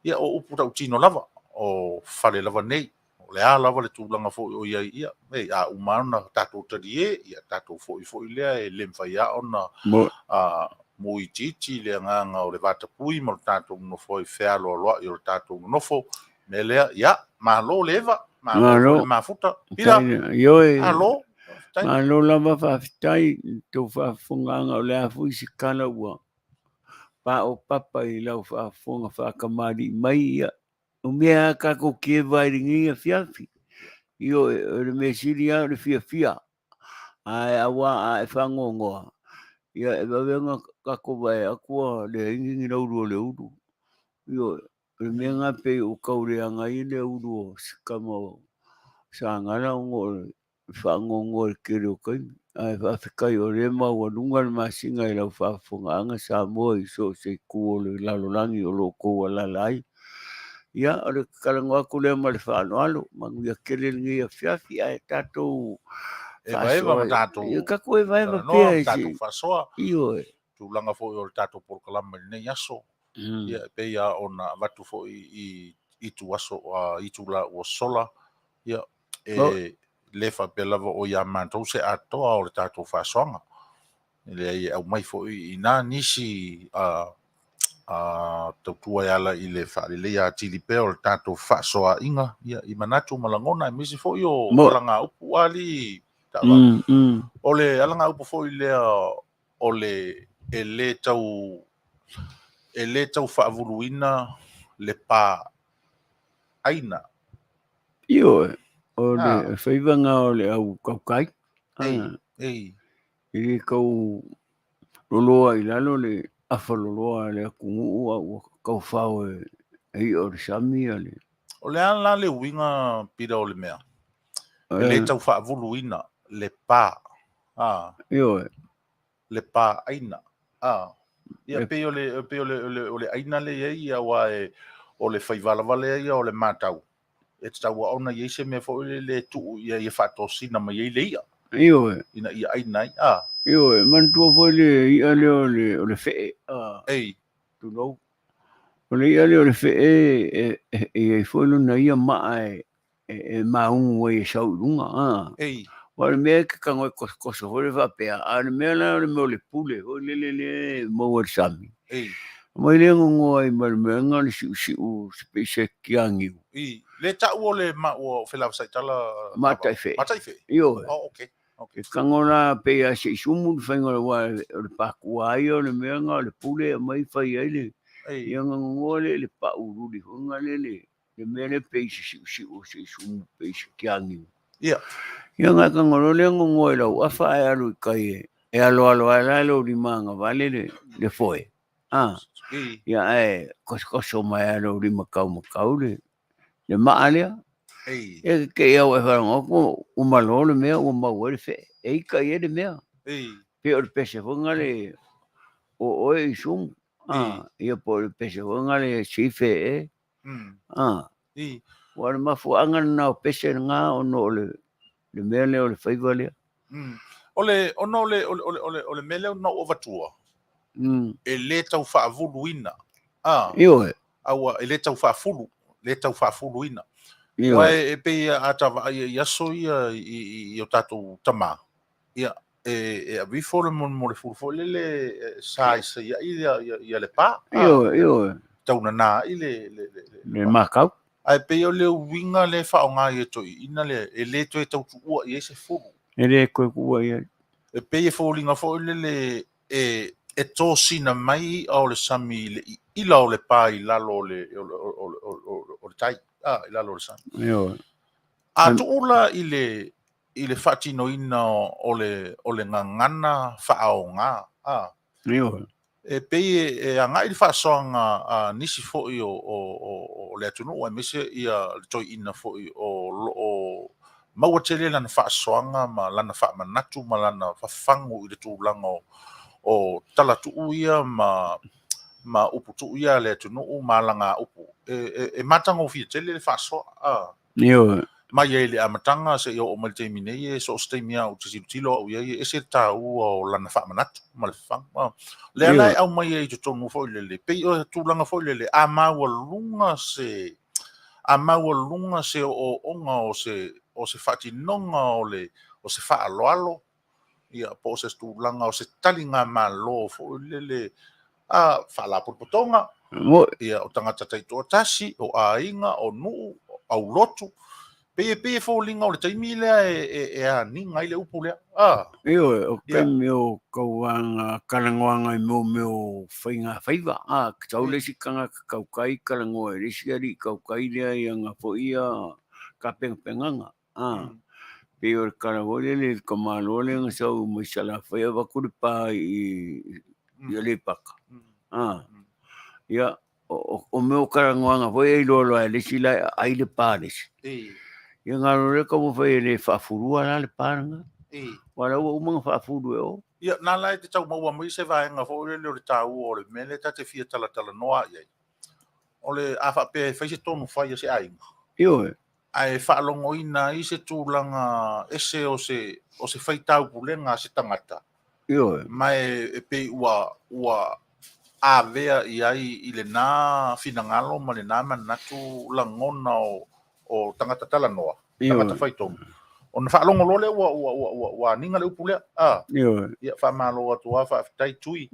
Ia, o upu tautino lava, o fale lava nei, O le a lava le tulaga foi o i ai, ia, ei, a uma ona tatou talie, ia tatou foi foi lea e le mafai lava ona muitiiti le agaga o le vatapuia ma lo tatou nonofo ai fealoaloai o le tatou nonofo. O le mea lea, ia, malo le eva, malo foi le mafuta. Pita, malo. Malo lava faafetai i le tou faafofogaaga, o le a foi se tala ua paopapa i lau faafofoga faatamalii mai, ia, O mea a tatou keva i lenei afiafi, ioe, o le mea sili lava o le fiafia, ae auā a e faanoanoa, ia e vave ona tatou vae atu ua leai ni laulu o le ulu. Ioe, o le mea lena pei ua tau leaga ai le ulu o si tama o Sagala ona o le faanoanoa i le tele o taimi. Ae faafetai o lea e maualuga le masina i lau faafofogaaga Samoa i so o se itu o le lalolagi o lo o outou alaala ai. Ia, o le talanoa atu lea ma le faaaloalo, manuia tele lenei afiafi ae tatou Evaeva ma tatou Ia, tatou evaeva talanoa pea ma i tatou se faasoa. Ioe. Tulaga foi o le tatou polokalama i lenei aso, ia e pei lava ona avatu foi i ituaso, itula ua sola, ia, e le faapea lava o ia matou se atoa o le tatou faasoaga. E leai, e aumai foi i ina nisi tautua e ala i le faaleleia atili pea o le tatou faasoaina, ia, i manatu ma lagona, aemaise foi o alagaupu alii taavale. O le alagaupu foi lea o le e le tau e le tau faavuluina le pa aina. Ioe, o le faiva lena o le au tautai. Ei, ei. E le tau loloa i lalo le afa loloa a le atunuu a ua tau fao e i'a o le sami a le. O le a la le uiga pila o le mea? E le tau faavuluina le pa. Ioe. Le pa aina. Ia, pei o le, pei o le, o le, o le aina lea i ai, ia, aua e, o le faiva lava lea ia o le matau, e tatau lava ona i ai se mea foi lele e tuu i ai e faatosina mai ai le i'a. Ioe. Ina ia aina ai. Ioe, manatua foi le i'a lea o le, o le fe'e. Ei. Tulou. O le i'a lea o le fe'e, e i ai foi lona ia ma'a e, e maugu ai e sau i luga. Ei. Aua o le mea e te tago e kosokoso foi lea faapea, a o le mea la o le mea o le pule foi lele lea e maua i le sami. Ei. Aumai lea gogoa ai ma le mea lena o le siusiu se pei se tiagiu. I, le ta'u o le ma ua felavasaitala Mataife. Mataife. Ioe. Oh, okay. E tago la pei lava se i sumu le faiga o le aua o le pakua ia o le mea lena o le pule e aumai fai ai le ia ona gogoa lea i le pau luli foi lena le le mea lea pei se siusiu se i sumu pei se kiagi. Ia. Ia ona e tago loa lea gogoa i lau afa ae alu i tai e aloalo ai la lou lima agavale le foe. A. Ia ae kosokoso mai lava lou lima taumatau le le maa lea. E te i au e faalogo atu ua malo le mea ua mau ai le fee. E ita i ai le mea. Pei o le pese foi lena le o oe i sumu. Ia po o le pese foi lena le sife e. Ua o le mafuaaga lena o pese lena ona o le mea lea o le faiva lea. O le, ona o le, o le, o le, o le mea lea na ou avatua, e le tau faavuluina. Ioe. Aua e le tau faafulu, le tau faafuluina. Ioe. Aua e pei a ta vaai i aso ia i o tatou tama, ia, e ave ifo le mo le fulu foi lele sa isaiai ia le pa. Ioe, ioe. Tau nana ai le makau. Ae pei o le uiga lea e faaaoga i e toeaiina lea, e le toe tau tuua i ai se fulu. E le toe tuua i ai. E pei e foliga foi lele e tosina mai i'a o le sami i le iila o le pa i lalo o le o le tai, a, i lalo o le sami. Ioe. A tuu la i le i le faatinoina o le o le gagana faaaoga, a. Ioe. E pei e agai le faasoaga a nisi foi o le atunuu aemaise ia le toeaina foi o lo o maua tele lana faasoaga ma lana faamanatu ma lana fafagu i le tulaga o tala tuu ia ma upu tuu ia a le atunuu ma alagaupu. E matagofie tele le faasoa. Ioe. Mai ai i le amataga seia oo mai i le taimi nei, e so o se taimi lava ou te tilotilo au i ai, e ese le taua o lana faamanatu ma le fafagu. Lea la e aumai ai i totonu foi lele, pei o le tulaga foi lele, a maualuga se, a maualuga se ooooga o se, o se faatinoga o le, o se faaaloalo, ia, po o se tulaga o se taligamalo foi lele, a faalapotopotoga, ia, o tagata taitoatasi, o aiga, o nuu, o aulotu, pei e pei e foliga o le taimi lea e aniga ai le upu lea. A. Ioe, o taimi o tauvaga talanoaga i mea mea o faiga faiva, a, sau le isi tagata tautai talanoa i le isi alii tautai lea i ana foi ia tapenapenaga, a, pei o le tala foi lele i le tamaloa lea na sau mai Salafai avatu le pa i Aleipata, a, ia, o mea o talanoaga foi e iloa loa e le isi la e aai le pa a le isi. Ia na loa lea taumafai e le faafulua la le pa lena. Aua la ua uma ona faafulu e o. Ia, na la e te tau maua mai se vaega foi lele o le taua o le mea lea ta te fia talatalanoa i ai. O le a faapea e fai se tonu fai a se aiga. Ioe. Ae faalogoina ai se tulaga ese o se o se faitaupulega a se tagata. Ioe. Ma e pei ua ua avea i ai i lena finagalo ma lena manatu lagona o tagata talanoa, tagata faitonu. Ona faalogo loa lea ua ua ua ua aniga le upu lea. A. Ioe. Ia faamalo atu lava, faafetai Tui.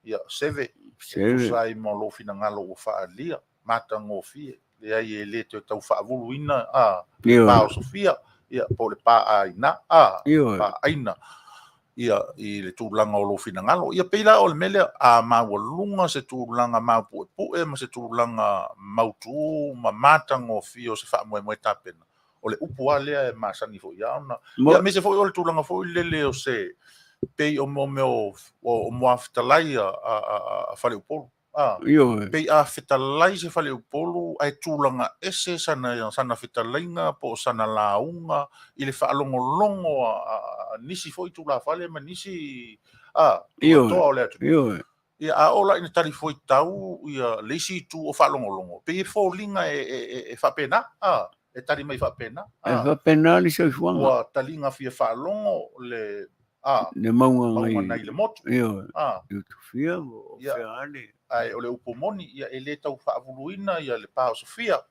Ia Seve, e tusa ai ma lou finagalo ua faaalia, matagofie, leai e le toe tau faavuluina a le pa o Sofia, ia po o le pa aina, a, pa aina, ia i le tulaga o lou finagalo. Ia pei la o le mea lea, a maualuga se tulaga maupuepue ma se tulaga mautu ma matagofie o se faamoemoe tapena, o le upu lava lea e masani foi lava ona... Ia aemaise foi o le tulaga foi lele o se pei o mea o muafetalai a Faleupolu. A, Ioe. pei a fetalai se Faleupolu ae tulaga ese sana fetalaiga po o sana lauga i le faalogologo a nisi foi tulafale ma nisi a tulatoa o le atunuu. Ioe. Ia, a oo la ina talifuaitau ia le isi itu o faalogologo, pei e foliga e faapena, a, e tali mai faapena. E faapena le soifuaga. Ua taliga fia faalogo le, a, le mauga nai, nai le motu. Ioe. A. I Utufia, o fea ane. Ae o le upu moni, ia e le tau faavuluina ia le pa o Sofia,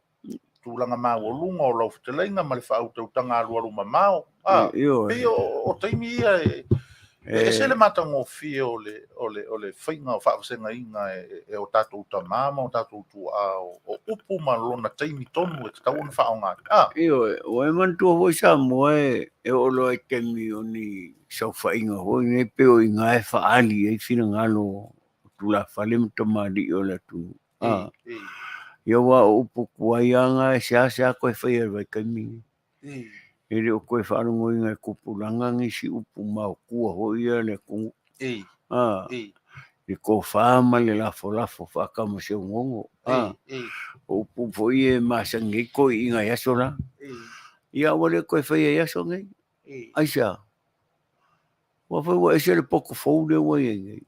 tulaga maualuga o lau fetalaiga ma le faautautaga alualu mamao. A, Ioe. Pei o taimi ia E ese le matagofie o le, o le, o le faiga o faavasegaina e, e o tatou tamā ma o tatou tuaa o, o upu ma lona taimi tonu e tatau ona faaaoga ai. Ah. Ioe, ua e manatua foi Samoa e, e oo loa i taimi o ni saofaiga foi nei pei o i ina e faaali ai finagalo o tulafale ma tamalii o le atunuu. Ah. Ia aua o upu tuai lava na e seasea toe faia i le vaitaimi lenei. E le o toe faalogoina e tupulaga nisi upu maotua foi ia a le atunuu. Le tofa ma le lafolafo faatamaseogogo. O upu foi ia e masani ai toeaiina i aso la. Ia ua le toe faia i aso nei. Aisea? Ua fai ua ese le poto fou lea ua i ai nei.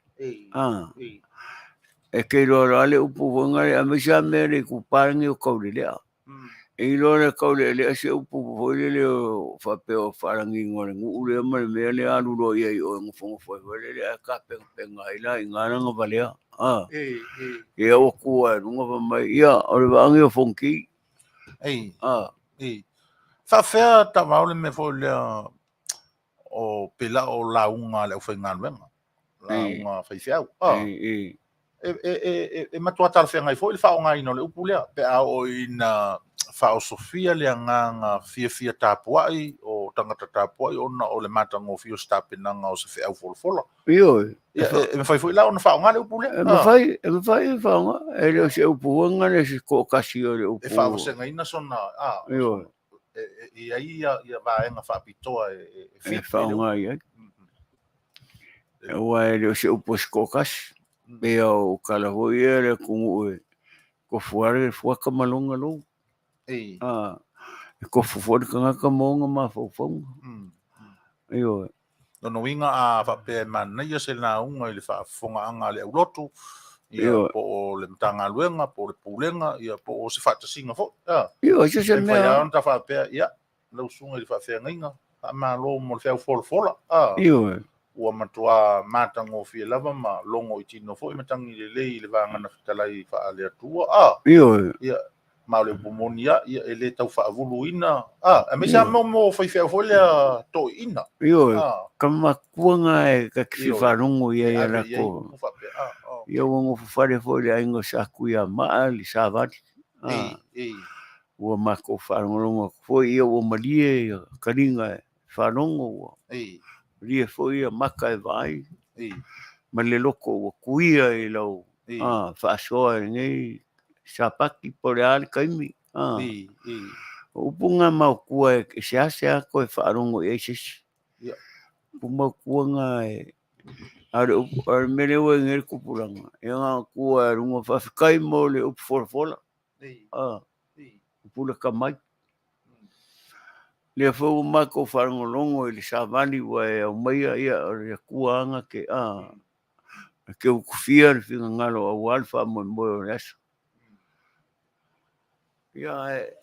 E te iloa loa le upu foi lea, aemaise lava mea le itupa lenei o Taulelea. E iloa le Taulelea se upu foi lele o faapea o faalagiga o le nuu lea ma le mea lea alu loa i ai i o e nofonofo ai foi lele ae tapenapena ai la i ina lana valea. Ia ua tu lava i luga fai mai, ia o le vaa lenei o Fonoti. Faafefea Taavao le mea foi lea o pela o lauga a le aufaigaluega, lauga faifeau. E matua talafeagai foi le faaaogaina o le upu lea pe a oo ina faaosofia le agaga fiafia tapuai o tagata tapuai ona o le matagofie o se tapenaga o se feau folafola. Ioe. E mafai foi la ona faaaoga le upu lea? E mafai, e mafai ona faaaoga. E le o se upu foi lena le se toatasi o le upu. E faavasegaina sona, Ioe. E i ai ia vaega faapitoa e fit e faaaoga i ai. Aua e le o se upu a se toatasi. Pei o tala foi ia a le atunuu e tofu lava le fuata ma lona lou. E tofu foi le tagata ma ona mafaufauga. Ioe. Lona uiga a faapea e manaia se lauga i le faafofogaaga a le aulotu, ia, po o le Matagaluega, po o le Pulega, ia, po o se faatasiga foi. Ioe, se se mea. E mafai lava ona ta faapea, ia, lau susuga i le faafeagaiga, faamalo mo le feau folafola. Ioe. Ua matua matagofie lava ma logo i tino foi matagi lelei i le vagana fetalai faale-Atua. Ioe. Ia, ma o le upu moni lava, ia, e le tau faavuluina, aemaise lava mo faifeau foi lea toeaiina. Ioe, tama matua na e ta te fia faalogo i ai ia latou. Ia ua nofo fale foi le aiga o Satuiamaa i le Savali. Ua matou faalogologo atu foi, ia ua malie ia taliga e faalogo, ua malie foi ia maka e vaai, ma le loto ua tuia i lau faasoa i lenei Sapati po o le a le taimi. O upu na maotua e seasea toe faalogo i ai se isi. Upu maotua na e a o le mea lea ua i ai nei le tupulaga, ia na ona tu lava i luga, faafetai mo le upu folafola. Upu lata mai. Lea foi ua matou faalogologo i le savali ua e aumaia, ia o le Atua lava na te, na te utufia le finagalo aua le faamoemoe o le aso. Ia, e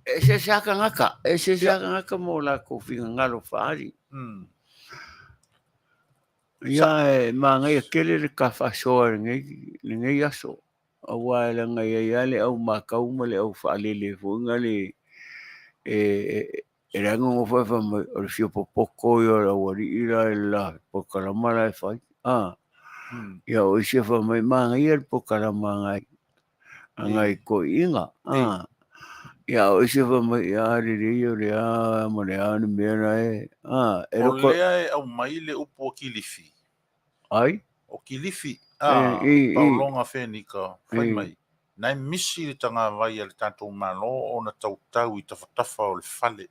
eseese lava tagata, e eseese lava tagata ma o latou finagalo faaali. Ia, e manaia tele le ta faasoa i lenei aso. Aua e leaga e i ai lava le au matau ma le au faalele foi lea e leaga nofo ae fai mai, o le fia popoto ia o le aualii la i le la polokalama la e fai. Ia o isi e fai mai, manaia le polokalama a nai toeaiina. Ia o isi e fai mai, ia lelei o le a ma le a le mea la e... O lea e aumai le upu a Kilifi. Ai? O Kilifi, a, Paologa Fenika, fai mai, na e misi le tagavai a le tatou Malo ona tautau i tafatafa o le fale,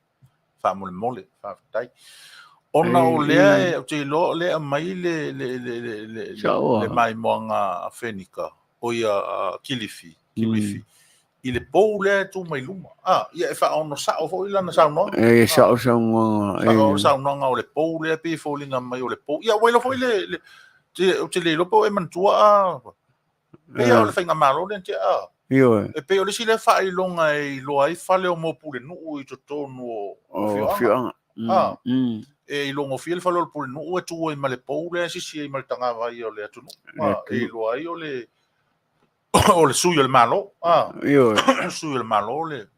faamolemole, faafetai. Ona o lea e, ou te iloa o lea e aumai le, le, le, le, le, le maimoaga a Fenika, o ia a Kilifi, Kilifi, i le pou lea e tu mai luma. A, ia e faaono sao foi lana saunoaga. E sao saunoaga. Sao saunoaga o le pou lea pei e foliga mai o le pou. Ia ua iloa foi le, le te, ou te le iloa po o e manatua a pei o le faigamalo lea te a. Ioe. E pei o le isi lea faailoga e iloa ai fale o mo Pulenuu i totonu o afioaga. A, e ilogofie le fale o le Pulenuu e tu ai ma le pou lea e sisi ai ma le tagavai o le atunuu. A, e iloa ai o le o le sui o le Malo. Ioe. Sui o le Malo le.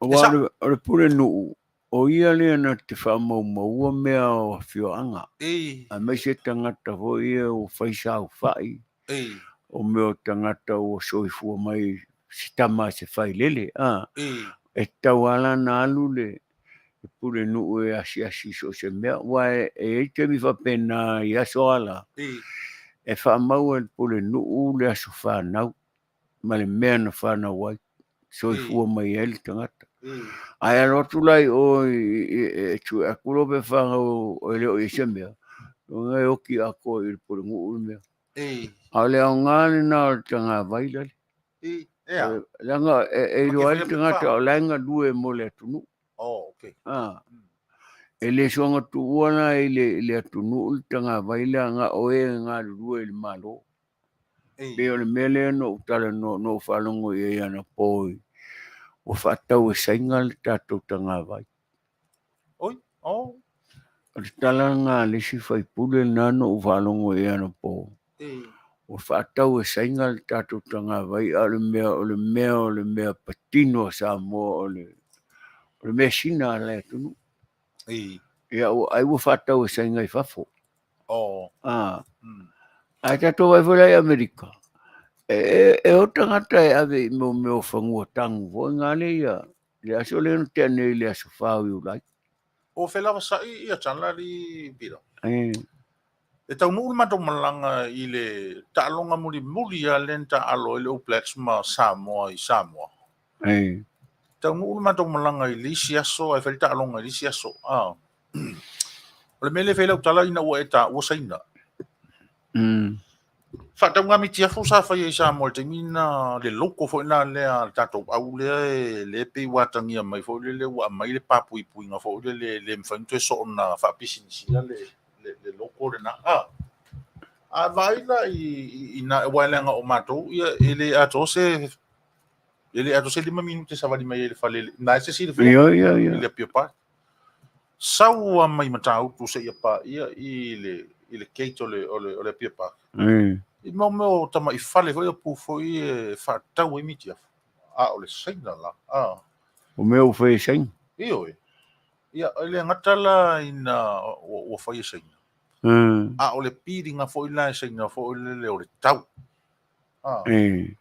Aua o le Pulenuu, O ia lea na te faamaumaua mea o afioaga, aemaise tagata foi ia ua fai saofai, o mea o tagata ua soifua mai se tama a se failele, a, e tatau lava la ona alu le pulenuu e asiasi i so o se mea, aua e i ai taimi faapena i aso a la, e faamau e le pulenuu le aso fanau ma le mea na fanau ai, soifua mai ai le tagata. Ae alu atu la i o e sue atu loa pe fanau e le o i ai se mea, lona e oti atoa i le pulenuu le mea. A o le aoga lena o le tagavai lale. Leaga e iloa ai le tagata o la e galue mo le atunuu. E le soona tuua la i le atunuu le tagavai leaga o e galulue i le Malo. Pei o le mea lea na ou talanoa, na ou faalogo i ai anapo ua faatau e Saina le tatou tagavai. Oi, oh. O le tala lena a le isi faipule lena na ou faalogo i ai anapo. Ua faatau e Saina le tatou tagavai, a o le mea, o le mea, o le mea patino a Samoa, o le, o le measina a le atunuu. Ia, ai ua faatau e Saina i fafo. Oh. Ah. Ae tatou vaai foi la i Amerika, e o tagata e ave i mea o fanua tanu foi ngale ia, le aso lea na tea nei le aso 4 o Iulai. O fe lava sa'i ia tala li pila. E taunuu le matou malaga i le taaloga mulimuli lava lea na taaalo ai le All Blacks ma Samoa i Samoa. Taunuu le matou malaga i le isi aso ae fai le taaloga i le isi aso. O le mea lea e fai ai lau tala ina ua e taua Saina. Faatauga mitiafu sa faia i Samoa i le taimi na le logo foi la lea le tatou au lea e le pei ua atagia mai foi lele ua aumai le papuipuiga foi lele e le mafai ona toe soona faapisinisia le le logo lena. A vaai la i na aua e leaga o matou ia e le atoa se e le atoa se 5 minute savali mai ai i le fale na e se silafia Ia. i le Apia Park. Sau lava mai Matautu seia paia i le i le gate o le o le o le Apia Park. I mau mea o tamai fale foi pu foi e faatau ai mitiafu. A o le Saina la. A. O mea ua fai e Saina. Ioe. Ia, e le gata la ina ua fai e Saina. A o le piliga foi la e Saina foi lele o le tau. A. Le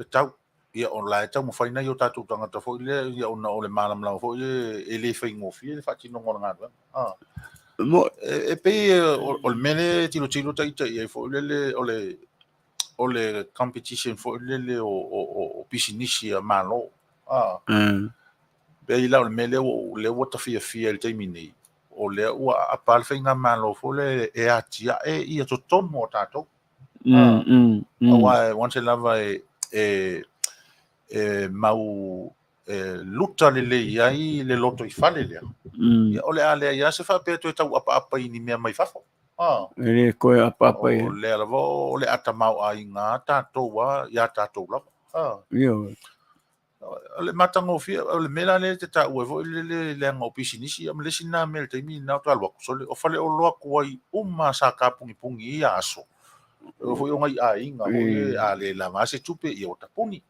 tau. Ia, o la e taumafai nai o tatou tagata foi lea, ia, ona o le malamalama foi e le faigofie le faatinoga o le galuega. A. E pei o le mea lea e tilotilo ita i ai foi lele, o le competition foi lele o pisinisi a Malo. A. Pei la o le mea lea lea ua ta fiafia i le taimi nei, o lea ua aapa le faigamalo foi lea e atiae ia totonu o tatou. Aua e once lava e mau e luta lelei ai le lotoifale lea, ia o le a leai lava se faapea toe tau apaapa i ni mea mai fafo. E le toe apaapa i O lea lava o le a tamaoaiga a tatou a ia tatou lava. Ioe. O le matagofie, o le mea la lea e te taua ai foi lele leaga o pisinisi, ia ma le isi lena mea i le taimi lena o toe alu atu, sole, o faleoloa tuai uma sa tapunipuni i ia aso, o foi o nai aiga foi a le lava se tupe, ia ua tapuni.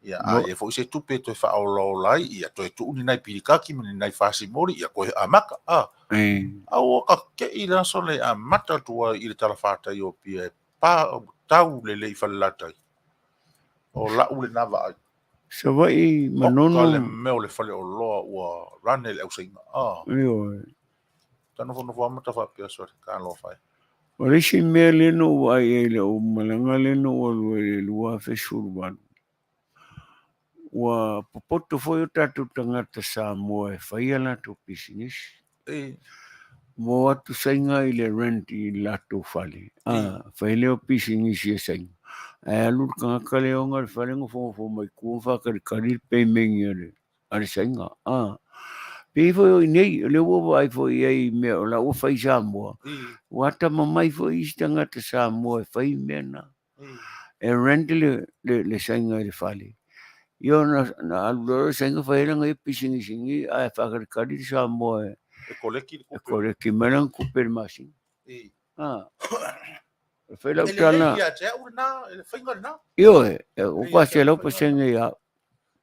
Ia, a i ai foi se tupe e toe faaolaola ai, ia toe tuu ni nai pilikaki ma ni nai fasimoli, ia toe amata. A ua kake'i la sole e amata atu ai i le talafatai o Apia e pa tau lelei i Falelatai. O la'u lena vaai. Savaii Manono. Oka le mea o le faleoloa ua run e le au Saina. Ioe. Ta nofonofo lava ma ta faapea, sole, talofa e. O le isi mea lea na ou vaai ai i lau malaga lea na ou alu ai i le 2018, ua popoto foi o tatou tagata Samoa e fai a latou pisinisi. Ua o atu Saina i le rent i le latou fale, fai lea o pisinisi a Saina. Ae alu le tagata lea ona le fale nofonofo mai tua ma faatalitali le payment a le Saina. Pei foi o i inei, o lea ua vaai foi i ai i mea o la ua fai i Samoa, ua atamamai foi isi tagata Samoa e fai mea na. E rent le Saina i le fale. Ia ona na alu loa le Saina fai ai lana ia pisinisi ni ae faatalitali le Samoa e koleki le tupe. E koleki mai lana tupe i le masina. E fai lau tala. E lelei ia te au lena, le faiga lena. Ioe, e ua 100% ia au.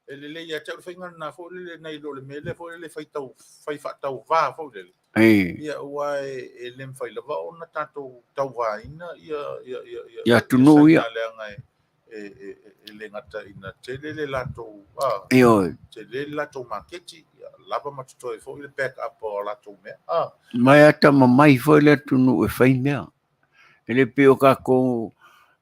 E lelei ia te au le faiga lena foi lele nai lo le mea lea foi lele fai tau fai faatauvā foi lele. Ei. Ia aua e, e le mafai lava ona tatou tauvaina ia ia ia ia Ia atunuu ia. Saina leaga e e e e le gata ina tele le latou a Ioe. tele le latou maketi, ia lava ma totoe foi le back up o latou mea. A. Ma e atamamai foi le atunuu e fai mea. E le pei o tatou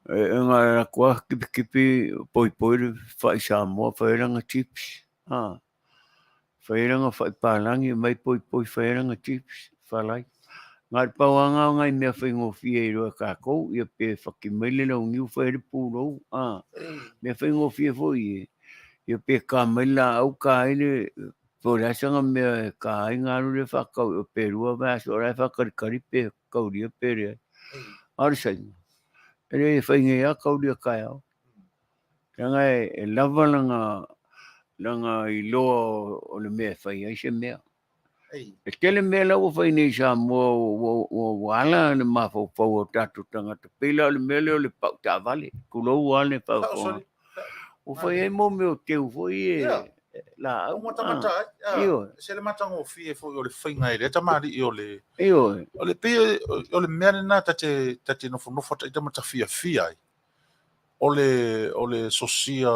e na o le alu atu lava kipikipi poipoi le fai Samoa fai ai lana chips, a, fai ai lana fai palagi aumai poipoi fai ai lana chips, falai. Na o le pau lava lena o nai mea faigofie e iloa e tatou, ia pe fati mai le launiu fai ai le pulou, a, mea faigofie foi ia, ia pe ta mai le laau ta ai le, po o le a sana mea e ta ai ona alu lea faatau i o pe lua vaiaso o la e faatalitali pe taulia pe leai. A o le Saina, e le fai nei lava taulia taeao. Leaga e lava lana, lana iloa o le mea e fai ai se mea. E tele mea la ua fai nei i Samoa ua ala le mafaufau o tatou tagata. Pei la o le mea lea o le pau taavale, tulou lava le faafofoga. Ua fai ai mo mea o teu foi e laau. Ua tagata ai. Ioe. Se le matagofie foi o le faiga e lea tamalii o le Ioe. O le pei o le mea lena ta te ta te nofonofo ita ma tafiafia ai. O le o le sosia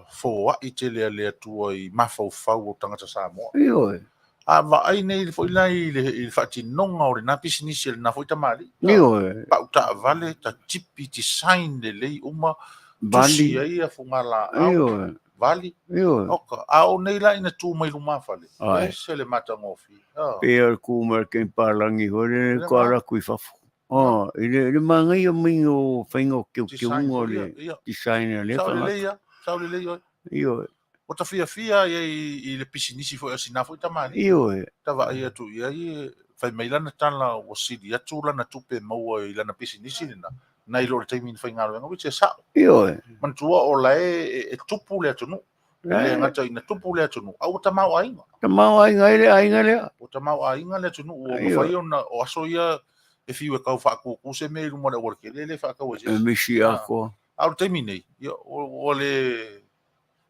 foai tele a le Atua i mafaufau o tagata Samoa. Ioe. A vaai nei foi la i le, i le faatinoga o lena pisinisi a lena foi tamalii. Ioe. Pau taavale, ta tipi design lelei uma, tusi Vali. ai ia fugalaau, Ioe. vali. Ioe. Oka, a o nei la ina tu mai lumafale, Ai. ese le matagofie. Ah. Pei o le ku mai le keni palagi foi lele Le ko ma- ala atu i fafo. Oh, i le, le manaia mai o faiga o Design keukeuga o foi le ia, ia. design a lea Sao tagata. lelei ia, sao lelei oe. Ioe. Ua ta fiafia ai i le pisinisi foi a sina foi tamalii. Ioe. Ta vaai atu i ai e fai mai lana tala ua sili atu lana tupe maua i lana pisinisi lena nai lo le taimi na faigaluega, which e sao. Ioe. Manatua o la e, e tupu le atunuu. E le gata ina tupu le atunuu, a ua tamaoaiga. Tamaoaiga ai le aiga lea. Ua tamaoaiga le atunuu, ua Ioe. mafai ona o aso ia e fiu e kau faakuku se mea i luma o le aualatele, e le faatau e se E isi. misi atoa. A o le taimi nei, ia, ua le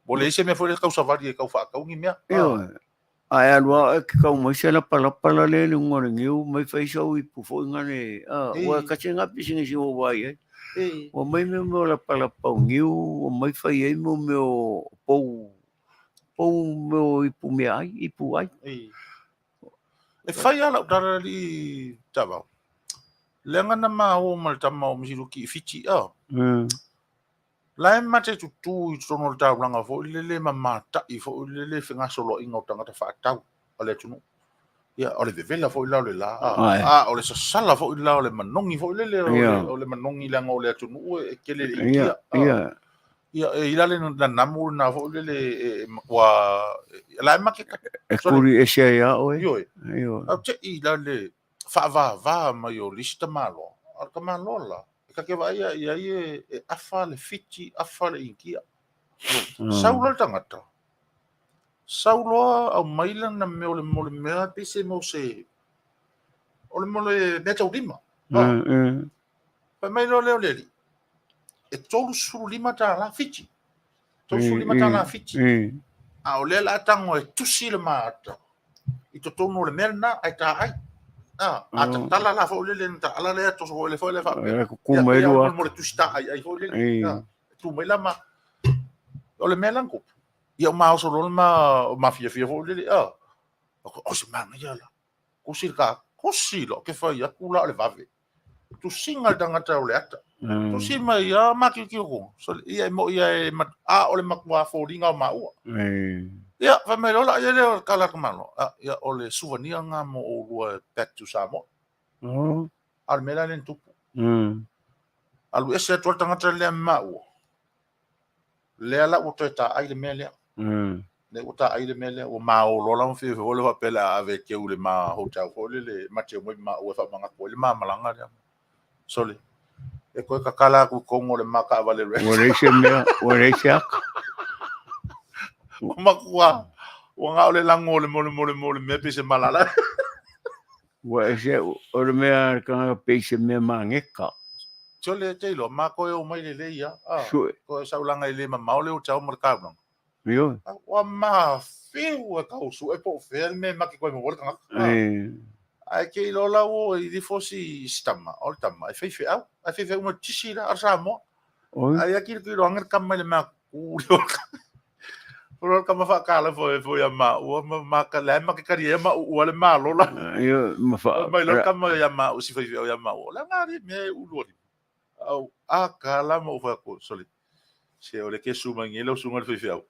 ua leai se mea foi lea tau savali e tau faatau ni mea. Ioe. A e alu lava oe e te kau mai se lapalapa la lea i luga o le niu mai fai sau ipu foi ngane, a, ua kasi ngā pisinisi ua wai ai. Ua mai mea mea o lapalapa o niu, ua mai fai ai mea mea o pou, pou mea o ipu mea ai, ipu ai. E fai lava lau tala alii Taavao, leaga na ma o ma le tama o Misiluki i Fiti, a. La e ma te tutū i totonu o le taulaga foi lele ma mata'i foi lele fegasoloaiga o tagata faatau a le atunuu. Ia, o le vevela foi la o le la, a, a o le sasala foi la o le manogi foi lele, o le, o le manogi leaga o le atunuu e tele le Initia. Ia, e i la le nanamu lena foi lele e matua, la e maketa. E kuri ese ai a oe. Ioe. Ioe. Au te i la le faavavā mai o le isi tamaloa, a o le tamaloa la, e ta te vaai i ai e afa le Fiti, afa le Initia. Sau loa le tagata, sau loa aumai lana mea o le mo le mea pei se mo se, o le mo le mea taulima. Fai mai loa lea o le alii, e $35 Fiti. $35 Fiti. A o lea o le a tago e tusi le maata i totonu o le mea lena ae taai. A, a tatala la foi lele na taala lea toso foi le foi le faapea. E kuku mai lua. Mo le tusi taai ai foi lele. A, tu mai la ma o le mea la na tupu. Ia o maoso loa le ma mafiafia foi lele. A, o se manaia la. Kusi le ka, kusi loa ke fai atu la o le vave. Tusiga le tagata o le ata. Tusi mai a makiokio ko. So ia e mo ia e a o le matua foliga o maua. Ia fai mai loa la ia lea o le kala ka malo. A ia o le souvenir nga mo oulua back to Samoa. A o le mea la lea na tupu. Alu ese atu le tagata lea ma maua. Lea la ua toe taai le mea lea. Lea ua taai le mea lea. Ua maolo la ma fiafia foi le faapea o le a ave e teu i le ma hotel foi lele ma teu mai maua e faamanatu ai le ma malaga lea. Sole, e toe tatala atu i totonu o le ma taavale Ua leai se mea, ua leai se aka. Ua matua, ua na o le lago o le mo le mo le mo le mea pei se malala. Ua ese, o le mea a le tagata pei se mea mageka. Sole, e te iloa, ma toe o mai lelei lava. Sue. Toe saulaga e le mamao le hotel ma le taulaga. Ioe. Ua mafiu e tau sue po o fea le mea e make koe maua le tagata. Ae ke iloa la ua i ifo si tama, o le tama e faifeau, ae faifeau ma tisi la, o le Samoa. Ae ia kilokilo ane le tama i le makuku lea o le tama. O le tama faatala foi foi ia maua ma ma la ma ke kari e ma ua le malo la. Ioe, ma fa. Mai lo tama ia maua si faifeau ia maua. La ngari me ulu ali. Au a kala ma u fa ko soli. Se o le ke su mai nge lau susuga i le faifeau,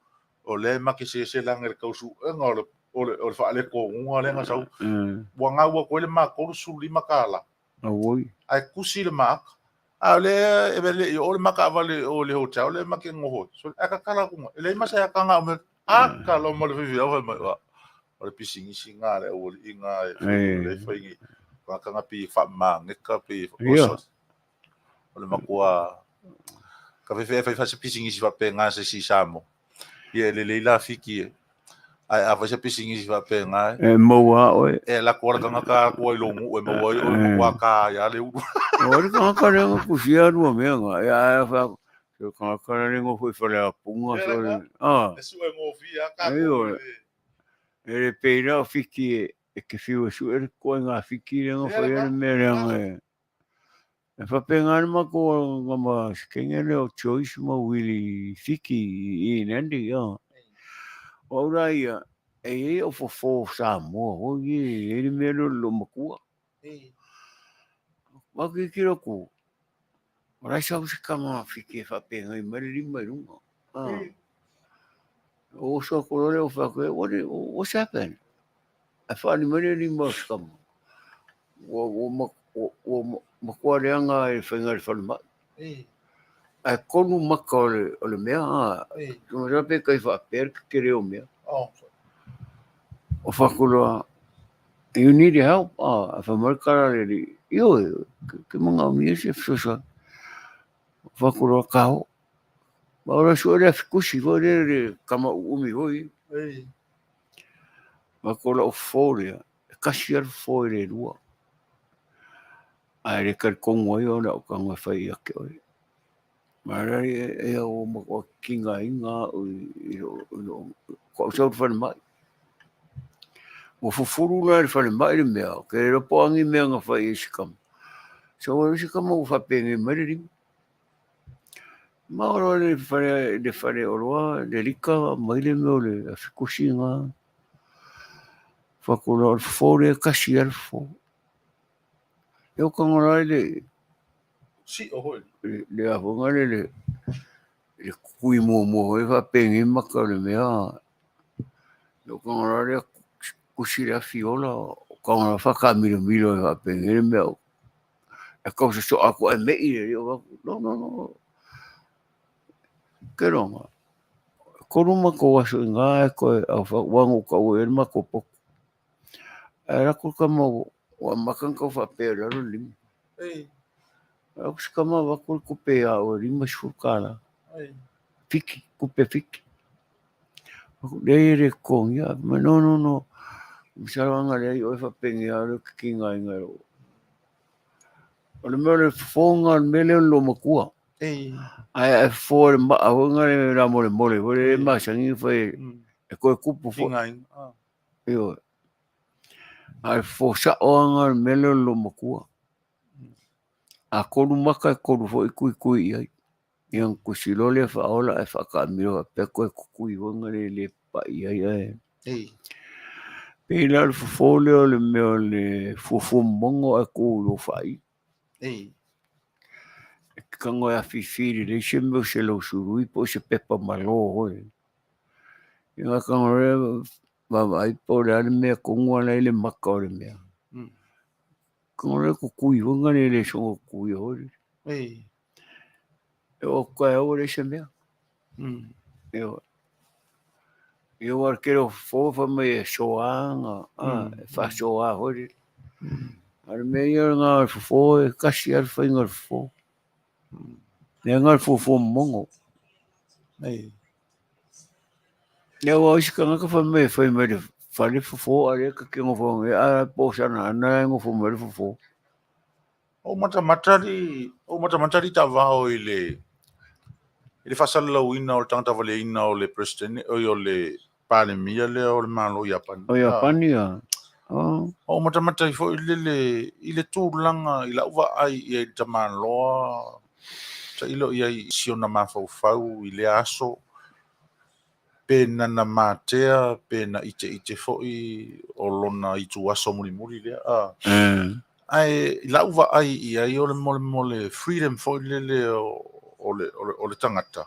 o lea e make sese langa i le tausuega o le o le o le faalekoguga lea na sau. Ua gau atu ai le ma 35 tala. Auoi. Ae tusi le maaka. A o lea e le i oo le ma taavale o le hotel lea ma ke noho ai. So ae tatala atu e leai ma se akanga o mea. A kala ma le faifeau fai mai, o le pisinisi na le aualii na e le fai ni tagata pei e faamageka pei e O le matua ka fefe e fai fa se pisinisi faapena se isi i Samoa. Ia e lelei la Fiti e. Ae a fai se pisinisi faapena e maua a oe. E alu atu lava le tagata atu ai i lou nuu e maua ai oe matua ta ai lava le ulu. O le tagata lea na tusia lua mea na, ia ae fai atu, se tagata la le nofo i Faleapuga so le, E sue gofie lava tatou i le. E le pei la o Fiti e te fiu e sue le ituaiga Fiti lea na faia le mea leaga e. E faapena le matou nama sekenge lea o Joyce ma Willie Fiki i Nandi a. O au la ia, e i ai au fofo o Samoa foi ia, e i ai le mea lea o le loomatua. Matou tilotilo atu, o la e sau se tama Fiti e faapegai mai le lima i luga. Ou oso atu loa lea ou fai atu, what's happened? Ae faaali mai le lima o si tama, ua matua leaga i le faiga i le falemai. Ae tolu maka o le mea, masalo pe tai faapea le tetele o mea. O fai atu loa, you need help, ae fai mai le tala a le alii, ioe, ke manaomia se fesoasoani. Fai atu loa, ka o. Ma o le sue le afikusi foi lea le tama uumi foi. Ma ko lau fofo lea, e kasi lava le fofo e le lua. Ae le talitonu ai o lau tago e fai ia te oe. Ma e ua matua tigaina au i lou sau i le falemai. Ua fufulu la i le falemai le mea, ou te le iloa po o a ni mea na fai ai i si tama. Sau ai si tama ua faapenei mai le lima. Ma o loa le fale, le fale oloa, le lika mai le mea o le afikusi na. Fai atu loa, o le fofo lea e tasi lava le fofo. E o tago la i le Sio foi. Le a foi le le kukui muamua foi faapenei maka o le mea. E o tago la le kusi le afi ola, o tago la faataamilomilo e faapenei le mea. E tau sosoa atu ae mei le alii, no, no, no. Ke loga, e tolu matou aso i ina ae toe ua na ou taua i ai le matou potu. Ae alu atu le tama ua amata ona tau faapea i lalo le lima. Alu atu si tama avatu le tupe ia oe e $50. Fiti, tupe fiti. Leai e le totogia. Fai mai, no, no, no. Masalo ana leai oe faapenei lava le tigaina e lou. O le mea o le fofoga o le mea lea o le loomatua. Ae a e fofo e le maa foi lena le lamolemole foi lea e masani ona fai e toe tupu foi. Ioe. Ae fofo sao lava lena o le mea lea o le loomatua. A tolu maka e tolu foi tuitui i ai. Ia ona tusi loa lea faaola ae faataamilo faapea toe tutui foi na le le papai i ai ae. Pei la o le fofo lea o le mea o le fuafua momono ae tu i lou faaii. E te tago e afifi lelei se mea o se lausului po o se pepa malo foi. Ia ona tago loa lea vaavaai po o le a le mea tonu a la e i ai le maka o le mea. Tago loa tutui foi na le le soona tutuia foi lea. E oo atu taeao ua leai se mea. Ioe. Ia aua o le tele o fofo fai mai e soa na, e faasoa foi lele. A o le mea ia lena o le fofo e tasi lava le faiga o le fofo. Lea na o le fuafua momono. Ia aua o isi tagata fai mai e fai mai le fale fofo a o lea ta te nofo nei a po o sana ana e nofo mai le fofo. Ou matamata li, ou matamata li tavao i le I le faasalalauina o le tagata valeina o le Peresetene, oi o le Palemia lea o le Malo o Iapani. O Iapani a. Oh. Ou matamata ai foi lele i le tulaga i lau vaai i ai i le tamaloa, tailo i ai i si ona mafaufau i lea aso, pe nana matea, pe na iteite foi o lona ituaso mulimuli lea. A. Ae i lau vaai i ai o le molemole freedom foi lele o le, o le, o le tagata,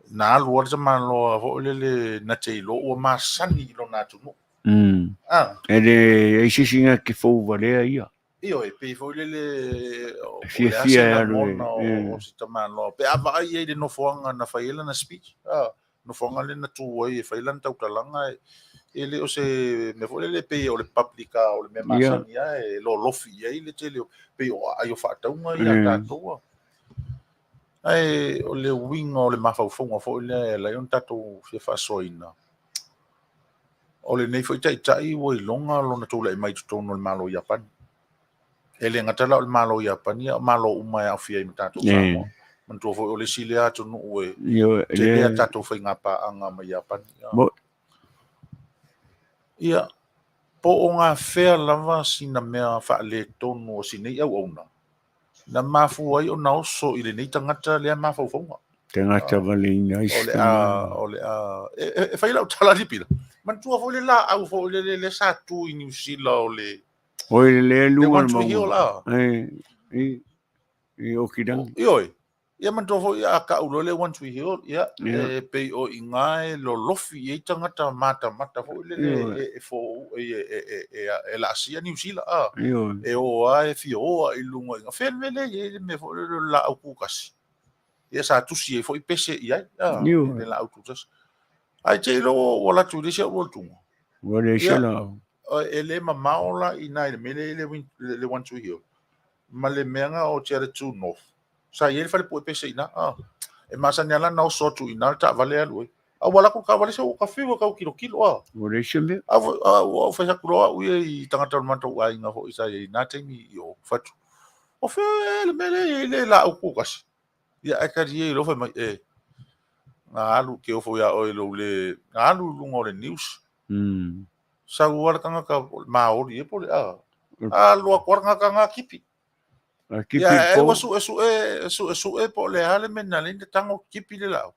na alu lava le tamaloa foi lele na te iloa ua masani i lona atunuu. Ah. E le ai se isi na te fou valea ia. Ioe, pei foi lele o E fiafia e alu e, lagona o si tamaloa. Pe a vaai ai i le nofoaga na fai ai lana speech, ah, nofoaga lea na tu ai e fai lana tautalaga, e le o se mea foi lele pei o le public a o le mea masani lava e lolofi i ai le tele o, pei o aai o faatauga ia a tatou. Ae o le uiga o le mafaufauga foi lea e ala ai ona tatou fia faasoaina, o lenei foi taitai ua iloga lona tulai mai i totonu o le Malo o Iapani. E le gata la o le Malo o Iapani, a o Malo uma e aofia ai ma tatou Samoa. Manatua foi o le isi lea atunuu e tele a tatou faigapaaga mai Iapani. Ia, po o gafea lava sina mea faaletonu o si nei auauna, na mafua ai ona oso i lenei tagata lea mafaufauga. Tagata valeina ai O le a, o le a, e fai lau tala lipila. Manatua foi le laau foi le le sa tu i Niu Sila o le Oi le le luga One Tree Hill la. E, i, i Okirangi. Ioe. Ia manatua foi a kau loa le One Tree Hill, ia, e pei o i ina e lolofi i ai tagata matamata foi lele e fo e e e e laasia Niu Sila a. E o lava e fia o i luga i fea le mea lea e i ai le mea foi lele o le laau kukasi. Ia sa tusi ai foi pese i ai, a, le laau tutasi. Ae te i loa ua alu atu i le isi alu atuga. Ua leai se laau. E le mamao la i ina i le mea lea e i ai le One Tree Hill ma le mea na o te True North. Sa i ai le fale pue pese i ina. A, e masani lava la ona oso atu i ina le taavale alu ai. A ua alu atu le taavale se ua ta fiu e tau tilotilo a. Ua leai se mea. A ua fai atu loa au ia i tagata o le matou aiga foi sa i ai i na taimi i o, fai atu, o fea le mea lea e i ai le laau kukasi? Ia ae tali ai loa fai mai, e, na alu ke ofo iā oe i lou le, na alu i luga o le news. Sau lava le tagata Maori e po o le a, alu atu lava le tagata na tipi. A tipi Ia, po. ua sue sue sue sue po o le a le mea na ala ai ona tago tipi le laau.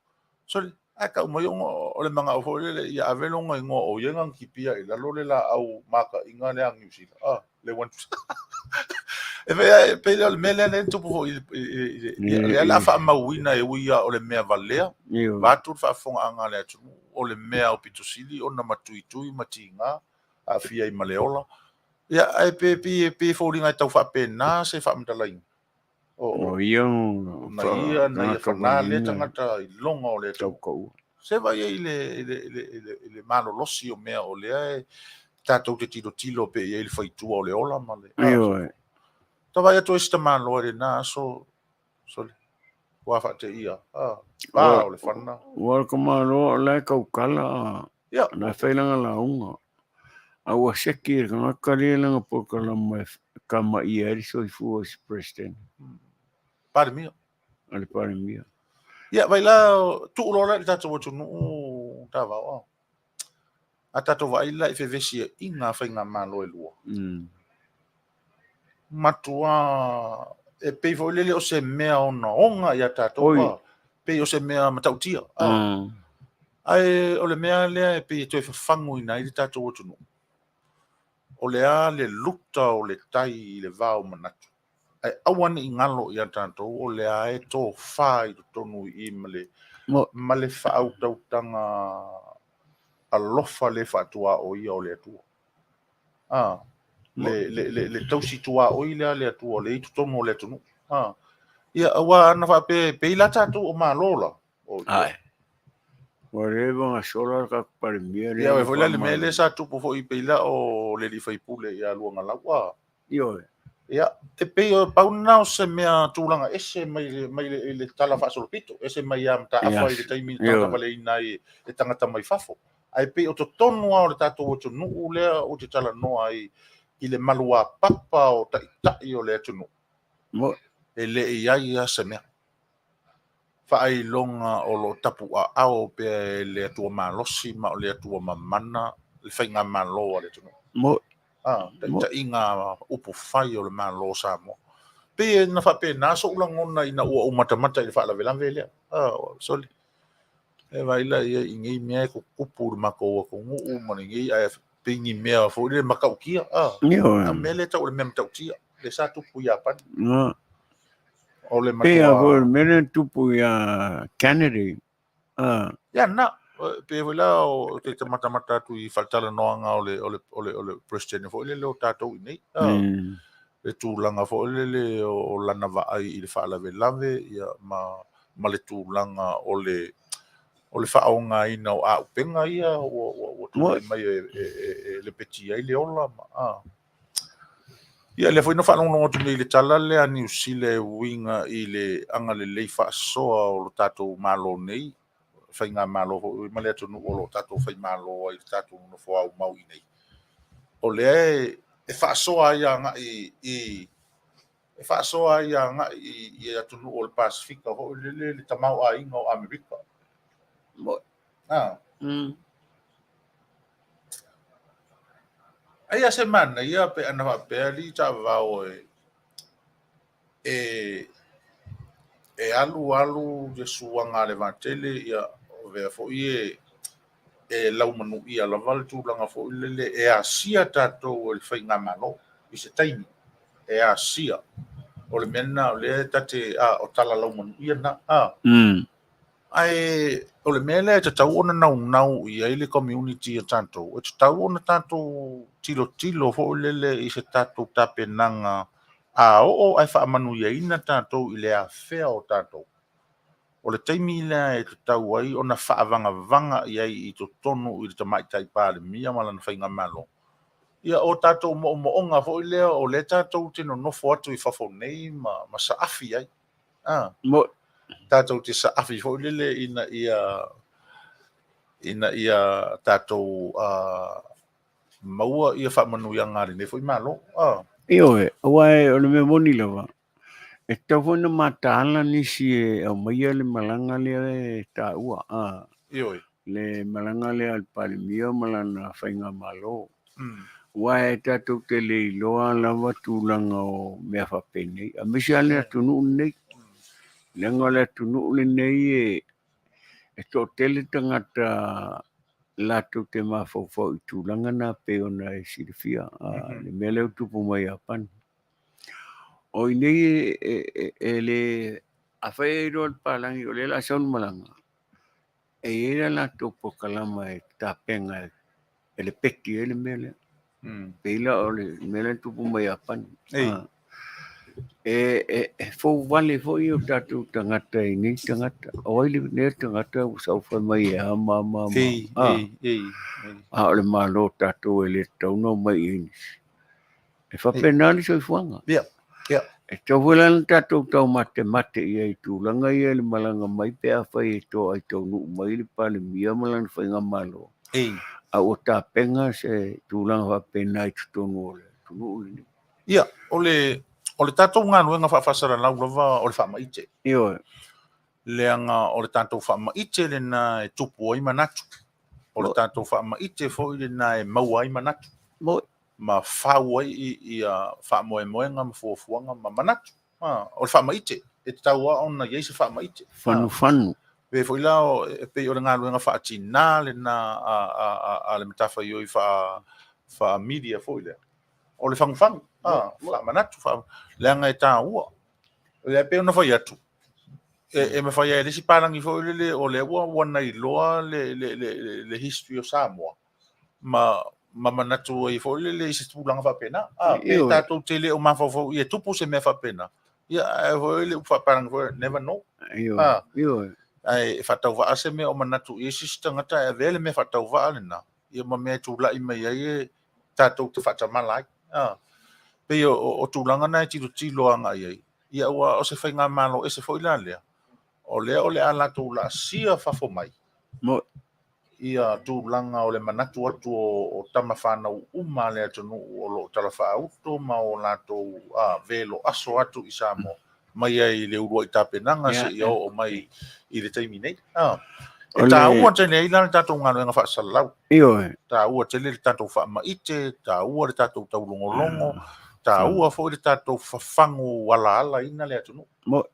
Sole, ae tau mai ona o le manao foi lele ia ave lona igoa o ia na tipia i lalo le laau mataina lea a Niu Sila. Ah, le one. E pei e pei o le mea lea lea e tupu foi i le lea o le a faamauina e ui lava o le mea valea, vaeatu le faafofogaaga a le atunuu, o le mea aupito sili ona matuitui ma tiga, aafia ai ma le ola. Ia, ae pe pei e foliga e tau faapena se faamatalaina. O ia na ia na ia fanā lea tagata i loga o le atunuu. Se vaai ai i le i le i le i le i le malolosi o mea o lea e tatou te tilotilo pea i ai i le faitua o le ola ma le. Ioe. Ta vaai atu ai si tamaloa i lena aso, sole, ua faateia, a, pa o le fana. Ua le tamaloa o la e tautala, Ia. o la e fai lana lauga. A ua seki e le tagata lea lana polokalama e kamaia ai le soifua o si President. Palemia. A le Palemia. Ia, vai la, tuu loa la i le tatou atunuu Tavao, a. A tatou vaai la i fevesiaiga a faigamalo e lua. Matua e pei foi lele o se mea ogaoga ia tatou, a, pei o se mea matautia. A. Ae o le mea lea e pei e toe fafaguina ai le tatou atunuu, o le a le luta o le tai i le va o manatu, ae aua ne i galo ia tatou o lea e tofa i totonu i i ma le, ma le faautautaga alofa le faatuaoia o le Atua. A, le, le, le, le tausi tuaoi lea a le Atua o lea e i totonu o le atunuu. A, ia, aua ana faapea e pei la tatou o Malo la, o, Ae. Ua leva ona sola le tatou Palemia lea. Ia, foi la le mea lea sa tupu foi pei la o le alii faipule ia Luagalau. A. Ioe. Ia, e pei o pau lena o se mea tulaga ese mai le, mai le, le tala faasolopito, ese mai ia mataafa i le taimi na tagavaleina ai e tagata mai fafo. Ae pei o totonu lava o le tatou atunuu lea ou te talanoa ai i le maluapapa o taitai o le atunuu. E le i ai lava se mea. Faailoga o lo o tapuaao pea e le Atua malosi ma o le Atua mamana le faigamalo a le atunuu. Mo. A, taitaiga upufai o le Malo o Samoa. Pei na faapena so'u lagona ina ua ou matamata i le faalavelave lea. A, sole. E vaai la i ai i nei mea e tutupu i le matou atunuu ma lenei, ae pei ni mea foi lele matautia. A, Ioe. a mea lea e tau o le mea matautia, lea sa tupu i Iapani. No. O le Pei a foi matua o le mea lea na tupu iā Kennedy. A. Ia na, pei foi la o te matamata atu i faatalanoaga o le o le o le o le President foi lele o tatou i nei. A, le tulaga foi lele o lana vaai i le faalavelave ia ma le tulaga o le faaaogaina o auupega ia ua tulai mai e lepeti ai le ola ma a. Ia lea foi na faalogologo atu nei i le tala lea a Niu Sila e uiga i le agalelei faasoa o lo tatou Malo nei, faigamalo foi ma le atunuu o lo o tatou faimalo ai i le tatou nonofo aumau i nei. O lea e faasoa ai agai i e faasoa ai agai i atunuu o le Pasefika foi lele le tamaoaiga o Amerika. Ah. Ai a se manaia pe ana faapea alii taavavao e alu alu le suaga a le vaatele, ia avea foi e laumanuia lava le tulaga foi lele e asia tatou e le faigamalo i se taimi e asia. O le mea lena o lea e tate a o tala laumanuia lena a. Ae o le mea lea e tatau ona naunau i ai le community a tatou, e tatau ona tatou tilotilo foi lele i se tatou tapenaga a oo ae faamanuiaina tatou i le afea o tatou. O le taimi lea e tatau ai ona faavagavaga i ai i totonu i le Tamaitai Palemia ma lana faigamalo. Ia o tatou moomooga foi lea o lea tatou te nonofo atu i fafo nei ma saafi ai. Ah. Mo. Tatou te saafi foi lele ina ia tatou maua ia faamanuiaga a lenei foi Malo. Ah. Ioe, aua o le mea moni lava, e tatau foi ona mataala nisi e aumaia le malaga lea e taua, a. Ioe. Le malaga lea a le Palemia ma lana faigamalo. Aua e tatou te le iloa lava tulaga o mea faapenei, aemaise lava le atunuu lenei. Leaga o le atunuu lenei e toatele tagata latou te mafaufau i tulaga na pei ona e silafia, le mea lea ua tupu mai Iapani. O i nei e le afai e iloa le palagi o lea o le a sau le malaga, e i ai la latou polokalama e tapena e lepeti ai le mea lea. Pei la o le mea lea na tupu mai Iapani. E fou vale foi o tatou tagata i nei tagata. O ai lenei tagata ua saofai mai e a ma ma ma. A o le Malo tatou e le tatau ona omai i ai nisi. E faapena le soifuaga. E tatau foi la ona tatou taumatemate i ai i tulaga ia i le malaga mai pe afai e toa i taunuu mai le Palemia ma lana faigamalo. A ua tapena se tulaga faapena i totonu o le atunuu lenei. Ia, o le o le tatou galuega faafaasalalau lava o le faamaite. Ioe. Leaga o le tatou faamaite lena e tupu ai manatu. O le tatou faamaite foi lena e maua ai manatu. Mo. Ma fau ai ia faamoemoega ma fuafuaga ma manatu. O le faamaite, e tatau lava ona i ai se faamaite. Fanufanu. Pei foi la e pei o le galuega faatinā lena a le matafaioi faa media foi lea. O le fanufanu, faamanatu, leaga e taua. O lea pei ona fai atu, e mafai ai e le isi palagi foi lele o lea ua nailoa le history o Samoa ma manatu ai foi lele i se tulaga faapena. A, pe tatou te le o mafaufau ia tupu se mea faapena. Ia, ae foi le upu faapalagi foi, never know. Ioe. Ioe. Ae faatauvaa se mea o manatu i ai se isi tagata e avea le mea faatauvaa lena, ia ma mea e tulai mai ai e tatou te faatamala ai. A, pei o tulaga na e tilotilo agai ai. Ia ua o se faigamalo ese foi la lea, o lea o le a latou laasia fafo mai. Mo. Ia tulaga o le manatu atu o tama fanau uma a le atunuu o lo o talafaauto ma o latou velo aso atu i Samoa. mai ai i le uluai tapenaga seia oo mai i le taimi nei. E O le- taua tele ai la le tatou galuega faasalalau. Ioe. Taua tele le tatou faamaite, taua le tatou taulogologo, taua foi le tatou fafagu alaalaina le atunuu. Mo-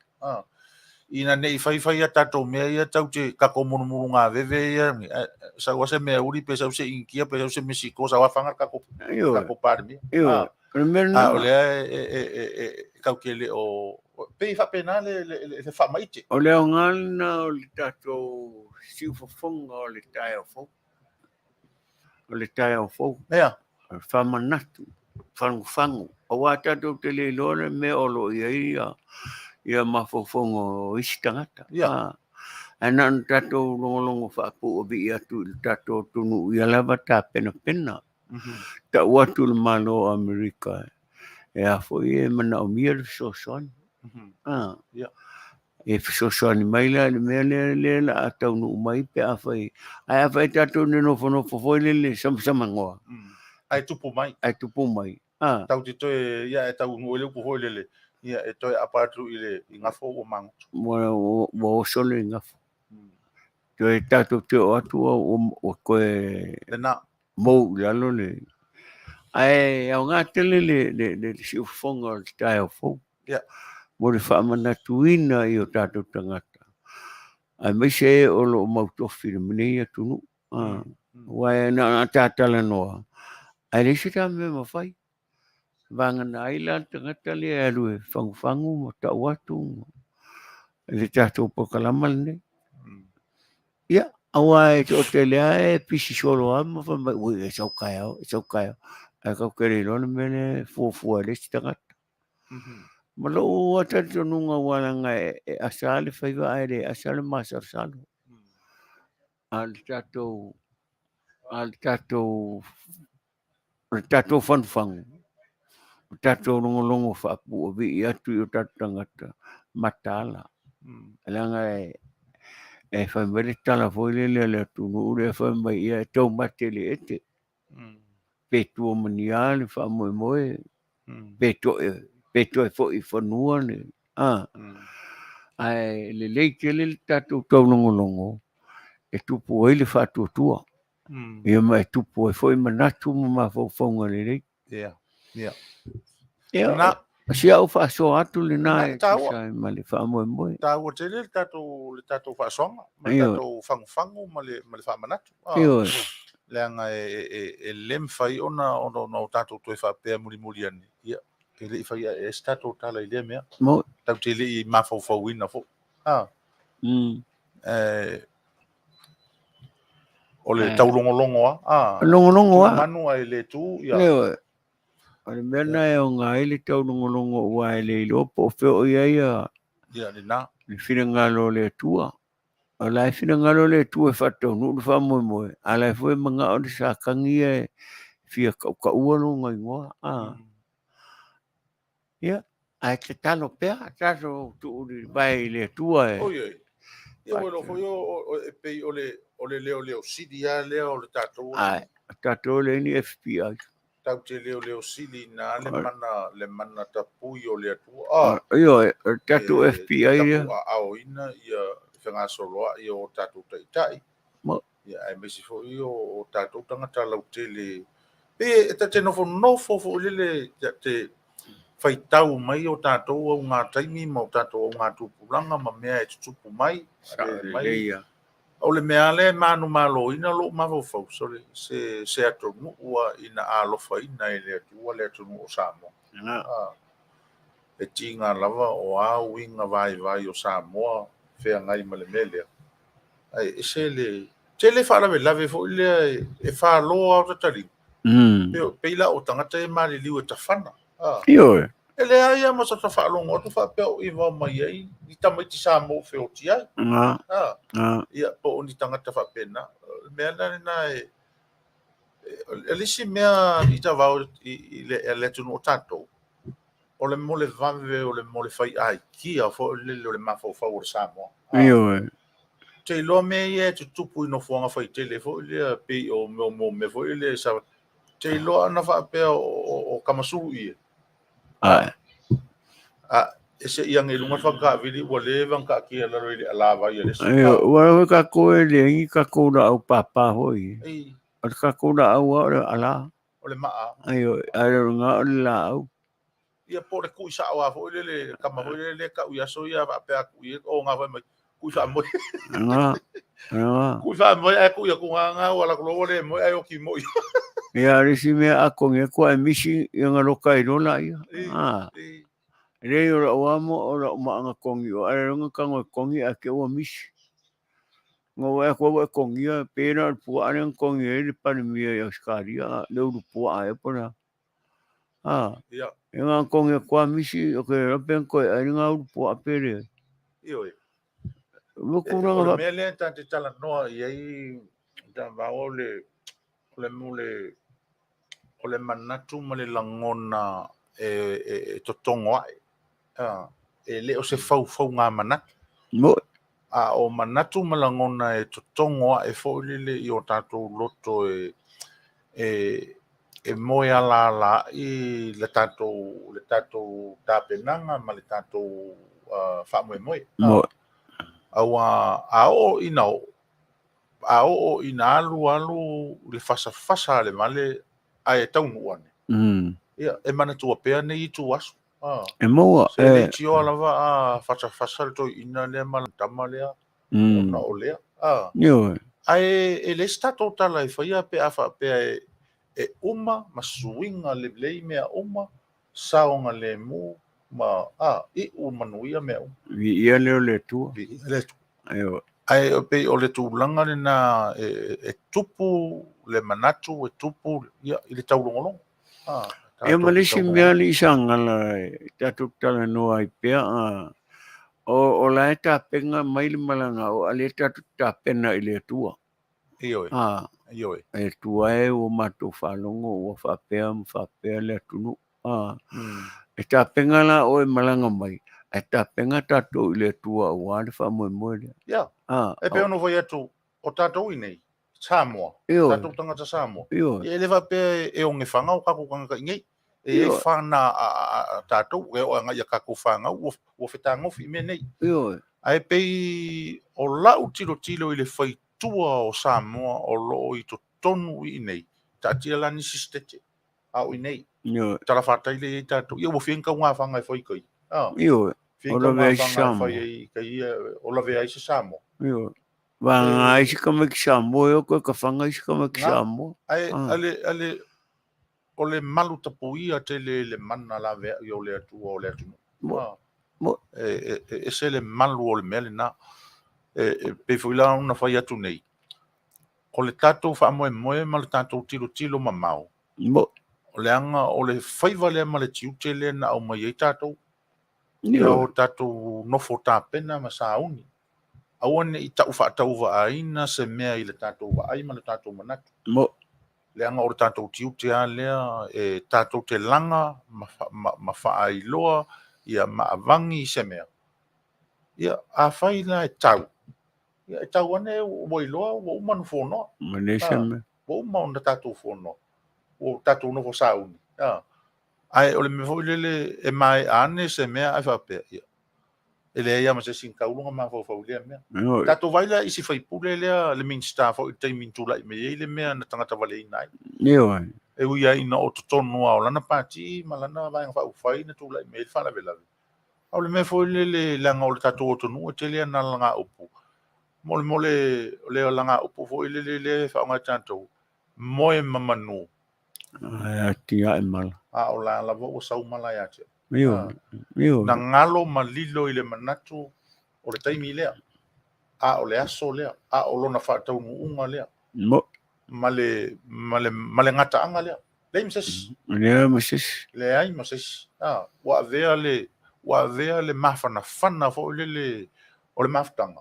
Ina ne i faifai a tatou mea ia tau te tatou mulumulugaveve ia, sau lava se mea uli pe sau se Initia pe sau se Mesiko, sau lava faga le tatou Ioe. tatou Palemia. Ioe. O le mea A lena. o lea e tatou te le o pei e faapena le faamaite. O le aoga lena o le tatou siufofoga o le taeao fou. O le taeao fou. Ea. O le faamanatu, fagufagu. Aua tatou te le iloa le mea o lo o i ai ia mafaufauga o isi tagata. Ia. Ae na ona tatou logologo faapuuavii atu i le tatou atunuu ia lava tapenapena. Tau atu i le Malo o Amerika e a foi e manaomia le fesoasoani. E fesoasoani mai la i le mea lea lea la a taunuu mai pe afai. Ae afai tatou te nofonofo foi lele samasamanoa. Ae tupu mai. Ae tupu mai. Tau te toe, ia e taunuu ai le upu foi lele, ia e toe aapa atu i le i gafo ua magoto. Ua oso le gafo. Toe tatou te oo atu ua toe Lena. mou i lalo le... Ae aoga tele le siufofoga o le taeao fou. Mo le faamanatuina i o tatou tagata. Aemaise e o lo o mautofi i lenei atunuu. Aua e na ona tatalanoa, ae leai se ta mea e mafai. Vagana ai la le tagata lea e alu e fagufagu ma tau atu i le tatou polokalama lenei. Ia, aua e toatele lava e pisi solo lava ma fai mai, ui, e sau taeao, e sau taeao. Ae tatou te le iloa le mea lea e fuafua e le isi tagata. Ma lou lava talitonuga aua leaga e asa lava le faiva ae le asa le masalosalo. A o le tatou, a o le tatou, o le tatou fagufagu, o tatou logologo faapuuavii atu i o tatou tagata, mataala. Leaga e fai mai le tala foi lele a le atunuu lea fai mai, ia e taumate i le ete, pe tua ma ni a le faamoemoe, pe toe foi i fanua le... Ae lelei tele le tatou taulogologo e tupu ai le faatuatua. Ia ma e tupu ai foi manatu ma mafaufauga lelei. Ia, ia. Ia, o si au faasoa atu lena e tusa ai ma le faamoemoe. Taua tele le tatou faasoaga, ma le tatou fagufagu ma le faamanatu. Ioe. Leaga e le mafai ona o tatou toe faapea mulimuli ane. Ia, e le i fai ae se tatou tala i lea mea. Tatou te le i mafaufauina foi. O le taulogologo lava. Logologo lava. Manu ae le tu. Ioe. O le mea lena e aoga ai le taulogologo aua e le iloa po o fea o i ai le finagalo o le Atua. O la e finagalo le Atua e faataunuu le faamoemoe, a o la e foi e manao le Satani ia e fia tautaua lona igoa. Ia, ae tatalo pea, tatou tuu le vae i le Atua e... Oi, oi. Ia, ua iloa foi e pei o le leoleo sili lava lea o le tatou... Ai, o tatou e leai ni FBI. Tatou te leoleo sili ina le mana tapui o le Atua. Ioe, o le tatou FBI lea. E tapuaaoina ia fegasoloai o tatou taitai. Ia, aemaise foi o tatou tagata lautele. Pe e te nofonofo foi lele te faitau mai o tatou au ngā taimi ma o tatou au ngā tupulaga ma mea e tutupu mai. O le mea lea e manumaloina lou mafaufau, se atunuu ina alofaina e le Atua le atunuu o Samoa. E tiga lava o a uiga vaivai o Samoa feagai ma le mea lea. Ae ese le... Tele faalavelave foi lea e falo ao tataliga. Pei la o tagata e maliliu e tafana. Ioe. E leai lava ma sota faalogo atu faapea o i vao mai ai ni tamaiti Samoa o feoti ai. Ia, po o ni tagata faapena. O le mea lena e... O le isi mea i tavao i le atunuu o tatou, o le mole vave, o le mole fai aikia foi lele o le mafaufau o le Samoa. Ioe. Te iloa mea ia e tutupu i nofoaga faitele foi lea, pei o mea foi lea sa... Te iloa ana faapea o kamasulu ia. E seʻi age i luga le fagataavili ua leva ona taatia i lalo i le alavai a le isi. Ioe, ua lava tatou e leai ni tatou laau papa foi. Ei. O le tatou laau lava o le ala. O le maa. Ioe, ae o lena o le laau. Ia po o le kui sao lava foi lele, le tama foi lele lea e tau i aso ia faapea atu i ai, o na fai mai, kui faamoe. Lena, lena. Kui faamoe ae kui atu na na ua alu atu loa ua le moe ae oti moi. Ia, o le isi mea a kogi atu ae misi, ia ona loka ai loa laia. Ei, Ah. ei. Leai o la'u amo o la'u maaga kogi o ae loga tago e kogi ae te ua misi. Na ou vaai atu ai ua e kogia pei na o le pua'a lea na kogi ai le Palemia i Ausetalia le ulu pua'a ea po o le a. A, Ia. e na kogi atu lava misi ou te le iloa pe na toe ai lena ulu pua'a pe leai. Ioe. Ua O tulaga le faapea. mea lea ta te talanoa i ai Taavao o le o le o le o le manatu ma le lagona e e e totogo ae. A, e le o se faufauga manatu. Mo'i. A o manatu ma lagona e totogo ae foi lele i o tatou loto e e e moe alaala ai le tatou le tatou tapenaga ma le tatou faamoemoe. Mo'i. Aua a oo ina oo, a oo ina alu alu le fasafasa a le vale ae taunuu ane, ia, e manatua pea nei ituaso. E maua, Se le e. tioa lava a fasafasa le toeaina lea ma lana tama lea, ona o lea. Ioe. Ae e leai se tatou tala e faia pe a faapea e uma ma suiga lelei mea uma, saogalemu ma a, iu manuia mea uma. Viia lea o le Atua. Viia le Atua. Ioe. Ae pei o le tulaga lena e tupu le manatu, e tupu ia, i le taulogologo. A, Ia ma tatou le te isi mea taulogologo. alii Sagala e tatou talanoa ai pea, a, o, o la e tapena mai le malaga o a lea tatou te tapena i le Atua. Ioe, A, ioe. e Atua e ua matou faalogo ua faapea ma faapea le atunuu. A, e tapena la oe malaga mai, ae tapena tatou i le Atua aua le faamoemoe lea. Ia, A, e pei ona ou fai atu, o tatou i nei, Samoa, Ioe. tatou tagata Samoa, Ioe. ia e le faapea e ogefaga o tatou tagata i nei. E i ai Ioe. fana a tatou, e oo agai i a tatou fanau ua fetagofi i mea nei. Ioe. Ae pei o lau tilotilo i le faitua o Samoa o lo o i totonu i inei, taatia la nisi sitete, a o i nei, Ioe. talafatai lea e i ai tatou, ia ua fia ni taugafaga e fai i tai. A, Ioe. fia ni O lavea ai se taugafaga e Samoa. fai ai i tai ia, o lavea ai se Samoa. Ioe. Vagana ai se tamaiti Samoa e oko e ka faga isi tamaiti Na, Samoa. ae Ah. ale, ale, o le malu tapuia tele i le mana laveai o le Atua o le atunuu. Mo, Ah. mo. E, e, e ese le malu o le mea lena. E, e pei foi la ona fai atu nei, o le tatou faamoemoe ma le tatou tilotilo mamao, Mo. o leaga o le faiva lea ma le tiute lea na aumai ai tatou, ia Ioe. o tatou nofo tapena ma sauni. Aua ne i tau faatauvaaina se mea i le tatou vaai ma le tatou manatu. Mo. Leaga o le tatou tiute lava lea e tatou te laga ma, ma, ma faailoa ia ma avagi i se mea. Ia, afai la e tau, ia e tau ane ua iloa ua uma ona fonoa. Ma leai se Ah, mea. ua uma ona tatou fonoa. Ua tatou nofo sauni. Ah. Ae o le mea foi lele e maea ane se mea ae faapea, ia, e leai lava ma se isi na tau lona mafaufau i lea mea. Ioe. Tatou vaai la i si faipule lea, le Minisita foi i le taimi na tulai mai ai le mea na tagata valeina ai. Ioe. E ui ai ina o totonu lava o lana pati ma lana vaega faaupufai na tulai mai ai le faalavelave. A o le mea foi lele leaga o le tatou atunuu e tele ana lagaupu. Molemole o le lagaupu foi lele lea e faaaoga e tatou, moe ma manu. Ae atiae mala. A o la lava ua sau mala ia te au. Ioe, ioe. Na galo ma lilo i le manatu o le taimi lea, a o le aso lea, a o lona faataunuuga lea. Mo. Ma le, ma le, ma le gataaga lea. Leai ma se isi. Leai ma se isi. Leai ma se isi. A, ua avea le, ua avea le mafanafana foi lele o le mafutaga,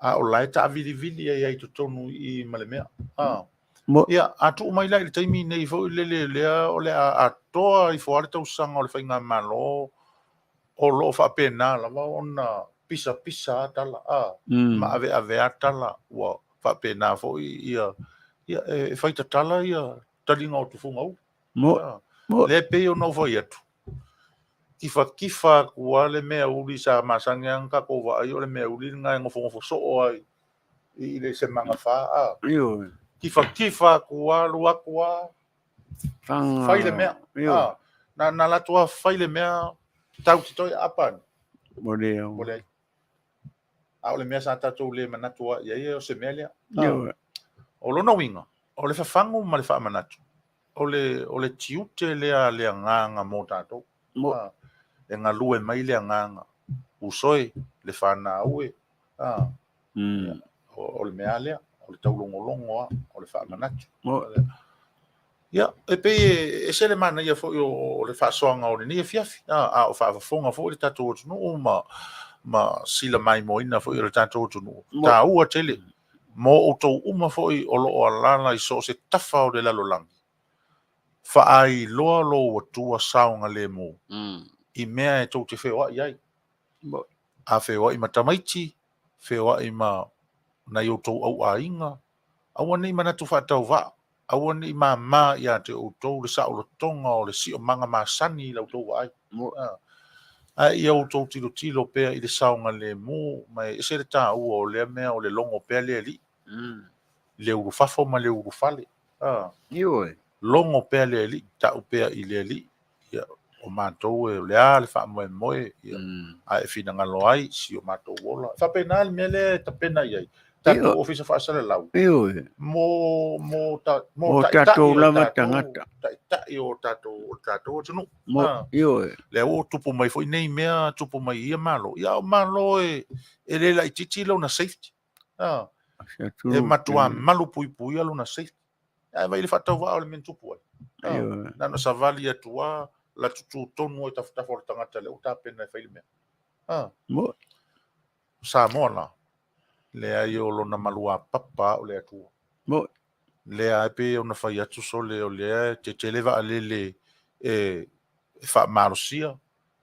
a o la e taavilivili ai ai i totonu i i ma le mea. A. Mo. Ia, a tuu mai la i le taimi nei foi lele lea o le a atoa ifo lava le tausaga o le faigamalo o lo o faapena lava ona pisapisa a tala, a, ma aveave a tala, ua faapena foi ia, ia e fai tatala ia taliga o tufuga ulu. Mo. A. Mo. Lea e pei ona ou fai atu, Kifakifa atu lava le mea uli sa masani lava ona tatou vaai o le mea uli lena e nofonofo soo ai i le semagafa a. Ioe. Kifakifa atu lava, alu atu lava, Faga. fai le mea. Ioe. A, na, na alu atu lava fai le mea, tau te toe aapa ane. Ua leai. Ua leai. A o le mea sa tatou le manatu ai i ai, o se mea lea. A, Ioe. o lona uiga, o le fafagu ma le faamanatu, o le, o le tiute lea a le Agaga mo tatou. Mo. A, e galue mai le Agaga, uso e, le fanau e, a, o, o le mea lea, o le taulogologo a, o le faamanatu. Mo. Ia, e pei e ese le manaia foi o, o le faasoaga o lenei afiafi, a, a o faafofoga foi le tatou atunuu ma, ma sila maimoaina foi o le tatou atunuu. Mo. Taua tele mo outou uma foi o lo o alaala i so o se tafa o le lalolagi, faailoa lou Atua saogalemu i mea e tou te feoai ai. A feoai ma tamaiti, feoai ma nai outou auaiga, aua ne i manatu faatauvaa, aua ne i māmā ia te outou le saolotoga o le siomaga masani i la outou vaai. Ae ia outou tilotilo pea i le saogalemu, ma e ese le taua o lea mea o le logo pea le Alii, le ulufafo ma le ulufale. Ioe. Logo pea le Alii, tau pea i le Alii, ia, o matou e o le a le faamoemoe, ia, a e finagalo ai si o matou ola. E faapena le mea lea e tapena i ai tatou ofisa faasalalau. Ioe. Mo, mo, ta, mo, Mo taitai tatou o lava tatou, tagata. taitai o tatou, o tatou atunuu. Mo, ioe. Lea ua tupu mai foi nei mea, tupu mai i ia Malo. Ia, o Malo e, e le laitiiti lona safety. Se E atunuu matua tele. malu puipuia lona safety. Ae vaai i le faatauvaa o le mea na tupu ai. Ioe. Na ona savali atu lava, la tutu tonu ai tafatafa o le tagata lea ua tapena e fai le mea. Mo. Samoa la, leai o lona maluapapa o le Atua. Mo. Lea e pei ona fai atu sole o lea e tetele vaalele e faamalosia.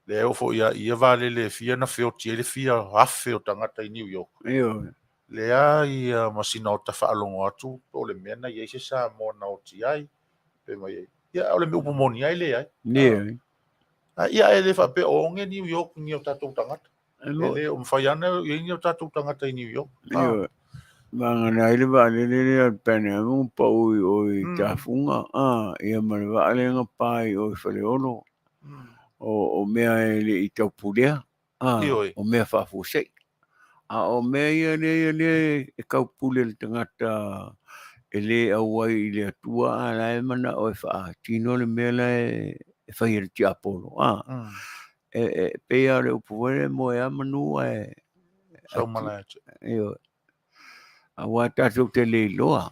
Lea e oo foi ia ia vaalele e fia na feoti ai le fia afe o tagata i New York. Ioe. Lea ia ma sina ota faalogo atu po o le mea na i ai se Samoa na oti ai, pe mai ai. Ia, o le upu moni ai, leai. Leai. A, ia, e le faapea o oge New York ni o tatou tagata. E E mo. le o mafai ana i ai ni o tatou tagata i New York. Ioe. Vagana ai le vaalele lea o le Pan Am ua pau i o i Tafuga, a, ia ma le vaa lea na pa i o i Faleolo, o, o mea e le i taupulea, a, Ioe. o mea faafuasei. A o mea ia lea ia lea e taupule le tagata e le auai i le Atua, a la e manao e faatino le mea la e fai e le tiapolo, a. E, e pei lava o le upu foi lea, e moe lava manu ae Sau malae atu. Ioe. Aua tatou te le iloa.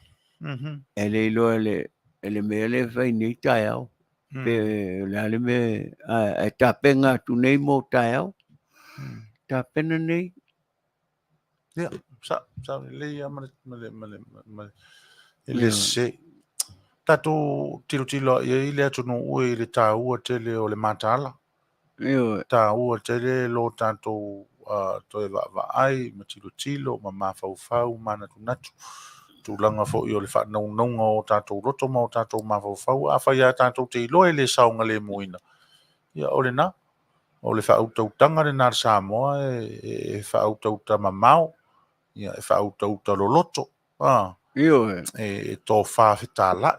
E le iloa e le, e le mea lea e fai nei taeao. Pe o le a le mea, ae tapena atu nei mo taeao. Tapena nei. Ia, sa, sa lelei lava ma le, ma le, ma le, ma le, e le sese. Tatou tilotilo i ai le atunuu i le taua tele o le mataala. Ioe. Taua tele lo tatou toe vaavaai ma tilotilo ma mafaufau manatunatu. Tulaga foi o le faanaunauga o tatou loto ma o tatou mafaufau. Afai lava tatou te iloa e le saogalemuina, ia o lena. O le faautautaga lena a le Samoa e faautauta mamao, ia e faautauta loloto, Ioe. e tofa fetalai,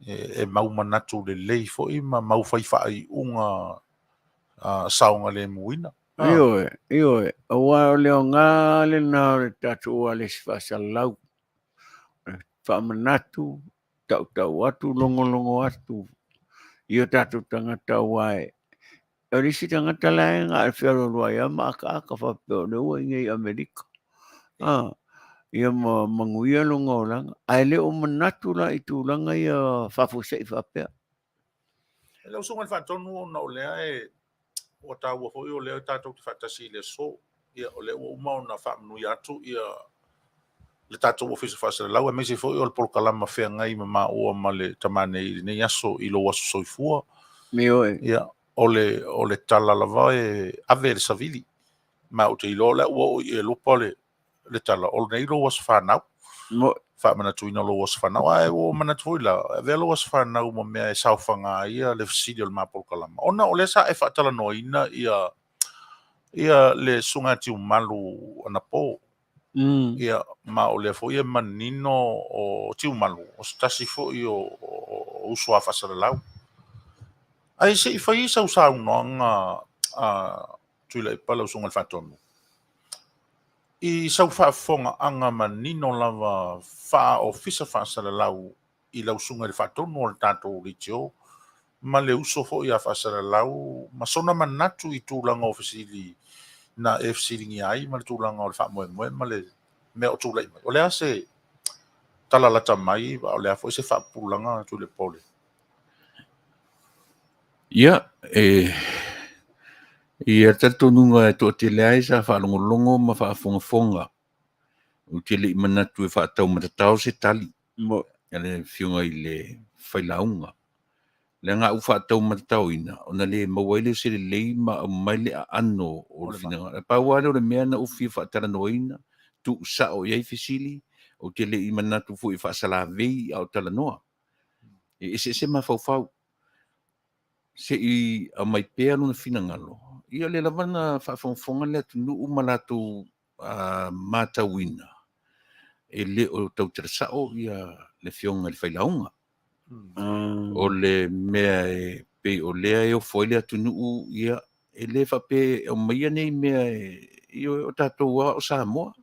e mau manatu lelei foi ma mau fai faaiuga saogalemuina. Ioe, ioe. Aua o le aoga lena o le tatou ualesi faasalalau, faamanatu, tautau atu, logologo atu i o tatou tagata aua e o le isi tagata la e na o le feoloolo ai lava ma akaaka faapea o lea ua i inei i Amerika. Ia ma manuia lona olaga. Ae le o manatu la i tulaga ia faafuasei faapea. E lau susuga i le Faatonu ona o lea e ua taua foi o lea tatou te faatasi i le aso. Ia, o lea ua uma ona faamanuia atu ia le tatou Ofisa Faasalalau, aemaise foi o le polokalama feagai ma maua ma le tama nei i lenei aso i lou aso soifua. Ioe. Ia, o le, o le tala lava e ave e le savili. Ma ou te iloa o lea ua oo i Elopa le, le tala, o lenei lou aso fanau. Faamanatuina o lou aso fanau. Ae ua ou manatu foi la, avea lou aso fanau ma mea e saofaga ai le fesili o le ma polokalama. Ona o lea sa e faatalanoaina ia ia le Susuga ia Tiumalu anapo. Ia, ma o lea foi e manino o Tiumalu, o se tasi foi o uso a faasalalau. Ae se i fai sau saunoaga a Tuilaepa lau Susuga i le Faatonu, i sau faafofogaaga manino lava faa-Ofisa Faasalalau i lau Susuga i le Faatonu o le tatou leitio ma le uso foi a faasalalau ma sona manatu i tulaga o fesili na e fesiligia ai ma le tulaga o le faamoemoe ma le mea o tulai mai. O le a se tala lata mai, a o le a foi se faapupulaga Tuilaepa o le Ia, e i ai le talitonuga e toatele ai sa faalogologo ma faafogafoga. Ou te le i manatu e faataumatatao se tali a le Afioga i le Failauga. Leaga a ou faataumatataoina, ona le maua ai lea o se lelei ma aumai le aano o le finagalo. E pau lava lea o le mea na ou fia faatalanoaina, tuusao i ai fesili, ou te le i manatu foi e faasalavei a o talanoa. E eseese mafaufau. Se i aumai pea lona finagalo, ia o lea lava na faafogafoga le atunuu ma latou matauina, e le o tautala sao ia le Afioga i le Failauga. O le mea e pei o lea e ofo ai le atunuu, ia e le faapea e aumaia nei mea e, ioe, o tatou lava o Samoa.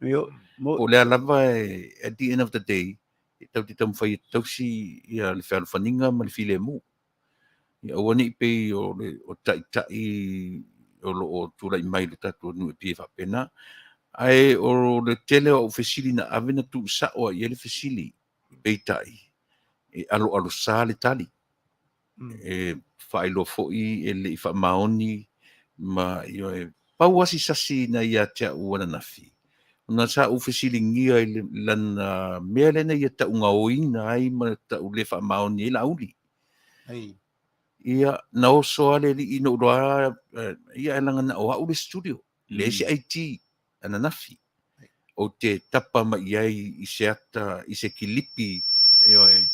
Po o le a lava e, at the end of the day, e tatou te taumafai e tausi ia le fealofaniga ma le filemu. Ia aua ne i pei o le o taitai o lo o tulai mai i le tatou atunuu e pei e faapena. Ae o le tele o au fesili na ave na tuusao lava i ai le fesili, peitai, e aloalosa le tali. E faailoa foi e le i faamaoni ma ioe. Pau lava si sasi na ia te au ananafi, ona sa ou fesiligia i lana mea lea na ia taugaoina ai ma tau le faamaoni ai Laauli. Ia, na oso lava le alii na ou iloa lava, ia ae leaga na o au le studio, leai se IT ananafi. Ou te tapa mai i ai i se ata, i se kilipi, ioe.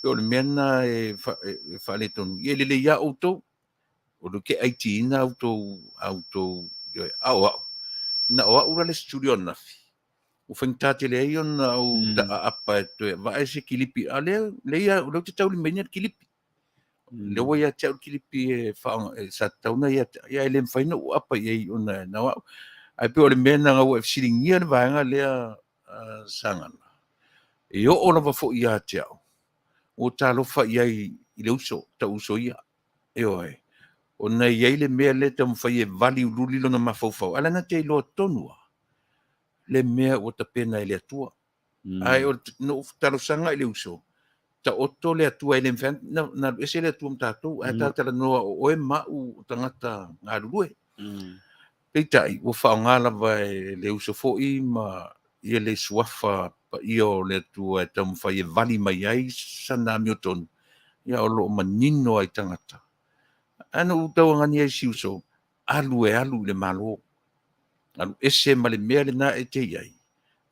Pei o le mea lena e faaletonu, ia e lelei lava outou, o lea ou te IT ina outou, outou, ioe, a o au, na o au la le studio ananafi, ua faigata tele ai ona ou taaapa e toe vae se kilipi, a o lea, lea, o lea ou te taulimaina le kilipi. Lea ua ia te au le kilipi e faaaoga, e, sa tatau ona ia te au, ia e le mafai ona ou aapa i ai ona e na o au. Ae pei o le mea lena ua e fesiligia le vaega lea, Sagana, e oo lava foi ia te au, ua talofa i ai i le uso, tau uso ia. Ioe. Ona e i ai le mea lea e taumafai e valiululi lona mafaufau, a o lena te iloa tonu lava le mea ua tapena e le Atua. Ae o na ou talosaga i le uso, taoto le Atua, e le mafai ona alu ese le Atua ma tatou, ae ta talanoa o oe ma au o tagata galulue. Peitai, ua faaaoga lava e le uso foi ma ia le suafa paia o le Atua e taumafai e vali mai ai sana amiotonu, ia o lo o manino lava i tagata. Ae na ou tauagani ai i si uso, alu e alu i le Malo. Alu ese ma le mea lena e te i ai,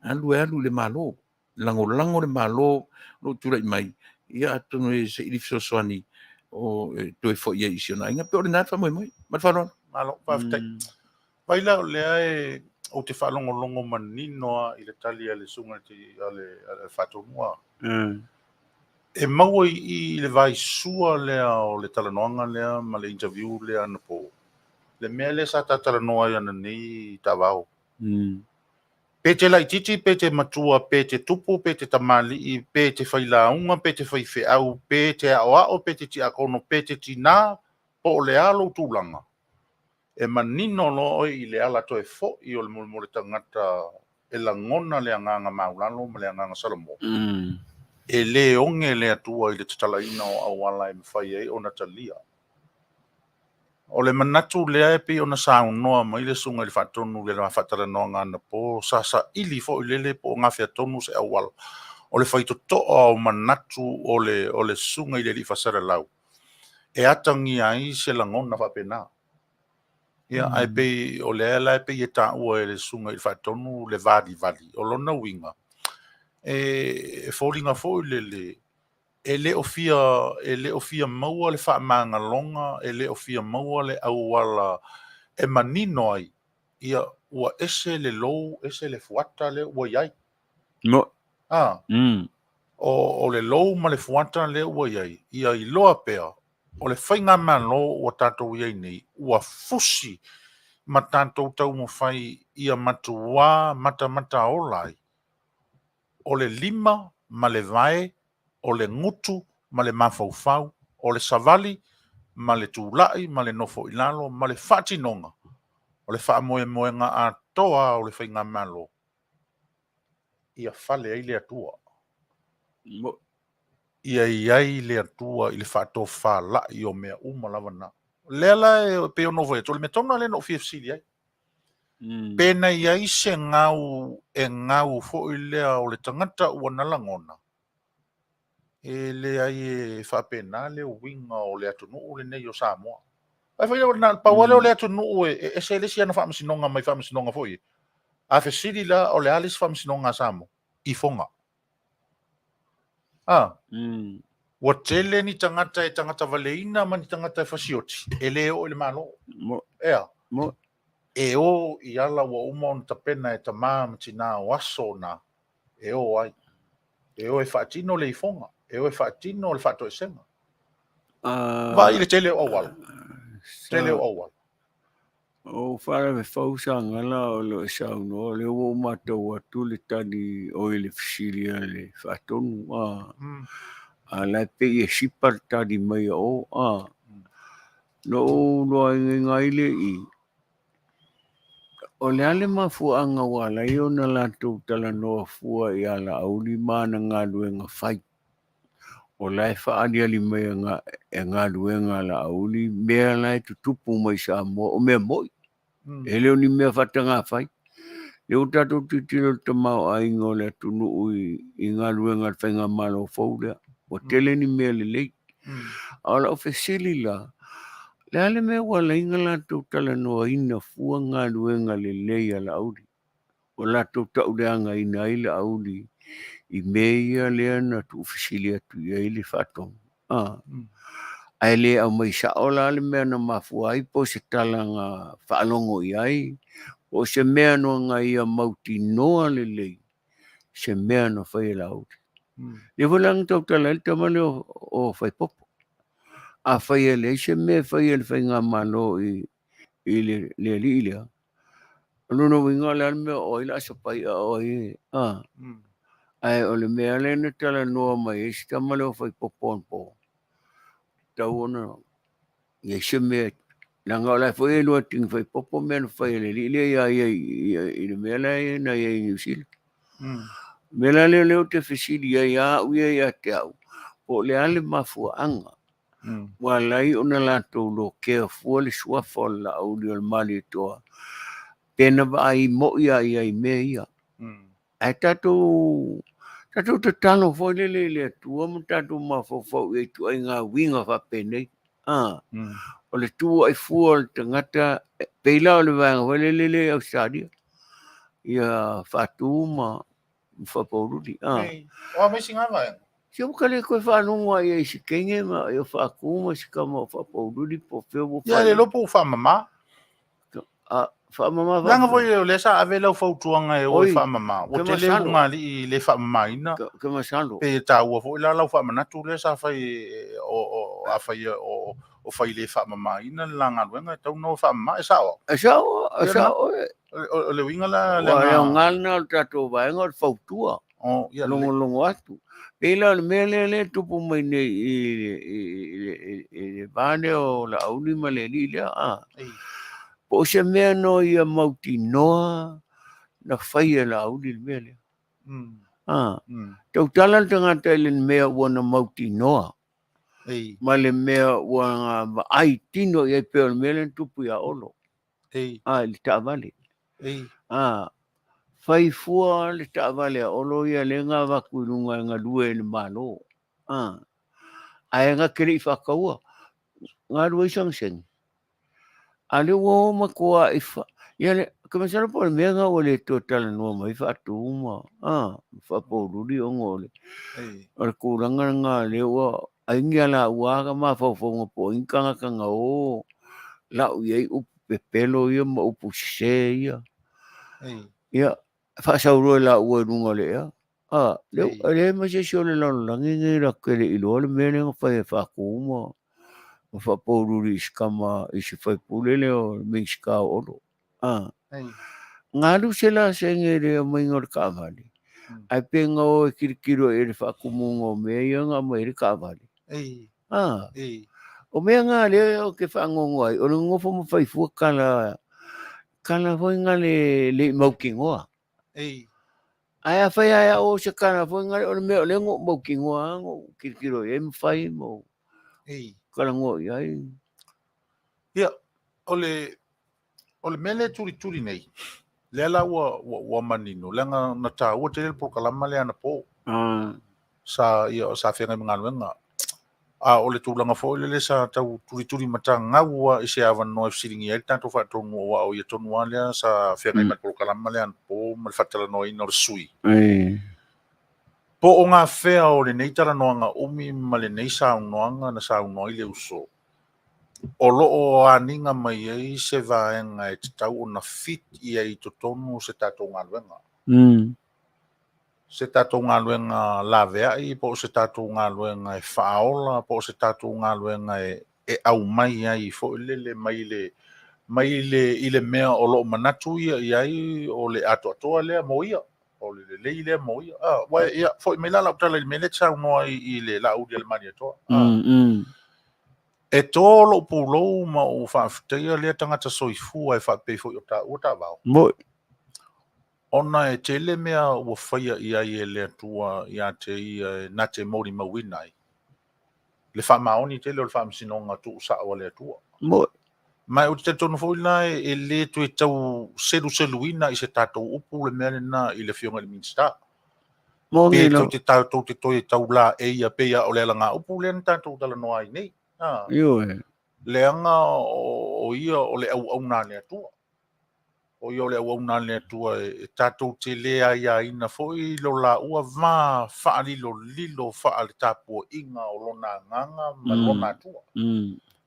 alu e alu i le Malo. Lagolago le Malo o lo o tulai mai, ia atonu e saili fesoasoani o e toe foi ai i si ona aiga. Pei o lena le faamoemoe. Ma le faaaloalo. Malo, faafetai. Vai la o lea e ou te faalogologo manino lava i le tali a le susuga i le Faatonuga. E maua i i le vaisua lea o le talanoaga lea ma le interview lea anapo, le mea lea sa ta talanoa ai ananei taavao. Pe te laitiiti, pe te matua, pe te tupu, pe te tamalii, pe te failauga, pe te faifeau, pe te aoao, pe te tiakono, pe te tinā, po o le a lou tulaga, e manino loa oe i le ala toe foi o le molemole tagata e lagona le agaga maulalo ma le agaga Salamo. E le oge le Atua i le tatalaina o auala e mafai ai ona talia. O le manatu lea e pei ona saunoa mai le Susuga i le Faatonu i le faatalanoaga anapo, sa saili foi lele po o gafea tonu se auala o le faitotoa o manatu o le Susuga i le Alii Faasalalau e atagia ai se lagona faapena. Ia, ae pei o lea la e pei e taua e le Susuga i le Faatonu le valivali. O lona uiga, E foliga foi lele e le o fia e le o fia maua le faamagaloga, e le o fia maua le auala e manino ai, ia ua ese le lou, ese le fuata lea ua i ai. Mo. A. O le lou ma le fuata lea ua i ai, ia iloa pea o le faigamalo ua tatou i ai nei, ua fusi ma tatou taumafai ia matuā matamataola ai, o le lima ma le vae, o le gutu ma le mafaufau, o le savali ma le tulai ma le nofo i lalo ma le faatinoga o le faamoemoega atoa o le faigamalo ia fale ai le Atua. Ia i ai le Atua i le faatofalai o mea uma lava na. O lea la e pei ona ou fai atu, o le mea tonu lava lea na ou fia fesili ai. Pe na i ai se gau e gau foi lea o le tagata ua na lagona, e leai e faapena le uiga o le atunuu lenei o Samoa. Ae fai na pau lava lea o le atunuu e ese le isi ana faamasinoga mai faamasinoga foi e. A fesili la o le a le isi faamasinoga a Samoa? I Foga. A. Ua tele ni tagata e tagata valeina ma ni tagata e fasioti e le oo i le Malo. Ea. E o i ala ua uma ona tapena e tama ma tina o aso na e o ai. E o e faatino le ifoga, e o e faatino le faatoesega. Vaai i le tele o auala. Tele o auala. O faalavelave Sagala o lo o e saunoa, o lea ua ou matau atu le tali oi le fesili a le Faatonu, a, a la e pei e sipa le tali mai a o, a. Na ou loaigaiga ai lea i i, o le a le mafuaaga ua ala ai ona latou talanoa fua ia Laauli ma ana galuega fai? O la e faaaliali mai e galuega a Laauli mea la e tutupu mai Samoa, o mea moi. E le o ni mea faatagafai. Lea ua tatou tilotilo i le tamaoaiga o le atunuu i galuega a le faigamalo fou lea. Ua tele ni mea lelei. A o lau fesili la, le a le mea ua ala ai ona latou talanoaina fua galuega lelei a Laauli? Ua latou tauleagaina ai Laauli i mea ia lea na tuufesili atu i ai le Faatonu. Ae le aumai sao la le mea na mafua ai po o se tala na faalogo i ai, po o se mea na ia mautinoa lelei se mea na fai e Laauli. Lea foi la na tautala ai le tama lea o Faipopo. Afai e leai se mea e fai e le faigamalo i le alii lea, O lona uiga o le a le mea o ai o le a sapai a o ai e, a. Ae o le mea lea na talanoa mai ai si tama lea o Faipopo anapo, tatau ona i ai se mea, leaga o la e foi e iloa e Tini Faipopo mea na fai e le alii lea ia ia i le mea la na i ai i Niu Sila. O le mea la lea o lea ou te fesili ai a au ia ia te au, po o le a le mafuaaga Ua ala ai ona latou lokea fua le suafa o le Laauli o le Malietoa, pe na vaai moi lava i ai i mea ia. Ae tatou, tatou tatalo foi lele i le Atua ma tatou mafaufau i ai i ituaiga uiga faapenei. A, o le tuuai fua o le tagata, pei la o le vaega foi lele lea i Ausetalia, ia Faatu ma Faapaululi. A. O a mai isi vaega? Se ua ka le toe faalogo lava i ai i se teine ma o Faatu ma si tama o Faapaululi po o fea ua Ia, le iloa po ua faamama. A, faamama Leaga foi o lea sa ave lau fautuaga e o e faamama. Ua tele ulugalii le faamamaina. Ke masalo. Pe taua foi la lau faamanatu lea sa fai o afai o fai le faamamaina le la galuega e tatau ona o e faamama. E sao? E sao, e sao. O le uiga la lena. Aua e aoga lena o le tatou vaega o le fautua. Oh, ia logologo atu. Pei la o le mea lea lea e tupu mai nei i le va lea o Laauli ma le alii lea, a. Po o se mea no ia mautinoa na fai e Laauli le mea lea. A. Tautala le tagata i le mea ua na mautinoa. Ma le mea ua na vaai tino i ai pei o le mea lea na tupu ia Olo. A, i le taavale. A, fai fua le taavale a Olo ia lea na avatu i luga e galue i le Malo. A, ae na te le i faataua, na alu ai sana sene. A lea ua o matuai fa, ia le, Ke masalo po o le mea nga ua le toe talanoa mai faatu ma, a, faapoululi ona o le, o le tulaga lena lea ua aingi a laua ka mafaufauga po o ai ni tagata na o lau i ai upu pepelo ia ma upu sese ia. Ia, faasau loa e laua i luga o le ea. A, lea e leai ma se isi o le lalolagi nei latou te le i iloa le mea lea na fai e faatu ma ma faapoululi i si tama i si faipule lea o le Minisita o Olo. A, na alu se lasene i le aumaiga o le taavale, ae pe na o e tilotilo i le faatumuga o mea ia na aumai ai le taavale. A, o mea na lea ou te faanoanoa ai, o le nonofo ma fai fua tala, tala foi na le le i mautinoa. Ae afai lava e ao se tala foi na o le mea o lea na ou mautinoa lava na ou tilotilo i ai ma fai ma ou talanoa i ai. Ia, o le O le mea lea e tulituli nei, lea la ua, ua, ua manino, leaga na taua tele le polokalama lea anapo. Sa, ia, sa feagai ma galuega. A o le tulaga foi lele sa tau tulituli matagau lava i se avanoa e fesiligia ai le tatou faatonu aua o ia tonu lava lea sa feagai ma le polokalama lea anapo ma le faatalanoaina o le sui. Po o gafea o lenei talanoaga umi ma lenei saunoaga na saunoa ai le uso, O lo o aniga mai ai se vaega e tatau ona fit i ai i totonu o se tatou galuega. Se tatou galuega laveai po o se tatou galuega e faaola po o se tatou galuega e aumai ai foi lele mai le mai le i le mea o lo o manatu ia i ai o le atoatoa lea mo ia. O le lelei lea mo ia. Aua ia, foi mai la lau tala i le mea lea e te saunoa ai i le Laauli a le Malietoa. E tō lou pulou ma ou faafetaia lea tagata soifua e faapei foi o taua taavao. Moi. Ona e tele mea ua faia i ai e le Atua ia te ia e na te molimauina ai le faamaoni tele o le faamasinoga tuusao a le Atua. Moi. Ma ou te talitonu foi la e le toe tau seluseluina i se tatou upu le mea lena i le Afioga i le Minisita. Moni Pe lava. tou te tou te toe tau laei a pei a o le alagaupu lea na tatou talanoa ai nei. A, Ioe. leaga o ia o le auauna a le Atua. O ia o le auauna a le Atua e tatou te le aiaina foi lo laua va faalilolilo faaletapuaiga o lona agaga ma lona Atua.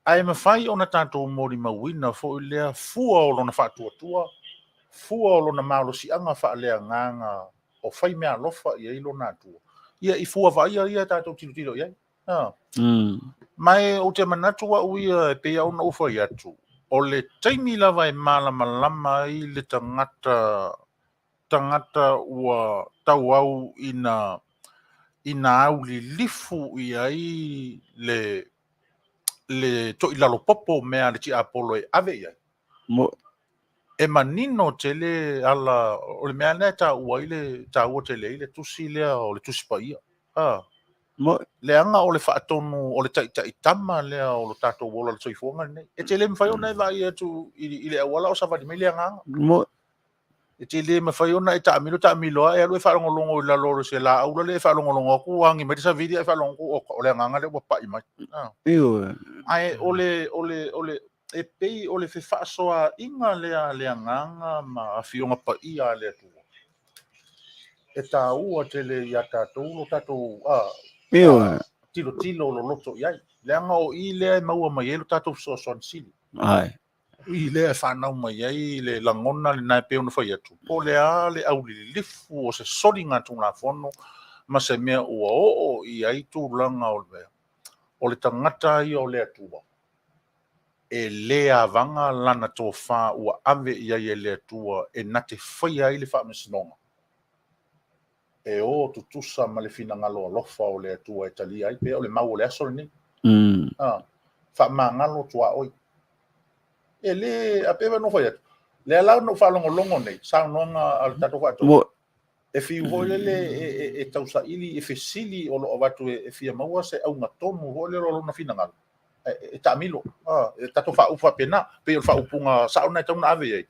Ae mafai ona tatou molimauina foi lea fua o lona faatuatua, fua o lona malosiaga faaleagaga o fai meaalofa i ai lona Atua. Ia i fua vaaia ia tatou tilotilo i ai. Ma e ou te manatu au ia e pei ona ou fai atu, o le taimi lava e malamalama ai le tagata tagata ua tauau ina ina aulilifu i ai le le toilalo popo o mea a le tiapolo e ave i ai. E manino tele ala o le mea lena e taua ai le taua tele ai le tusi lea o le Tusi Paia. Leaga o le faatonu o le taitaitama lea o lo tatou ola i le soifuaga lenei. E te le mafai ona e vaai atu i le auala o savali mai le agaga. E te le mafai ona e taamilo taamilo lava e alu e faalogologo i lalo o se laau lale e faalogologo atu ua agi mai le savili ae faalogologo atu, oka, o le agaga lea ua pai mai. Ae o le, o le, o le, e pei o le fefaasoaaiga lea a le agaga ma Afioga Paia a le Atua. E taua tele ia tatou lo tatou tilotilo loloto i ai. Leaga o i lea e maua mai ai lo tatou fesoasoani sili. O i lea e fanau mai ai le lagona lena e pei ona fai atu, po o le a le aulilifu o se soligatulafono ma se mea ua oo i ai tulaga o le mea, o le tagata ia o le Atua, e le avaga lana tofa ua ave i ai e le Atua e na te faia ai le faamasinoga, e o tutusa ma le finagalo alofa o le Atua e talia ai pea o le mau o le aso lenei. Faamagalo tuaoi. E le, a pei ona ou fai atu, lea la na ou faalogologo nei, saunoaga a le tatou faatonu, e fiu foi lele e tausaili, e fesili o lo o avatu e fia maua se auga tonu foi lele o lona finagalo, e taamilo, e tatou faaupu faapena, pei o le faaupuga sao lena e tatau ona ave i ai,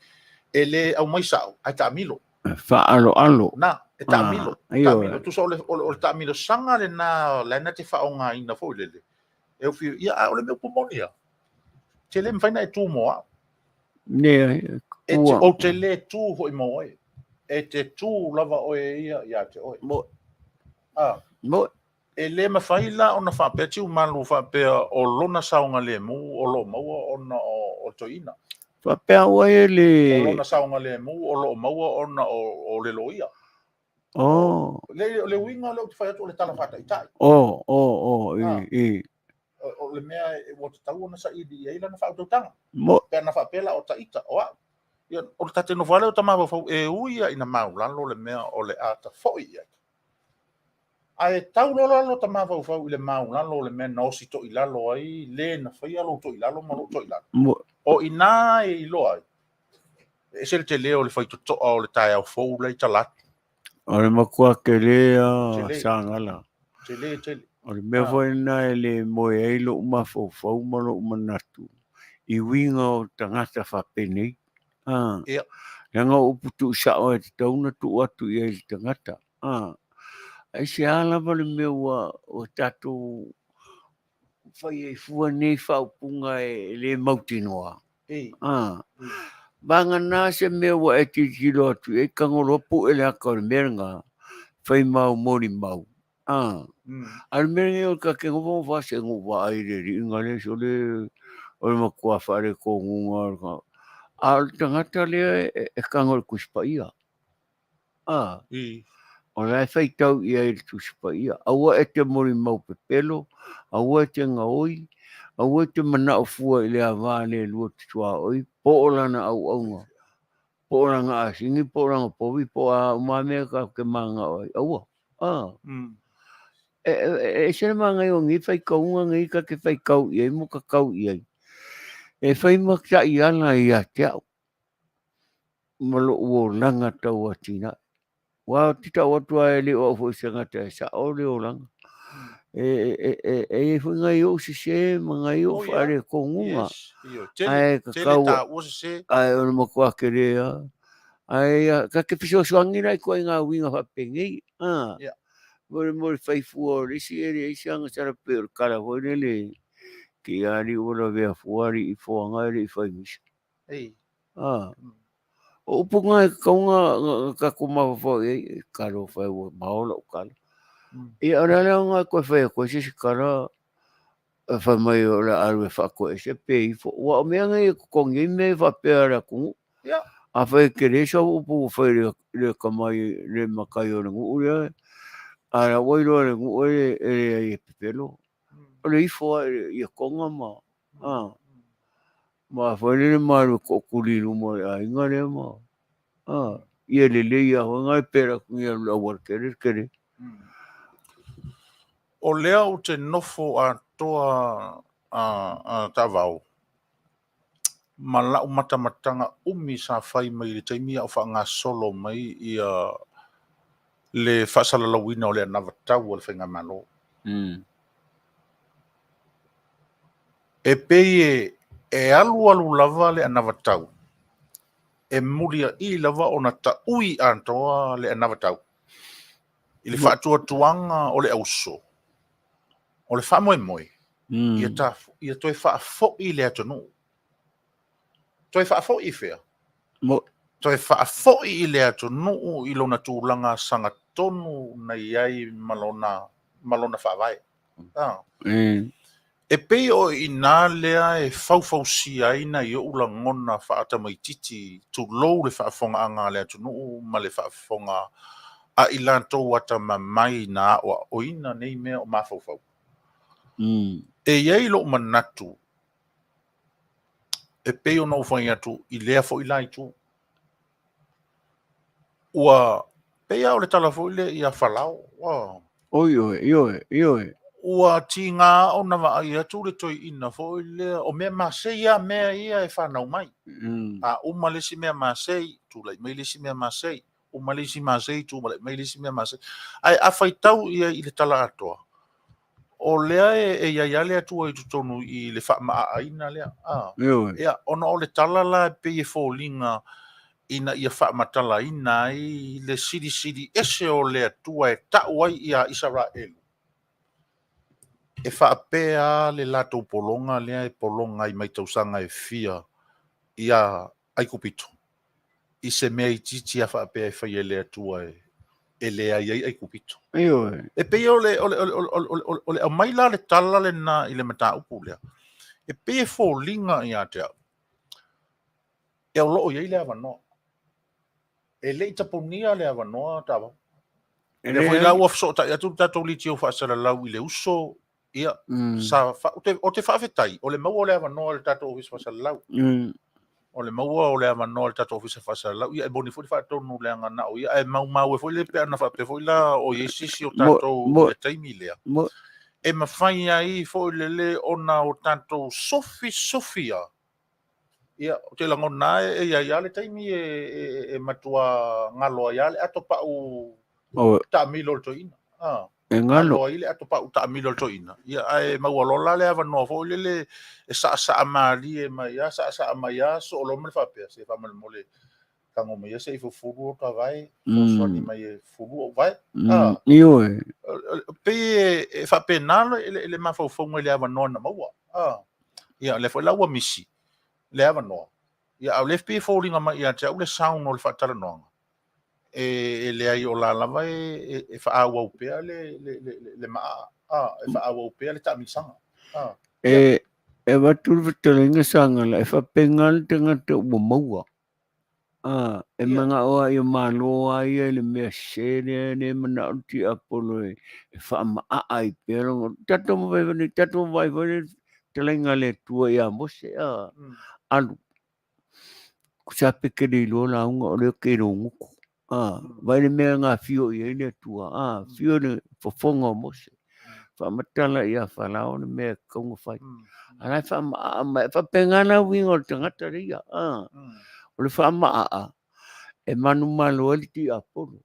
e le aumai sao, ae taamilo. Faaaloalo. Na, e taamilo, taamilo. Tusa o le taamilosaga lena la e na te faaaogaina foi lele, e fiu, ia, a o le mea upu moni lava, te le mafai ona e tu mo au. Leai. E te, ou te lē tu foi mo oe, e te tu lava oe ia ia te oe. Mo. A. Mo. E lē mafai la ona faapea Tiumalu faapea o lona saogalemu o lo o maua ona o le toeaina. Faapea ua e le. O lona saogalemu o lo o maua ona o le loia. Oh. Le, le uiga lea ou te fai atu o le tala faataitai. Oh, oh, oh, i, i. O le mea ua tatau ona saili i ai lana faautautaga. Mo. Pe ana faapea la o taita, o au. Ia, o le ta te nofo lava lea o ta mafaufau, e ui lava ina maulalo le mea o le a ta foi i ai. Ae tau loa la lota mafaufau i le maulalo o le mea na osi toilalo ai le na faia lou toilalo ma lou toilalo. Mo. O i ina e iloa ai, E ese le tele o le faitotoa o le taeao fou la i tala atu. O le matua tele a Sagala. Tele tele. O le mea foi lena e le moe ai lou mafaufau ma lou manatu i uiga o tagata faapenei. A. Ia. Leaga o upu tuusao e tatau ona tuu atu i ai i le tagata. A. Aisea lava le mea ua tatou fai ai fua nei faaupuga e le mautinoa. Vagana se mea ua e tilotilo atu i ai tagoloa pue le ata o le mea lena, fai mau molimau. A o le mea lenei o le ta te nofonofo lava se i ou vaai i le alii lea sole o le matua faaletonuga. A o le tagata lea e tago i le Tusi Paia. O la e faitau i ai i le Tusi Paia, aua e te molimau pepelo, aua e te gaoi, aua e te manao fua i le ava a le Alua te tuaoi, po o lana auauna, po o lana asini, po o lana povi, po o a uma lava mea tatou te mananao ai, aua. E ese le manaia o nei faitauga nei ta te faitau i ai ma ta tau i ai, e fai ma taiala ia te au. ma lou olaga tau atinae. Aua ou te tau atu lava e le o au foi o se tagata e sao le olaga. E i ai foi nai ou sese ma nai ou faalekonuga. Ae tatau, ae o le matua tele lava. Ae ta te fesoasoani la i ituaiga uiga faapenei, a, mo le fai fua o le isi e leai se agasala pei o le tala foi lele, te i alii ua lavea fua alii i foaga e le i fai misa. Ei. Ah. O upu na e tatau ona tatou mafaufau i ai, e talofa e ua mao lau tala. Ia o le a le aoga e toe fai atu ai se isi tala e fai mai o le a alu e faatoese pe ifo. Aua o mea nei e totogi ai mea faapea a le atunuu. Ia. Afai e tele sau upu ua fai i le tamai, le matai o le nuu lea, a o la ua iloa e le nuu e leai e pepelo. O le ifo lava i Toga ma, a. Ma foi lele ma alu e tootuli i luma o le aiga lea ma, a, ia lelei lava foi na e pela atu nei alu i le aualatele le tele. O lea ou te nofo atoa a taavao ma lau matamataga umi sa fai mai i le taimi a o faagasolo mai ia le faasalalauina o le anavatau a le Faigamalo. E pei e alualu lava le anavatau, e mulia'i lava ona taui atoa le anavatau i le faatuatuaga o le auso, o le faamoemoe ia toe faafoi le atunuu. Toe faafoi i fea? Toe faafoi i le atunuu i lona tulaga sagatonu na i ai ma lona faavae. E pei o i ina lea e faufausia ai nai ou lagona faatamaitiiti, tulou le faafofogaaga a le atunuu ma le faafofoga a i latou atamamai na aoaoina nei mea o mafaufau. E i ai lou manatu, e pei ona ou fai atu i lea foi la itu, Ua pei lava o le tala foi lea ia Falao. Ua. Oi oe, ioe, ioe. Ua tiga ona vaai atu le toeaina foi lea, o mea masei lava mea ia e fanau mai. A uma le isi mea masei, tulai mai le isi mea masei, uma le isi masei, tulai mai le isi mea masei. Ae a faitau i ai i le tala atoa, o lea e i ai lava le Atua i totonu i le faamaaaina lea. Ia, ona o le tala la e pei e foliga ina ia faamatalaina ai le silisili ese o le Atua e tau ai ia Isaraelu, e faapea le latou pologa lea e pologa ai mai tausaga e fia ia Aikupito. i se mea itiiti a faapea e fai e le Atua e leai ai Aikupito. Ioe. E pei o le, o le, o le, o le, o le, o le aumai la le tala lena i le mataupu lea, e pei e foliga ia te au, e o lo o i ai le avanoa. E le i tapunia le avanoa Ta'avao. E Lea foi la ua fesootai atu le tatou leitio faasalalau i le uso, ia, sa fa, ou te faafetai, o le maua o le avanoa i le tatou Ofisa Faasalalau. O le maua o le avanoa i le tatou Ofisa Faasalalau, ia e moni foi le faatonu leaga na o ia, ae maumau ai foi le pe ana faapea foi la o i ai se isi o tatou i le taimi lea. E mafai ai foi lele ona o tatou sofi sofi a. Ia, ou te lagona lava e i ai lava le taimi e matua galo ai lava le ato pau taamilo o le toeaina. Ah. E galo. Galo ai le ato pau taamilo o le toeaina. Ia, ae maua loa la le avanoa foi lele e saasaa malie mai lava, saasaa mai lava, soo loa ma le faapea, se faamolemole tago mai ia se i fufulu o ta vae, fesoasoani mai e fufulu ou vae. Ah. Ioe. Pei e faapena le mafaufauga i le avanoa na maua. Ah. Ia, lea foi la ua misi le avanoa. Ia, a o lea pei e foliga mai ia te au le sound o le faatalanoaga. E leai o la lava e faaauau pea le maa, e faaauau pea le taamilosaga. Ah. E avatu le fetalaiga Sagala, e faapena le tagata ua maua. Ah, e manao lava ia malo lava ia i le mea sese lea, le manao le tiapolo e faamaa ai pea lona. Tatou vaai foi tatou vaai foi le fetalaiga a le Atua ia Mose, ah, alu. Sa pe ke le iloa lauga o lea ke lou gutu. Ah, vaai le mea na afio i ai le Atua, ah, afio le fofoga o Mose. Faamatala ia Farao le mea e tatau ona fai. A la e faamaa mai, e faapena la uiga o le tagata leia. Ah, o le faamaa e manumalo ai le tiapolo.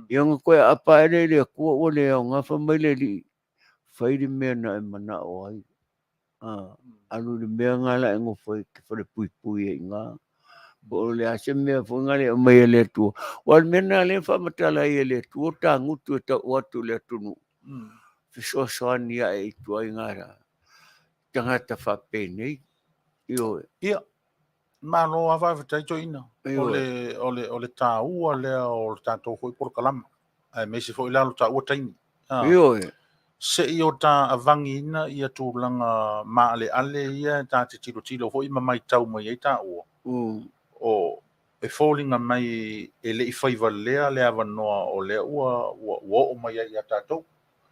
Ia ona toe aapa ae lea i le Atua ua le aoga, fai mai le Alii, fai le mea na e manao ai. Ah, alu i le mea na la e nofo ai e te falepuipui ai i ina. Po o le a se mea foi na le aumai e le Atua. Aua o le mea lena lea e faamatala ai e le Atua tagutu e tau atu i le atunuu. Fesoasoani ae i ituaiga tagata faapenei. Ioe. Ia, malo lava faafetai toeaina. O le taua lea o le tatou foi polokalama, aemaise foi la lo taua taimi. Ioe. Se i o ta avagiina ia tulaga maaleale ia ta te tilotilo foi ma matau mai ai taua. O e foliga mai e le i faivalea le avanoa o lea ua oo mai ai ia tatou.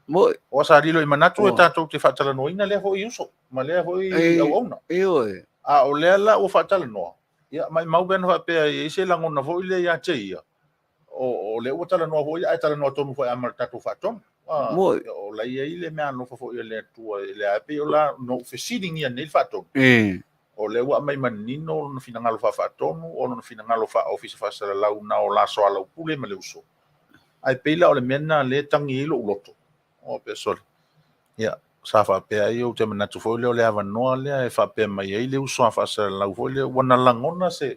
Moi. O sa lilo i manatu e tatou te faatalanoaina lea foi uso ma lea foi auauna. Ioe. A o lea la ua faatalanoa, ia maumau pe ana faapea e i ai se lagona foi lea ia te ia, o lea ua talanoa foi, ae talanoa tonu foi ama le tatou faatonu. Moi. O la i ai le mea alofa foi a le Atua, e lea pei o la no fesiligia nei le faatonu. O lea ua aumai manino lona finagalo faafaatonu, o lona finagalo faaofisa faasalalau na o la soalaupule ma le uso. Ae pei la o le mea lena lea e tagi ai lou loto. O pe sole. Ia, sa faapea ai ou te manatu foi lea o le avanoa lea e faapea mai ai le uso a faasalalau foi lea ua na lagona se,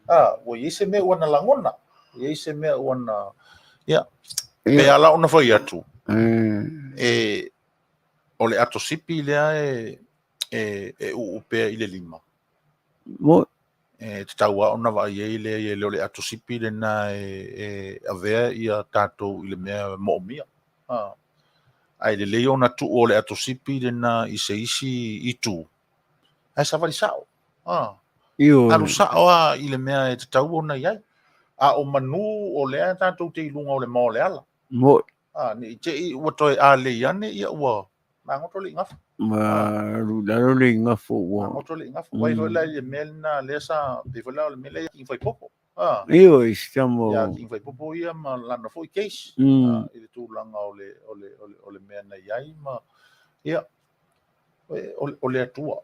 ua i ai se mea ua na lagona, ua i ai se mea ua na, ia, pe ala ona fai atu, e, o le ato sipi lea e uu pea i le lima. Moi. E tatau lava ona vaai ai lea e le o le ato sipi lena e avea ia tatou i le mea moomia. Ae lelei ona tuu o le ato sipi lena i se isi itu, ae savali sao. Ioe. Alu sao lava i le mea e tatau ona i ai. A o manu o lea tatou te i luga o le mao o le ala. Moi. Ne i te i ua toe alei ane, ia ua magoto le igafa. Ma alu i lalo le igafo ua. Magoto le igafa. Ua i foi la i le mea lena lea sa, pei foi la o le mea lea ia King Faipopo. Ioe, si tama o. Ia King Faipopo ia ma lana foi case. I le tulaga o le mea na i ai ma, ia, o le Atua.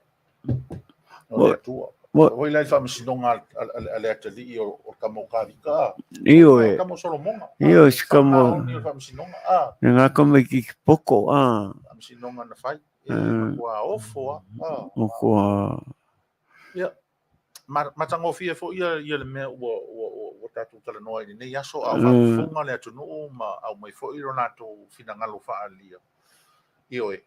O le Atua. Foi la i le faamasinoga a le atalii o le tama o Kavika. Ioe. O le tama o Solomona. Ioe, si tama. Faamaoni o le faamasinoga. Le ngā kamaitiiti poto. Faamasinoga na fai. E matua ofo lava. Matua. Ia, matagofie foi ia le mea ua tatou talanoa i lenei aso, a o faafofoga le atunuu ma aumai foi lo latou finagalo faaalia. Ioe,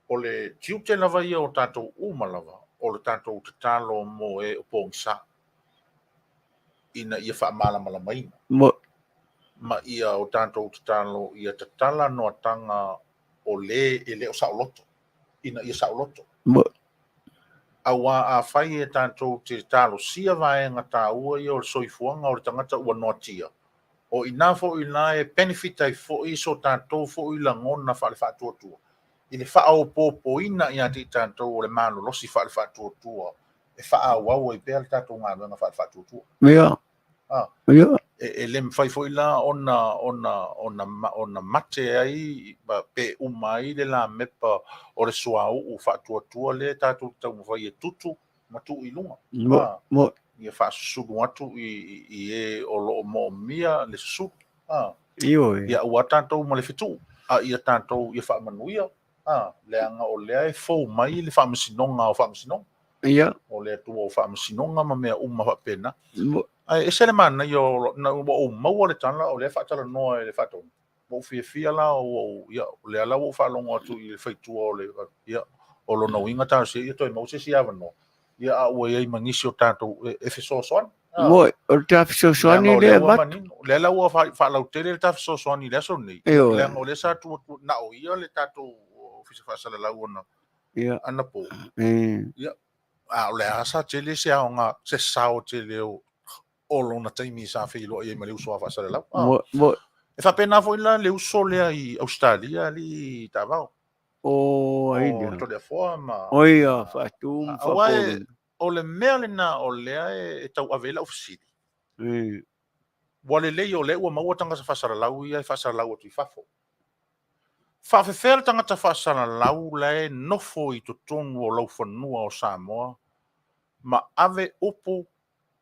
o le tiute lava ia o tatou uma lava, o le tatou tatalo mo e o pogisa. ina ia faamalamalamaina. Mo. Ma ia o tatou tatalo ia tatala noataga o lē e le o saoloto, ina ia saoloto. Mo. Auā afai e tatou te talosia vaega taua ia o le soifuaga o le tagata ua noatia, o i ina foi la e benefit ai foi so tatou foi lagona faale-faatuatua i le faaopoopoina ia te i tatou o le malolosi faale-faatuatua e faaauau ai pea le tatou galuega faale-faatuatua. Ia. Ah. Ia. E le mafai foi la ona ona ona ona mate ai pe uma ai le lamepa o le suauu faatuatua lea e tatou te taumafai e tutu ma tuu i luga. Mo, Ah. mo. Ia faasusulu atu i i e o lo o moomia le susulu. Ah. Ioe. Ia aua tatou ma le fetuu, a ia tatou ia faamanuia. Ah, leaga o lea e fou mai le faamasinoga o faamasinoga. Ia. O le Atua o faamasinoga ma mea uma faapena. Mo. Ae ese le manaia o na ua ou maua le tala o lea e faatalanoa e le faatonu. Ua ou fiafia la ua ou, ia, o lea la ua ou faalogo atu i le faitua o le, ia, o lona uiga talosia ia toe maua se isi avanoa. Ia, a ua i ai ma nisi o tatou e fesoasoani. Ah. Mo, o le ta fesoasoani Leaga o lea lea ua avatu. manino. O lea la ua faalautele le ta fesoasoani i le aso lenei. Ioe. Leaga o lea sa atu atu na o ia le tatou Ofisa Faasalalau ona Ia. anapo. Eh. Ia, a o le a sa tele se aoga, se sao tele o o lona taimi sa feiloai ai ma le uso a faasalalau. Ah. Mo, mo. E faapena foi la le uso lea i Ausetalia, alii Taavao. O, ai O lea. Toleafoa ma O ia, faatu ma Aua e, faapolo. o le mea lena o lea e tauave ai lau fesili. Eh. Ua lelei o lea ua maua tagata faasalalau ia e faasalalau atu i fafo. Faafefea le tagata faasalalau la e nofo i totonu o laufanua o Samoa ma ave upu,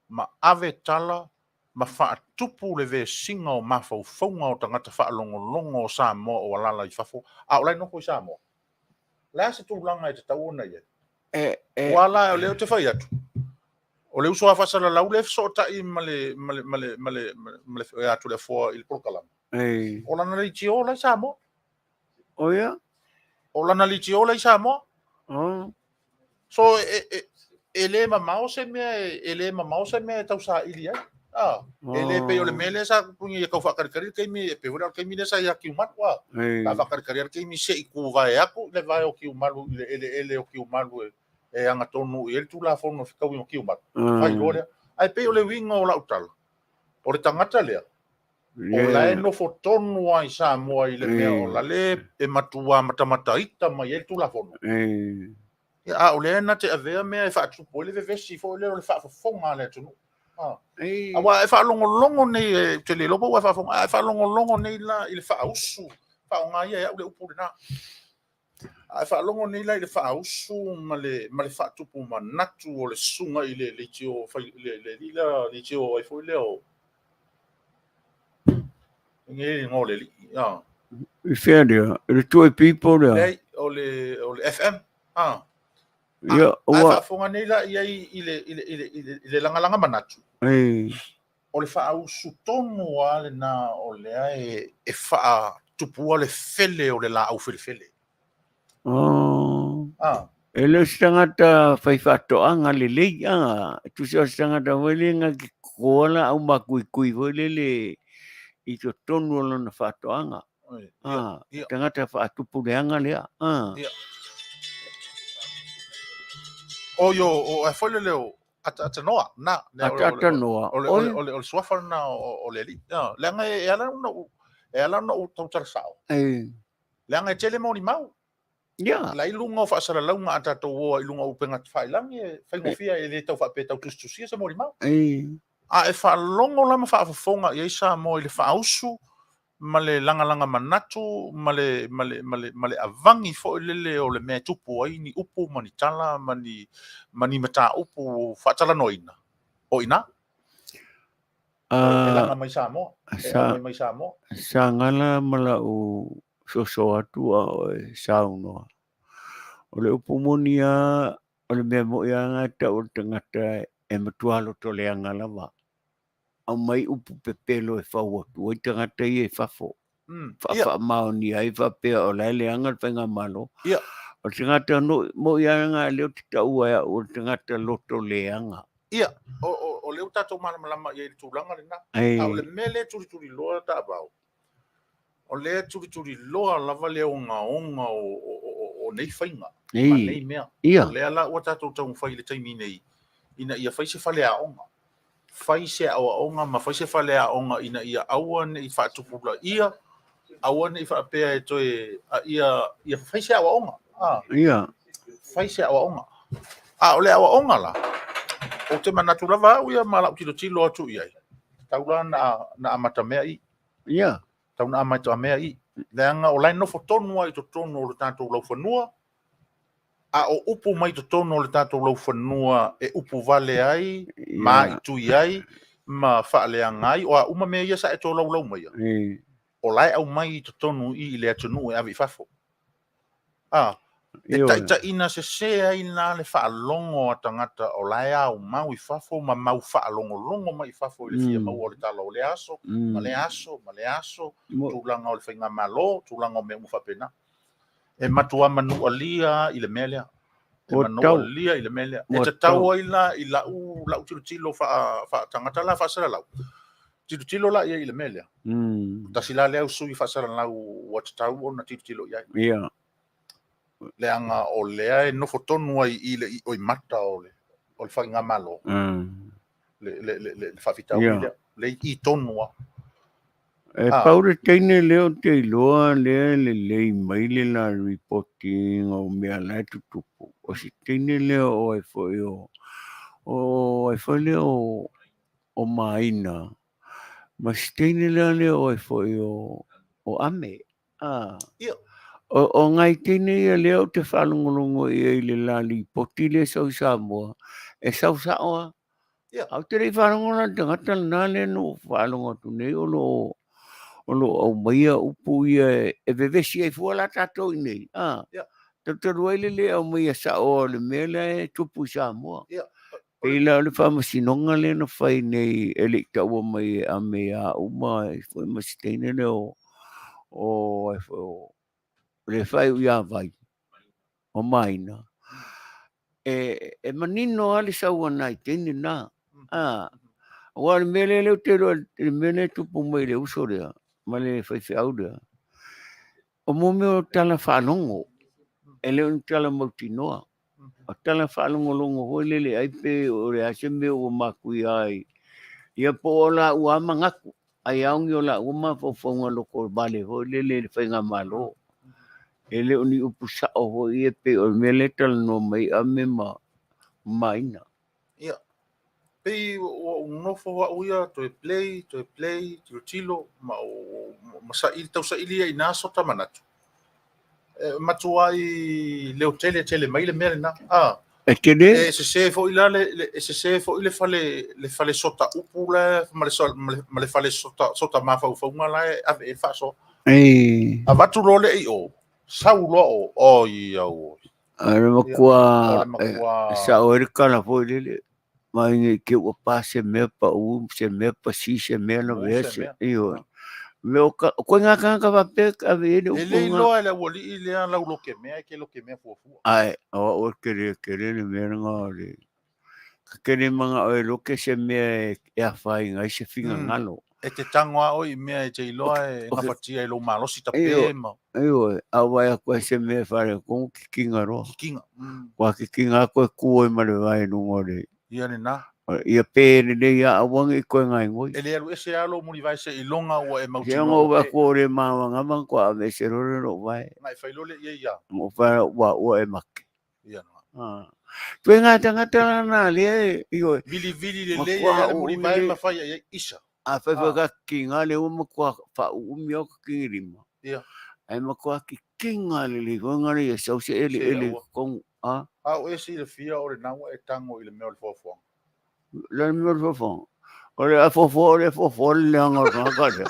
ma ave tala, ma faatupu le vesiga o mafaufauga o tagata faalogologo o Samoa o alaala i fafo, a o la e nofo i Samoa? O le a se tulaga e tatau ona i ai? Aua la, o lea ou te fai atu, o le uso a faasalalau lea e fesootai ma le, ma le, ma le, ma le, ma le, ia Toleafoa i le polokalame. O lana leitio la i Samoa. O ia? O lana leitio la i Samoa. Oh. So, e le mamao se mea, e le mamao se mea e tausaili ai. Ah, e le pei o le mea lea sa tupu ia tau faakalikali le taimi, e pei foi la o le taimi lea sa ia Kiumalu, ah. Sa faakalikali le taimi se i kuvae atu le vae o Kiumalu i le eleele o Kiumalu e agatonu i ai le Tulafono o fetaui ma Kiumalu. Fai loa lea. Ae pei o le uiga o lau tala, o le tagata lea, o la e nofo tonu lava i Samoa i le mea o la le e matua matamataita mai ai le Tulafono. Ia, a o lea na te avea mea e faatupu ai le vevesi foi lea o le faafofoga a le atunuu. Ah. Aua e faalogologo nei, e te le iloa po ua e faafofoga, a e faalogologo nei la i le faausu, faaaoga ia e au le upu lena. A e faalogo nei la i le faausu ma le, ma le faatupu manatu o le susuga i le leitio fai, le, le alii lea, leitio ai foi lea o, e le igoa o le alii, ah. I fea lea? I le Tuai People lea? Leai, o le, o le FM. Ah. Ia, A e ua... faafofoga nei la i ai i le, i le, i le, i le, i le lagalaga manatu. O le faausu tonu lava lena o lea e faatupua le fele o le laau felefele. Oh. Ah. E le o se tagata faifaatoaga lelei, a, tusa o se tagata foi lea na te koa laau makuikui foi lele i totonu o lona faatoaga. A, tagata faatupuleaga lea, a. Ia. O io, o e foi lele o Ataatanoa, na, le, o, Ataatanoa, o, le, o, le, o, le, o le suafa lena o le alii. Ia, leaga e ala ona ou, e ala ona ou tautala sao. Leaga e tele molimau. Ia. La i luga o faasalalauga a tatou o ai i luga o upega tafailagi, e faigofie e le tau faapea e tau tusitusia se molimau. A e faalogo la ma faafofoga i ai Samoa i le faausu ma le lagalaga manatu ma le, ma le, ma le, ma le avagi foi lele o le mea e tupu ai ni upu ma ni tala ma ni, ma ni mataupu faatalanoaina, o i ina. E laga mai Samoa, e aumai mai Samoa. Sa gala ma lau soso atu a o e saunoa. O le upu moni lava, o le mea moi lava na e tau o le tagata e matua lotoleaga lava. Aumai upu pepelo e fau atu ai tagata ia i fafo. Faafaamaonia ai faapea o la e leaga le faigamalo. O le tagata moi lava na lea ou te taua e au o le tagata lotoleaga. Ia, o lea ua tatou malamalama i ai i le tulaga lena. A o le mea lea e tulituliloa taavao, o lea e tulituliloa lava le ogaoga o nei faiga ma nei mea. O lea la ua tatou taumafai i le taimi nei ina ia fai se faleaoga, fai se aoaoga ma fai se faleaoga ina ia aua ne i faatupulaia, aua ne i faapea e toe, a ia fai se aoaoga. Fai se aoaoga. A o le aoaoga la, ou te manatu lava au ia ma lau tilotilo atu i ai, tatau la ona amatamea i. Tatau ona amatamea i. Leaga o la e nofo tonu lava i totonu o le tatou laufanua, a o upu mai totonu o le tatou laufanua e upu vale ai, maitui ai, ma faaleaga ai, o a uma mea ia sa e tolaulau maia, o la e aumai i totonu i i le atunuu e ave i fafo. A, e taitaiina sese ai la le faalogo a tagata o la e aumau i fafo ma mau faalogologo mai i fafo i le fia maua o le tala o lea aso, ma lea aso, ma lea aso, tulaga o le faigamalo, tulaga o mea uma faapena. E matua manualia i le mea lea. E manualia i le mea lea. E tatau ai la i lau, lau tilotilo faatagata la faasalalau, tilotilo la i ai i le mea lea. Tasi la lea au sui faasalalau ua tatau ona tilotilo i ai. Leaga o lea e nofo tonu ai i le ioimata o le faigamalo, le faafitauli lea, le i tonu lava. E pau le teine lea ou te iloa lea e lelei mai le la ripotiina o mea la e tutupu, o si teine lea o ai foi o, o ai foi lea o, o Maina, ma si teine lea lea o ai foi o, o Ame. A, o ngai teine ia lea ou te faalogologo i ai i le la lipoti lea e sau i Samoa, e sau sao lava. Ae ou te le i faalogo la i le tagata lena lea na ou faalogo atu nei o lo o aumaia upu ia e vevesi ai fua la tatou i inei, a, talutalu ai le le aumaia sao o le mea lea e tupu i Samoa. Pei la o le faamasinoga lea na fai nei e le i taua mai e Ame ia uma ai foi ma si teine lea o o ai foi o le faaiu ia Vai o Maina. E manino lava le sau a nai teine na. A, aua o le mea lea lea ou te iloa i le mea lea e tupu mai i le uso lea ma le faifeau lea, o mo mea o tala faalogo, e le o ni tala mautinoa. O tala faalogologo foi lele ai pe o le a se mea ua makuia ai. Ia po o laua lava manatu, ai aogi o laua mafaufauga loko vale foi lele i le faigamalo. E le o ni upu sao foi ia pei o le mea lea e talanoa mai ai Ame ma Maina. Ia, pei ua ou nofo au ia toe play, toe play, tilotilo ma ma saili, tau saili ia i na sota manatu. E matuai leotele tele mai le mea lena. A, E tele? E sese foi la le, e sese foi le fale, le fale sota upu la ma le, ma le fale sota, sota mafaufauga la e ave e faasoa. E. Avatu loa le i o, sau loa o, oi au oi. A le matua, e sao ai le tala foi lele, mai nei te ua pa se mea pau, se mea pasi, se mea lavea, se, ioe. Mea o ka, o koe ngā kāngata faapea e ave i ai le upu. E le iloa e le aualii lea lau lokemea e ke lokemea fuafua. Ae, o au e kele, kele le mea lena o le, ka kele manao e loke se mea e afaina ai se finagalo. E te tago lava oe i mea e te iloa e gafatia e lou malosi tape ma. Ioe, a ou vaai atu ai se mea e faaletonu, kikiga loa. Kikiga. Kua kikiga atu e ku ai ma le vae i luga o le. Ia lena. Ia pe lelei lava aua ne i toe gaegoi. E le alu ese lava lou mulivae seiloga ua e mautinoa. Seiloga ua vaai atu ua le malamalama na ave ese loa lea o lou vae. Na e fai loa lea i ai ia. Na ou fai atu ua ua e mate. Ia lena. Toe ngā tangata la nā lea e, ioe. Vilivili lelei ai le mulivae ma fai ai ai isa. A fai fai ka kikinga le ua matua whaumi au ka lima. Ia. Ai matua kikinga lelei foi ngā le ia sau se ele ele kongu. A. A o e silafia o lena ua e tago i le mea o le foafoaga. Le mea o le foafoaga. O le fofo, o le fofo le leaga o le tagata lea.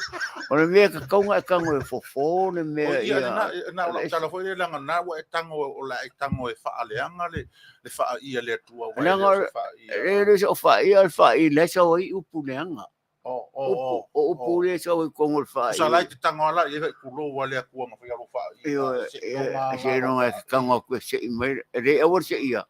O le mea e tatau ona e tago e fofo le mea ia. Na, na o lau tala foi lea, leaga na ua e tago, o le a e tago e faaleaga le, le faai a le Atua. Ua e le o se faai. E le o faai, o le faai la e sau ai upu leaga. O, o upu lea e sau ai totonu o le faai. Tusa la e te tago lava la i ai fai tulou a le Atua na faia lou faai. Ioe, seiloga e tago atu e sei mai, e le aua le seia.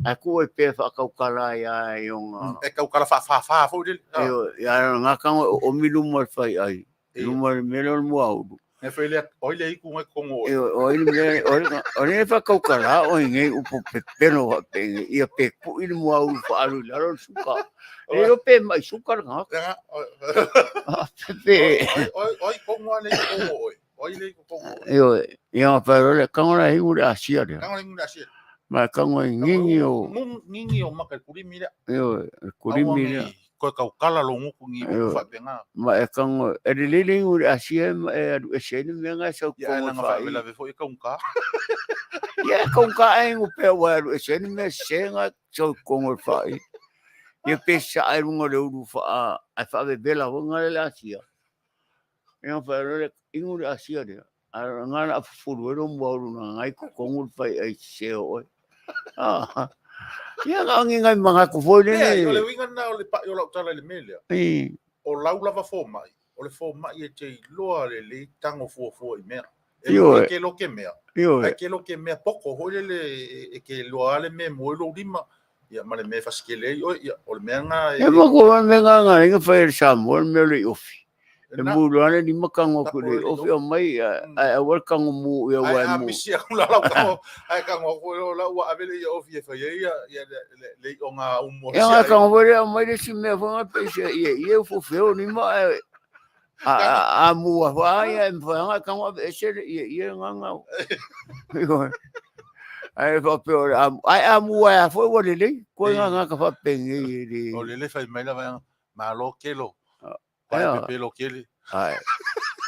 Ae tuu ai pea faakaukala ai lava i ona. E kaukala faafāfā foi lele. Ioe, a o lena tago e oomi luma o le faiai, luma o le mea lea o le muaulu. E fai lea, o ai le iku ngai kogo oe? Ioe, o ai le mea, o ai o le faakaukala oe nei upu pepelo faapena, ia pe kui le muaulu faaalu i lalo le suka. E le iloa pe mai suka le tagata. Pe. O ai kogo a le iku kogo oe? O ai le iku kogo oe? Ioe, ia ma fai loa le tago la e igu le asia lea. Tago la igu le asia. Ma e tago ai ngingi o. Ngingi o maka i kulimi lea. Ioe, kulimi lea. Koe kaukala lou gutu ni upu faapena. Ma e tago, e lelei le igu i le asia ma e alu ese ai le mea na e sau Ia, ae lana faavelave foi e kaugata. Ia, e kaugata e igu pea ua e alu ese ai le mea sese na e sau i totonu o le faaii. Ia pe saa i luga o le ulu faa, ae faavevela foi na le asia. Ia na fai loa lea, inu le asia lea. Ae o lena na fufulu ai lou muaulu na ngai totonu le faiai sese o oe. Ah. Ia na o ni nai manatu foi lele. Leai, o le uiga lena o le pai o lau tala i le mea lea. O lau lava fomai, o le fomai e te iloa lelei tago fuafua i mea. E ke loke mea. Ae ke loke mea poko foi lele e ke iloa lava le mea e mua ai lou lima. Ia ma le mea e fasikele ai oe, ia o le mea lena e. E matua lava le mea lena na ala ai ona fai e le Samoa le mea o le iofi. E mu loa le lima tago atu i le iofi aumai ae aua le tago mu ia ua e mu. Ae a misi atu la lau tago, ae tago atu loa la ua ave le iofi e fai ai ia le ioga umu a si ai. Ia tago foi lea aumai le isi mea foi lea pei se ieie ufo feo lima ae a mu a fa ia e mafai ona tago ave ese le ieie lena. Ae faapea o le a ae a mu ai lava foi ua lelei. Koe gagata faapenei e le. O lele fai mai lava malo kelo. Pae pepelo kele. Ae.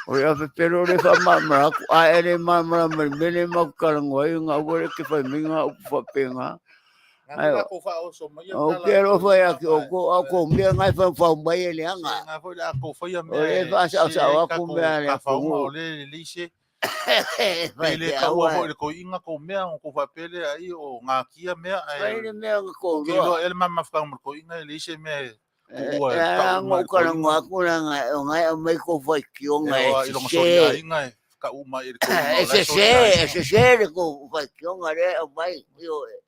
O le pepelo le faamalamalama atu, ae le malamalama i le mea lea matou talanoa ai, ona aua le te fai mai ngā upu faapena. Ae, o ke alofa ia ki outou, a o kou mea nga e faufau mai e leaga. O le faasaosao atu mea a le atunuu. O le lelei se. Pe le taua foi le toeaina kou mea, ona kou faapea lea ai o gatia mea, ae. Fai le mea na kou loa. Ke iloa ea le mamafukaga ma le toeaina e leai se mea e E ala ona ou talanoa atu leaga o na e aumai kou faitioga e sese. E sese, e sese le kou faitioga lea e aumai. Ioe.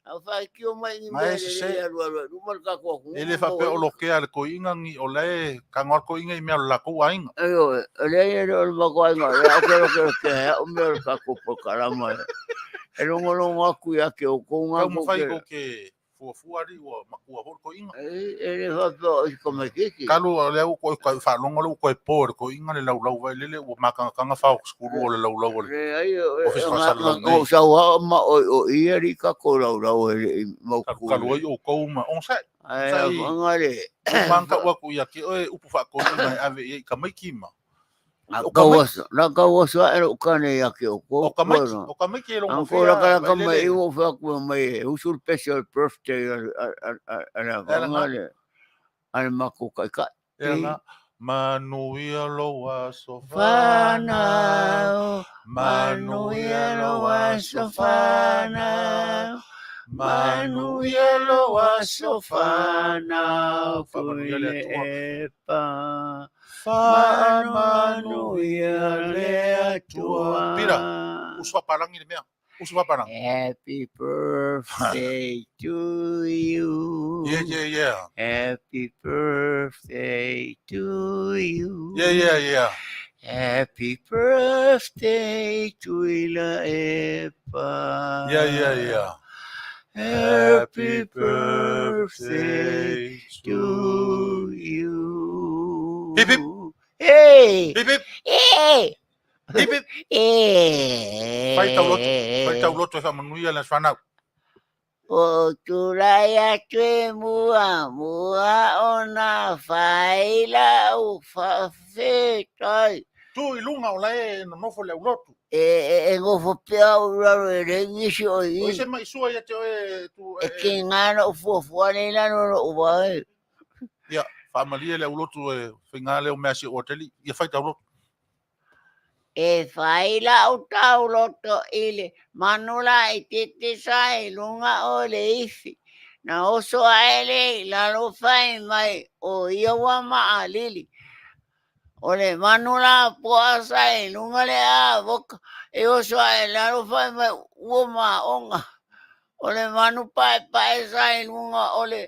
A faitio mai ni mea lelei e alualu ai luma le tatou atunuu. E le faapea o lokea le toeaina ni o la e tago lava le toeaina i mea o le latou aiga. Ioe, o lea e le o le matou aiga, o lea ou te lokeloke ai au mea o le tatou polokalama. E logologo atu ia te outou na. Taumafai tou te fuafua alii ua matua foi le toeaina. E le faapea o se tamaitiiti. Talu o lea ua toe tau faalogo lea ua toe po e le toeaina le laulau vailele ua matagataga faosulu o le laulau a le Leai, Ofisa Faasalalau nei. O sau lava ma oi o i alii tatou laulau e le i mautu. Talu ai outou ma onosai. Ae anga le. Ua manatau atu ia te oe upu faatoeaina e ave i ai i tamaiti ma. Na tau aso ae lou tane ia te outou. O tamaiti, o tamaiti e logo fea. Anko laka mai i ua fea ku mai e usu le pese o le birthday a le avanga le a le matou taitai. Ea na, manuia lou aso fanau, manuia lou aso fanau, manuia lou aso fanau, Faamanuia le Atua. Faamanuia le Atua. Pira, usu faapalagi le mea. Usu faapalagi. Happy birthday to you. Yeah, yeah, yeah. Happy birthday to you. Yeah, yeah, yeah. Happy birthday to Tuilaepa. Yeah, yeah, yeah. Happy birthday to you. Hip hip. Hey! Hip hip. Hey! Hip hip. Hey! Fai tauloto, fai tauloto e faamanuia le aso fanau. O tulai atu e mua, mua ona fai lau faafetai. Tu i luga o la e nonofo le aulotu. E nofo pea au i lalo e leai nisi o i. O i se mai sua ia te oe tu. E tiga na ou fuafua nei lalo o lou vae. Ia, faamalie le aulotu e faiga lea o mea si o ateli. Ia fai tauloto. E fai lau tauloto i le manu laitiiti sa i luga o le ifi. Na oso ae le i lalo fai mai o ia ua maʻalili. O le manu lapoa sa i luga le avoka e oso ae i lalo fai mai ua maoga. o le manu paepae sa i luga o le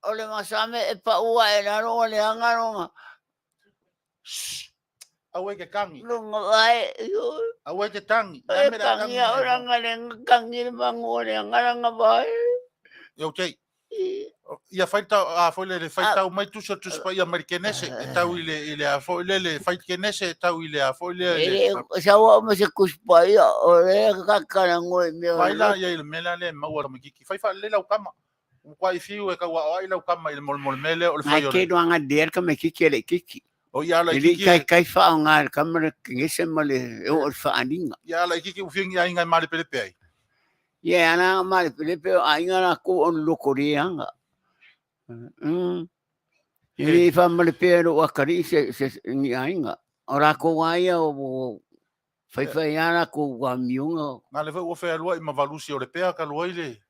o le masame e pau ae lalo o le aga longa. Aua e te tangi. Lunga vae. Aua e te tangi. E tangi au ranga le tangi le mangu o le aga ranga vae. Ia te. Ia fai tau a foi le fai tau mai tusi o tusi paia mai kenese e tau i le i le a foi le le fai kenese e tau i le a foi le le saua o ma se kusi paia o le kakana ngoi mea. Vai la ia i le mea le maua la makiki fai fa le lau kama. Ua kuai fiu e kau aoai lau kama i le molemole mea lea o le fai o le... Ngai te luanga dear ka me kiki le kiki. O ia ala i kiki... E kai kai wha o ngā kama le kingese ma le e o le whaaninga. Ia ala i kiki u whingi a inga i male pelepe ai. Ia ana male pelepe o a inga la ko on loko reanga. E le wha male pea ro akari se, se ngi a inga. O rā ko waia o Whaiwhai ana ko wa mionga. Nga le ua whai alua i mavalusi o le pea ka lua i le.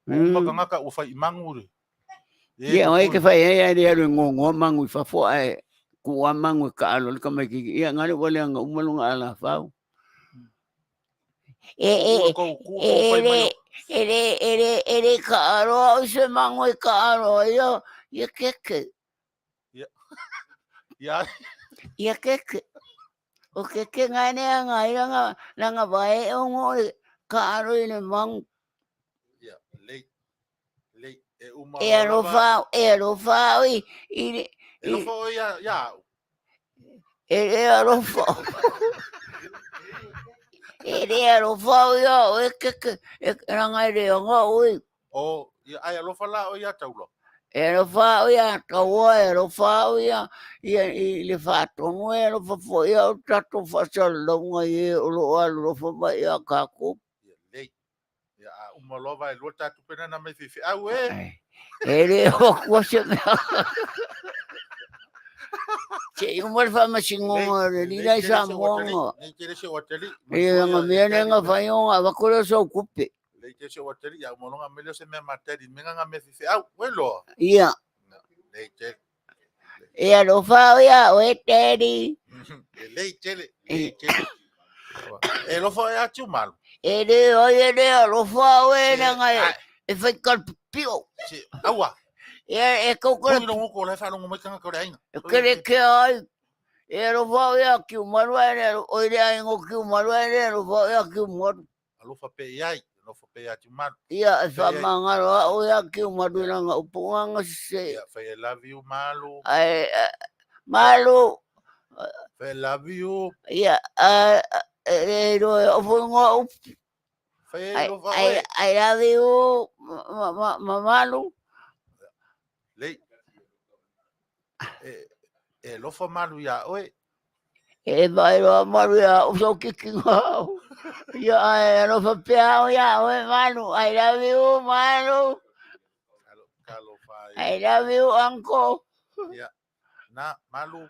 Mm. Makangaka ua whai i mangu le. Ia, o e ke whai ai ai le alu ngongoa mangu i fafo ai ku a mangu i ka alo le kama ki. Ia, ngare wale anga umalunga ala whau. E, e, e, le, e, le, e, le, e le ka aloa o se mangu i ka aloa ia, ia keke. Ia. Ia. Ia keke. O keke ngai nea ngai ranga, ranga vae o ngo e ka aro i le mangu. Ia, lei. Lei, e uma E alofa, e alofa o i, i, E alofa o ia, ia au. E le alofa. E le alofa o ia o e keke, e ranga e le anga o i. O, ia, ai alofa la o ia taula. E alofa au ia taua, e alofa au ia, ia i le faatonu, e alofa foi au tatou faasalalauga i e o lo o alolofa mai ia kākou. Ia lei. Ia a uma loa vae lua ta tupe nana mai faifeau e. E le o akua se mea. Se i uma le faamasinoga o le lila i Samoa. Nei tele se o atali. Ia nga mea nei nga whai o nga wako leo sau kupe. Lei te se o atali, ia uma longa me leo se mea matali, me nga mea faifeau, ue loa. Ia. Lei tele. E alofa o ia o e daddy. E lei tele, lei tele. E alofa e atu malu. E le oi e le alofa o e nanga e, e whai kalpipio. Se, aua. E, e kau kore... Hui longo ko lai whalongo mai kanga kore ainga. E kere ke ai. E alofa o ia ki umaru e le oi le aingo ki umaru e le alofa o ia ki umaru. Alofa pe iai, alofa pe ia umaru. Ia, e whamangaro a o ia ki umaru nanga upunganga se. Ia, whai I love you, malu. Ai, malu. Whai I love you. Ia, e roe o whunga upu. Whai alofa oe. I love you, malu. Lei. E alofa malu ia oe. E mai roa malu ia o so kiki ngau. Ia ai alofa pea o ia oe malu. I love you malu. I love you uncle. Ia. Na malu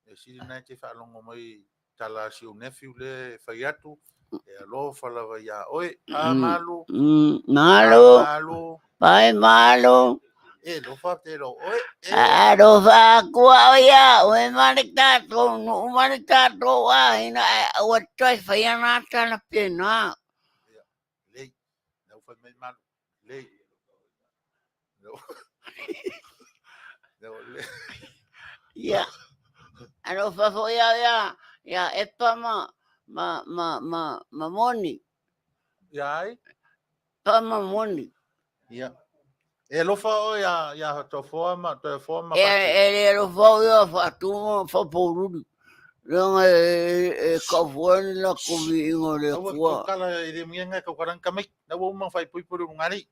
e sili nei te whaalongo mai tala si o nephew le whai atu. E alofa lava ia oe. A malu. Malu. A malu. Pai malu. E alofa te ro oe. Alofa akua o ia oe male tātou, nuu male tātou a hina e aua toi whai ana tala pēnā. Ia, lei, nau whai mai malu, lei. Nau, nau, lei. Ia, alofa foi au ia, ia epa ma, ma, ma, ma, ma moni. Ia ai? Pa ma moni. Ia. E alofa o ia, ia tofoa ma, tofoa ma E, e le alofa o ia whaatuma whapaururi. Leanga e, e kaufua ni la kovi inga le Aua kua. kau kala e le mia ngai kau karanga kamai. Na ua uma whai pui puru ngari.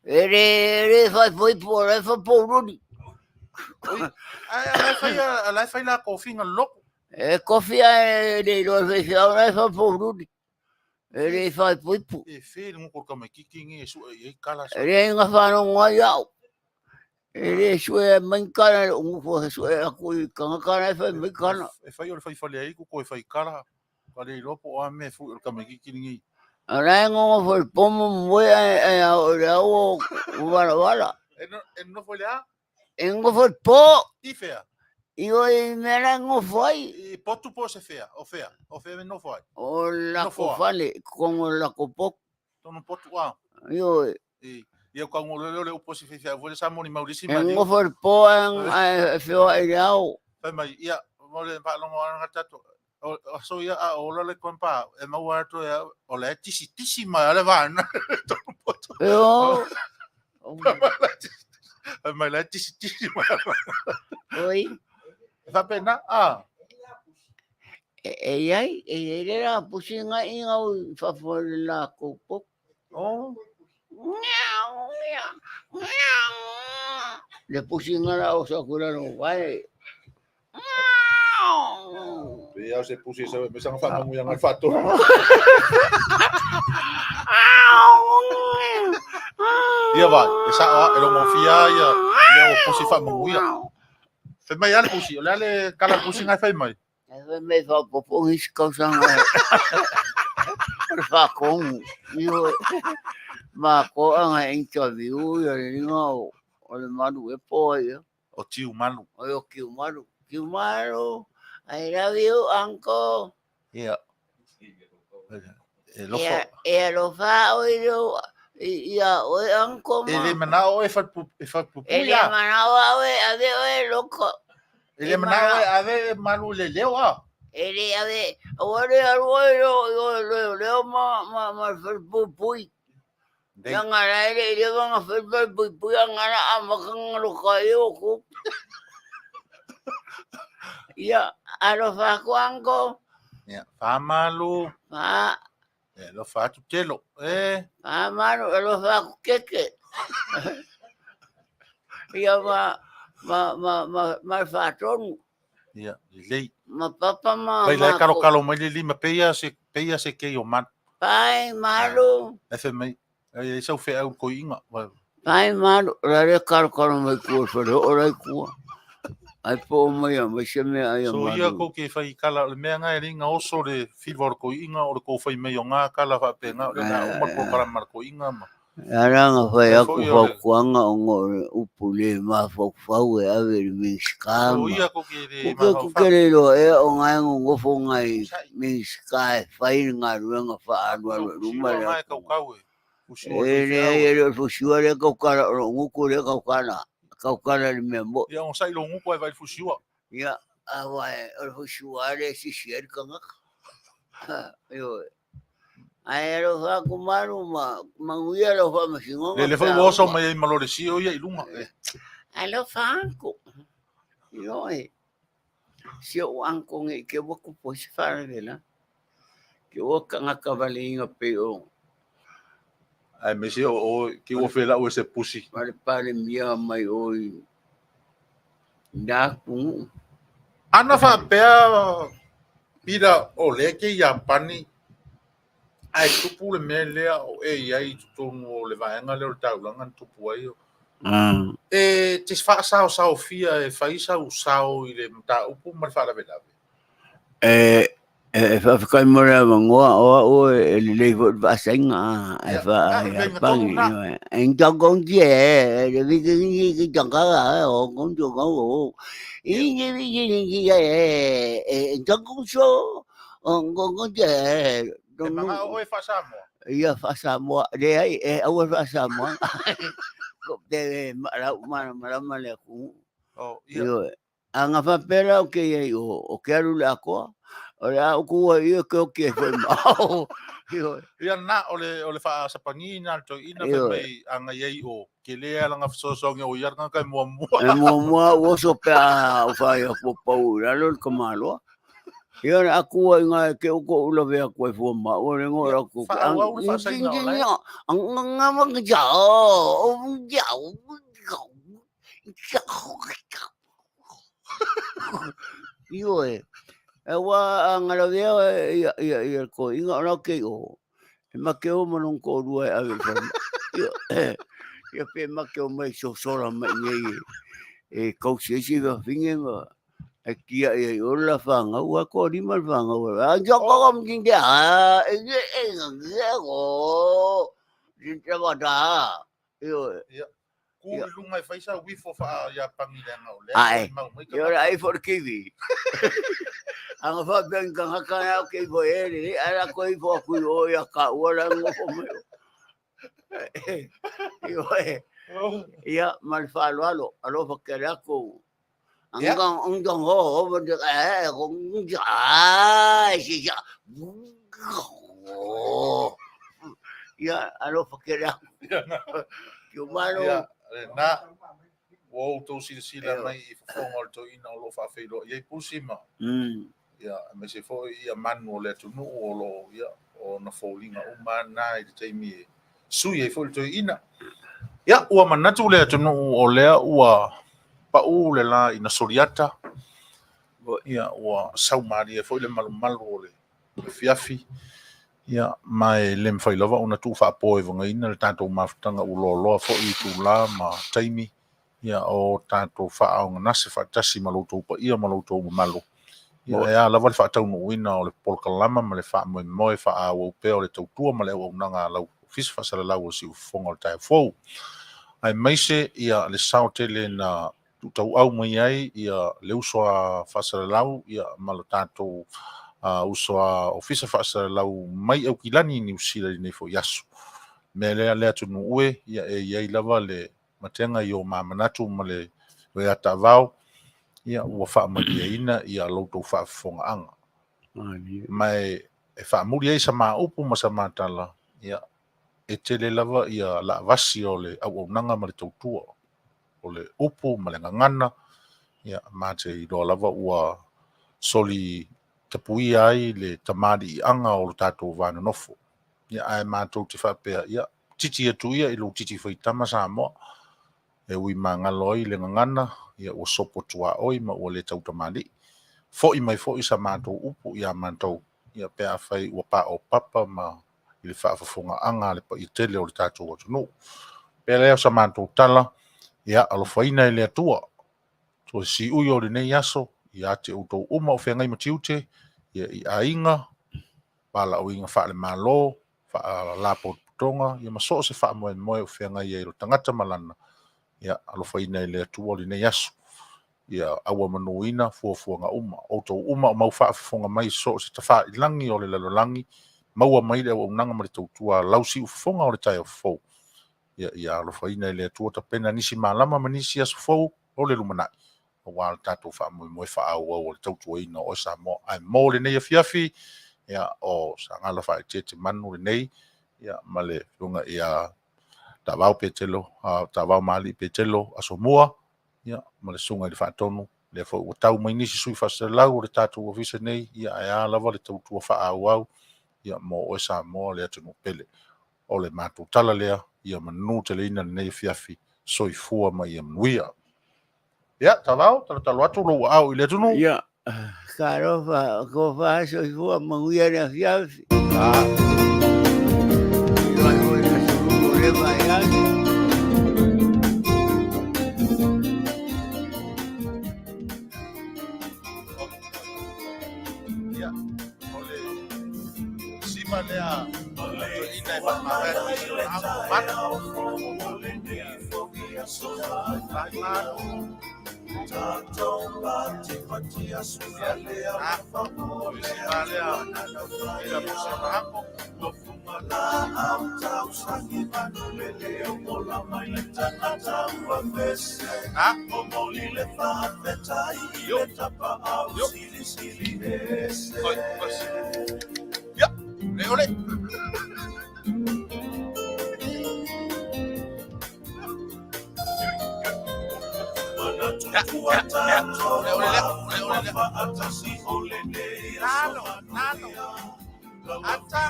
E le, e le whai pui pua le whapaururi. Oi, ai, alai whai, alai whai la kofi nga loko. E kofi a e le iloa whai whiau lai whapaururi. E le whai puipu. E whē ngoko ka mai kiki ngi e sua i kala E le inga whanonga iau. E le sue mai kana le ungu he sue aku i kanga kana e whai mai kana. E whai o le whai whale ai kuko e whai kala. Ka le iloa po o a me fu o le ka mai kiki ngi. A lai ngongo fo le pomo mwe e au le au o wala wala. E no, e no fo le a? E ngo fo le po. I whea? I o i mea ngo fo ai. I potu po se whea? O whea? O whea me no fo ai? O la ko fale, kongo la ko poko. Tonu potu a. Ioe. I, ia kau ngolo leo le upo si whiwhia fue le sa moni mau lisi E mali. ngofo le po ae feoai i le ao. Fai mai, ia, mo le whaalongo ana tato. O, o so ia a ola le kompa, e maua atu ia, o le tisi tisi mai ale vana. Tonu potu. Io. Fai mai le tisi tisi mai ale vana. Oi. E whapena, a. E e iai, e iai le la pusi ngai i ngau i fafo le la koukou. Oh. Miau, miau, miau. Le pusi nga la o sa kula no vai. Miau. Pe au se pusi se me sanga wha mangu ia ngai whato. Ia vai, e sa oa, e rongo fia ia, le o pusi wha mangu ia. Fai mai ale pusi, o le ale kala pusi ngai fai mai. E fai mai faaopoopo isi tausaga o le faakogu. Ioe. Makoaga e interview ia le liga o o le malu e po ai ia. O Tiumalu. O o Kiumalu. Kiumalu, I love you uncle. Ia. E lofo. E, e alofa oe lou ia oe uncle E ma. le manao e whalpu, e whalpupu E le ia. manao au e ave oe loko. E le manao e ave e malu le leo a. E le ave, aua le alu oe lo, lo, lo, leo ma, ma, ma whalpupui. Dei. Ia ngala e le ile wanga whalpupui a ngala a makanga loka e o ku. Ia, alofa aku uncle. Ia, whamalu. Ma, E alofa atu telo. E. ma malu, alofa aku keke. Ia ma, ma, ma, ma, ma whatonu. Ia, lelei. Ma papa ma, Vai lai ma kalo ko. kalo mai le lima peia se peia se kei o man. Pai malu. E fe mai. E e sau fe au koi inga. Vai. Pai malu, la le kalo kalo mai kua, whare o rai kua. Ai po mai a mai se mea ai a So ia malu. ko ke whai kala le mea ngai ringa oso le fiva o le koi inga o le ko whai mai o ngā kala wha pe ngā o le ngā uma ko kala mar koi inga ma. Ara nga whai E aku foi o le whaukuanga o ngō le upu le mawhauwhau e ave le Minska So ma. ia ko ke le Kuke kuke mahaufau. le loa ea o ngai ngongofo ngai Sai. Minska e whai ngā ruenga whaalualu So e luma fusiua le ngai aku. kaukau e. Fusiua E le le whiau ai e. e le fusiua le kaukara o nguku le kaukana. Kaukana le mea mo. Ia o sai lo nguku ai vai fusiua. Ia, a wai, o le fusiua le sisi e le kangaka. Ioe. Ai alofa aku malu ma manguia alofa Le masingonga le pe foi oso auma. mai ai malo le sio ia i lunga. E. Alofa aku. Ioe. Si o anko nge ke wa ku po se fara vela. Ke o kangaka vale inga pe o. Ai me se o o ki o fe la o se pusi. Pare pare mia mai o i nā kungu. Ana wha pea pira o le ke ia pani ai tupu le mea lea o e ia i totonu o le vaega lea o le taulaga na tupu ai. E te whaasao sao fia e whaisa u sao i le mataupu ma le faalavelave. E e whawhikai mo le awangoa o au e le lei fo le vaasainga a e Ia, wha a a le ia venga tonu pangi. na. E ngā kong tia e le vika ngi ki tanga e o kong tio kong o. Ia. I ngi ngi ngi ngi e e ngā kong so o kong kong tia e E manga tonu. o e whaasamoa. Ia whaasamoa. Le ai e au e whaasamoa. Ko te marau mana marama le ku. O, ia. Ioe. A ngā whapera o ke iei o, o ke aru le akoa, o le au kua ia ke o ke whai mao. Ioe. Ia na o le o le whaasapangi na le toina fe Ioe. mai anga iei o ke lea langa whasosongi o ia ranga kai mua mua. E mua mua uoso pe a o whai a kua pau i ralo le kamaloa. Ia na akua i ngā ke uko ula vea kua fua mao le ngō Ia, ra ku. whaau au le whaasaina o lai. Ang ngā mga jao, jao, jao, jao. Ioe. E wā a ngarawea ia ia ia ko inga ora ke o. E make o manong ko rua e ave whai. Ia ia pe make o mai so sora mai nei e kausi esi wa finge ma. E kia ia i ola whangau, a ko rima le whangau. A jo ko ko mjin te a, e e e e ko. Jin te wata. Ioe. Ia. Ku Ia. i lunga e whaisa wifo wha ia pangi le anga o lea. Ai. Mau mai ka Ia ora ai for kiwi. Anga wha ben ka ngaka au ke ipo e re, ara ko ipo aku i o ia ka ua la ngofo mai. Ioe. Ia, ma le faaaloalo, alofa tele atu. Ia. Ia, alofa tele atu. Tiumalo. Ia, lena. Ua outou silasila mai i fofoga o le toeaina o lo o faafeiloai ai Pusi ma ia, aemaise foi ia manu o le atunuu o lo o, ia, o ona foliga uma lava na i le taimi e sui ai foi le toeaina. Ia, ua manatu le atunuu o lea ua pau le la ina soliata, ia, ua saumalie foi le malumalu o le afiafi, ia, ma e le mafai lava ona tuufaapoi vagaina le tatou mafutaga ua loaloa foi i itulā ma taimi, ia, o tatou faaaaogagase faatasi ma lo outou paia ma lo outou mamalu. Ia, e a lava le faataunuuina o le polokalama ma le faamoemoe faaauau pea o le tautua ma le auaunaga a lau Ofisa Faasalalau o le Siufofoga o le Taeao Fou. Aemaise ia le sao tele na tuutauau mai ai ia le uso a faasalalau ia ma lo tatou uso a Ofisa Faasalalau mai Aukilani i Niu Sila i lenei foi aso. Mea lea le atunuu e, ia e i ai lava le matega i o mamanatu ma le ata avao, ia ua faamalieina ia lo outou faafofogaaga. Ma e faamuli ai sa maupu ma sa matala, ia e tele lava ia laavasi o le auaunaga ma le tautua, o le upu ma le gagana, ia ma te iloa lava ua soli tapuia ai le tamaliiaga o lo tatou vanonofo. Ia ae matou te faapea, ia titi atu ia i lou titi faitama Samoa, e ui magalo ai le gagana, ia ua sopo tuaoi ma ua le tautamalii. Foi mai foi sa matou upu ia matou, ia pe afai ua paopapa ma i le faafofogaaga a le paia tele o le tatou atunuu. Pea lea o sa matou tala, ia alofaina e le Atua toe siui o lenei aso, ia te outou uma o feagai ma tiute, ia i aiga, valaauina faale-Malo, faalapotopotoga, ia ma so o se faamoemoe o feagai ai o tagata ma lana, ia alofaina e le Atua lenei aso. Ia auamanuina fuafuaga uma. Outou uma o mau faafofoga mai so o se tafailagi o le lalolagi, maua mai le auaunaga ma le tautua lau siufofoga o le taeao fou. Ia, ia alofaina e le Atua tapena nisi malama ma nisi aso fou o le lumanai, aua le tatou faamoemoe faaauau o le tautuaina o oe Samoa. Ae mo lenei afiafi, ia, o Sagala Faaeteete Manu lenei, ia, ma le afioga ia Taavao Petelo, Taavao Malie Petelo Asomua, ia, ma le susuga i le Faatonu, lea foi ua tau mai nisi sui faasalalau o le tatou ofisa nei, ia, ae a lava le tautua faaauau, ia, mo oe Samoa le atunuu pele. O le matou tala lea, ia manu teleina lenei afiafi, soifua ma ia manuia. Ia, Taavao, talotalo atu lou aao i le atunuu. Ia, talofa, tofa soifua manuia le afiafi. Iloa foi na sulu o le vaiaso. Ia, o le sima lea toeaina e faamavae atu i si ona ago o Manu. Vai Manu. Ia, o le sima lea i la musi ona ago. Ah. Yo. Yo. Oi, oi. Ia, le ole. Ia, ia, ia. Ole, ole lea, ole, ole lea. Lalo, lalo. Ata.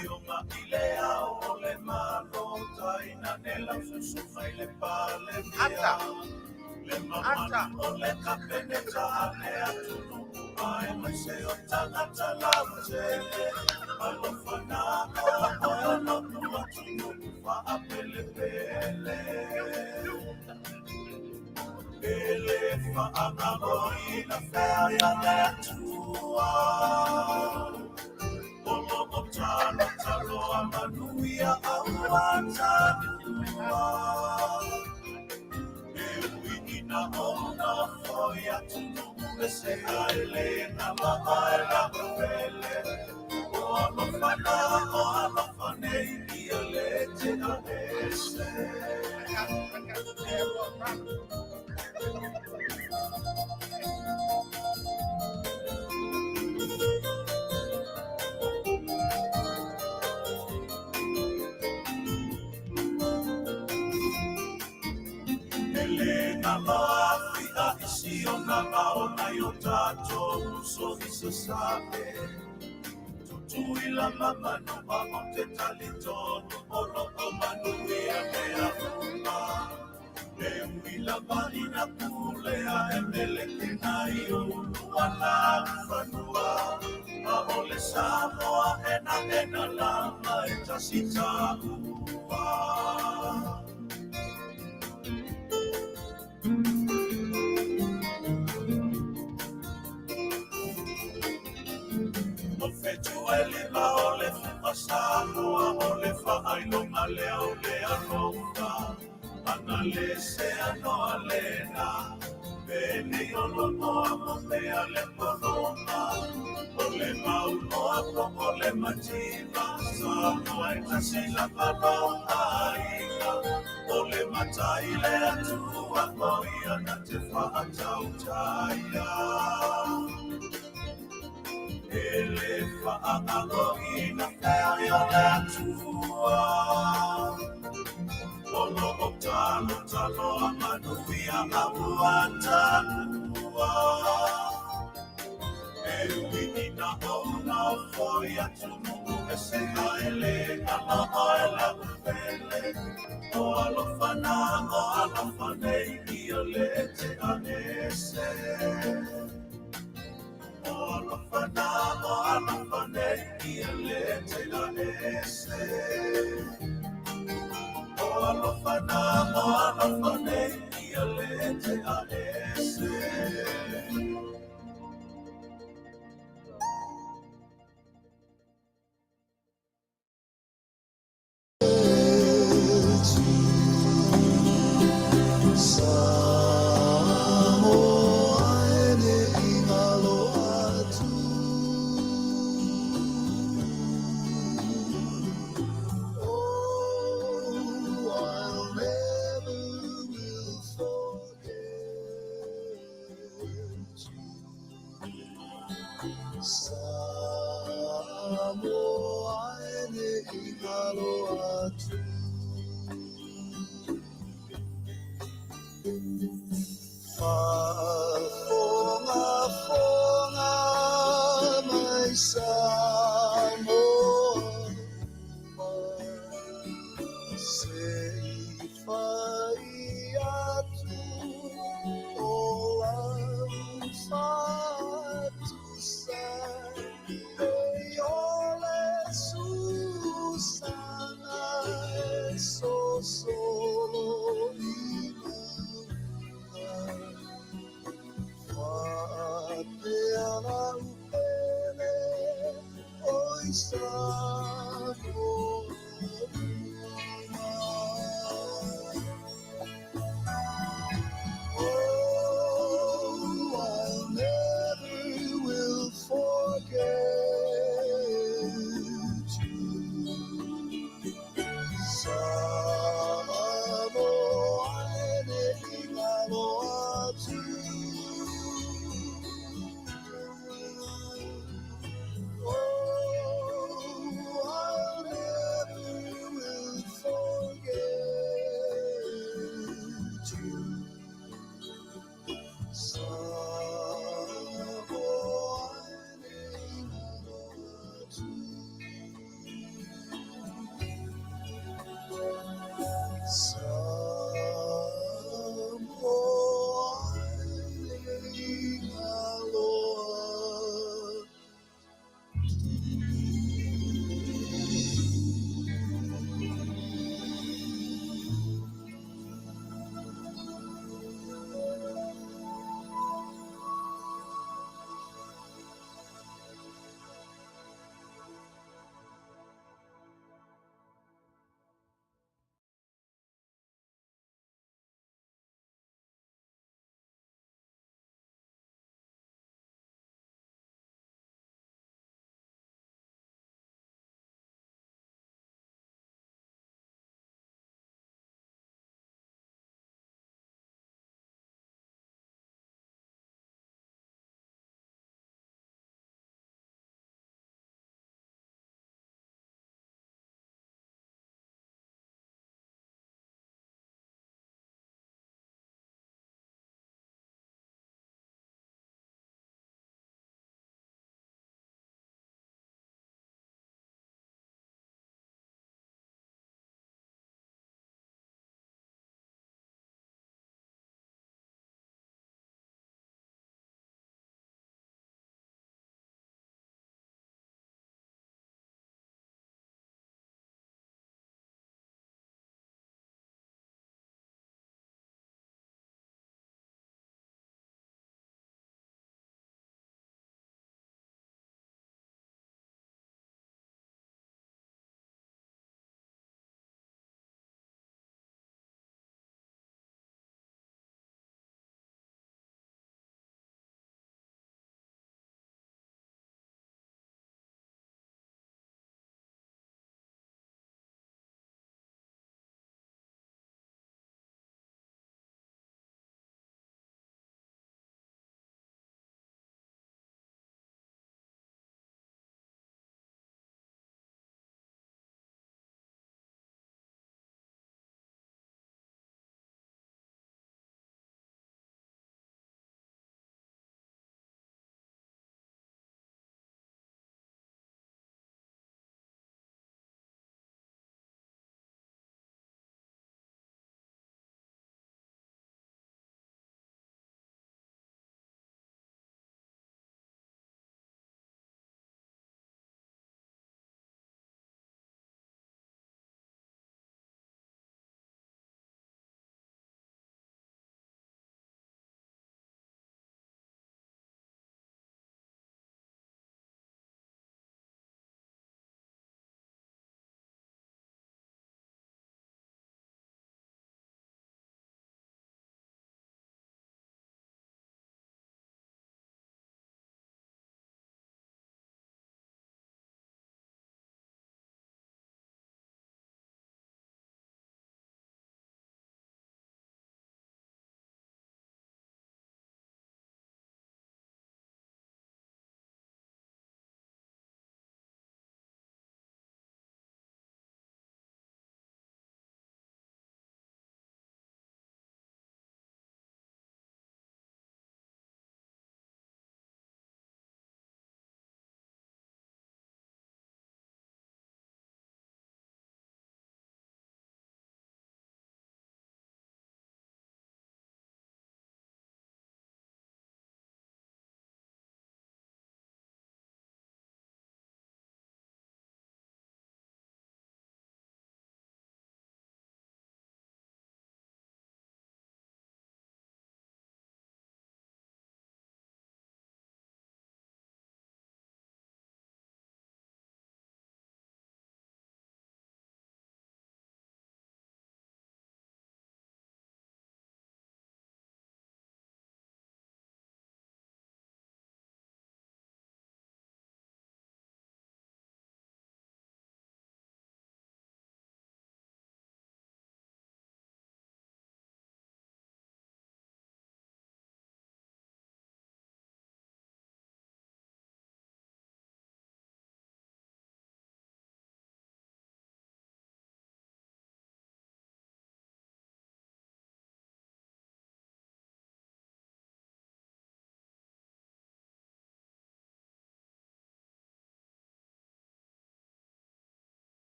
Ata. Ata. Fa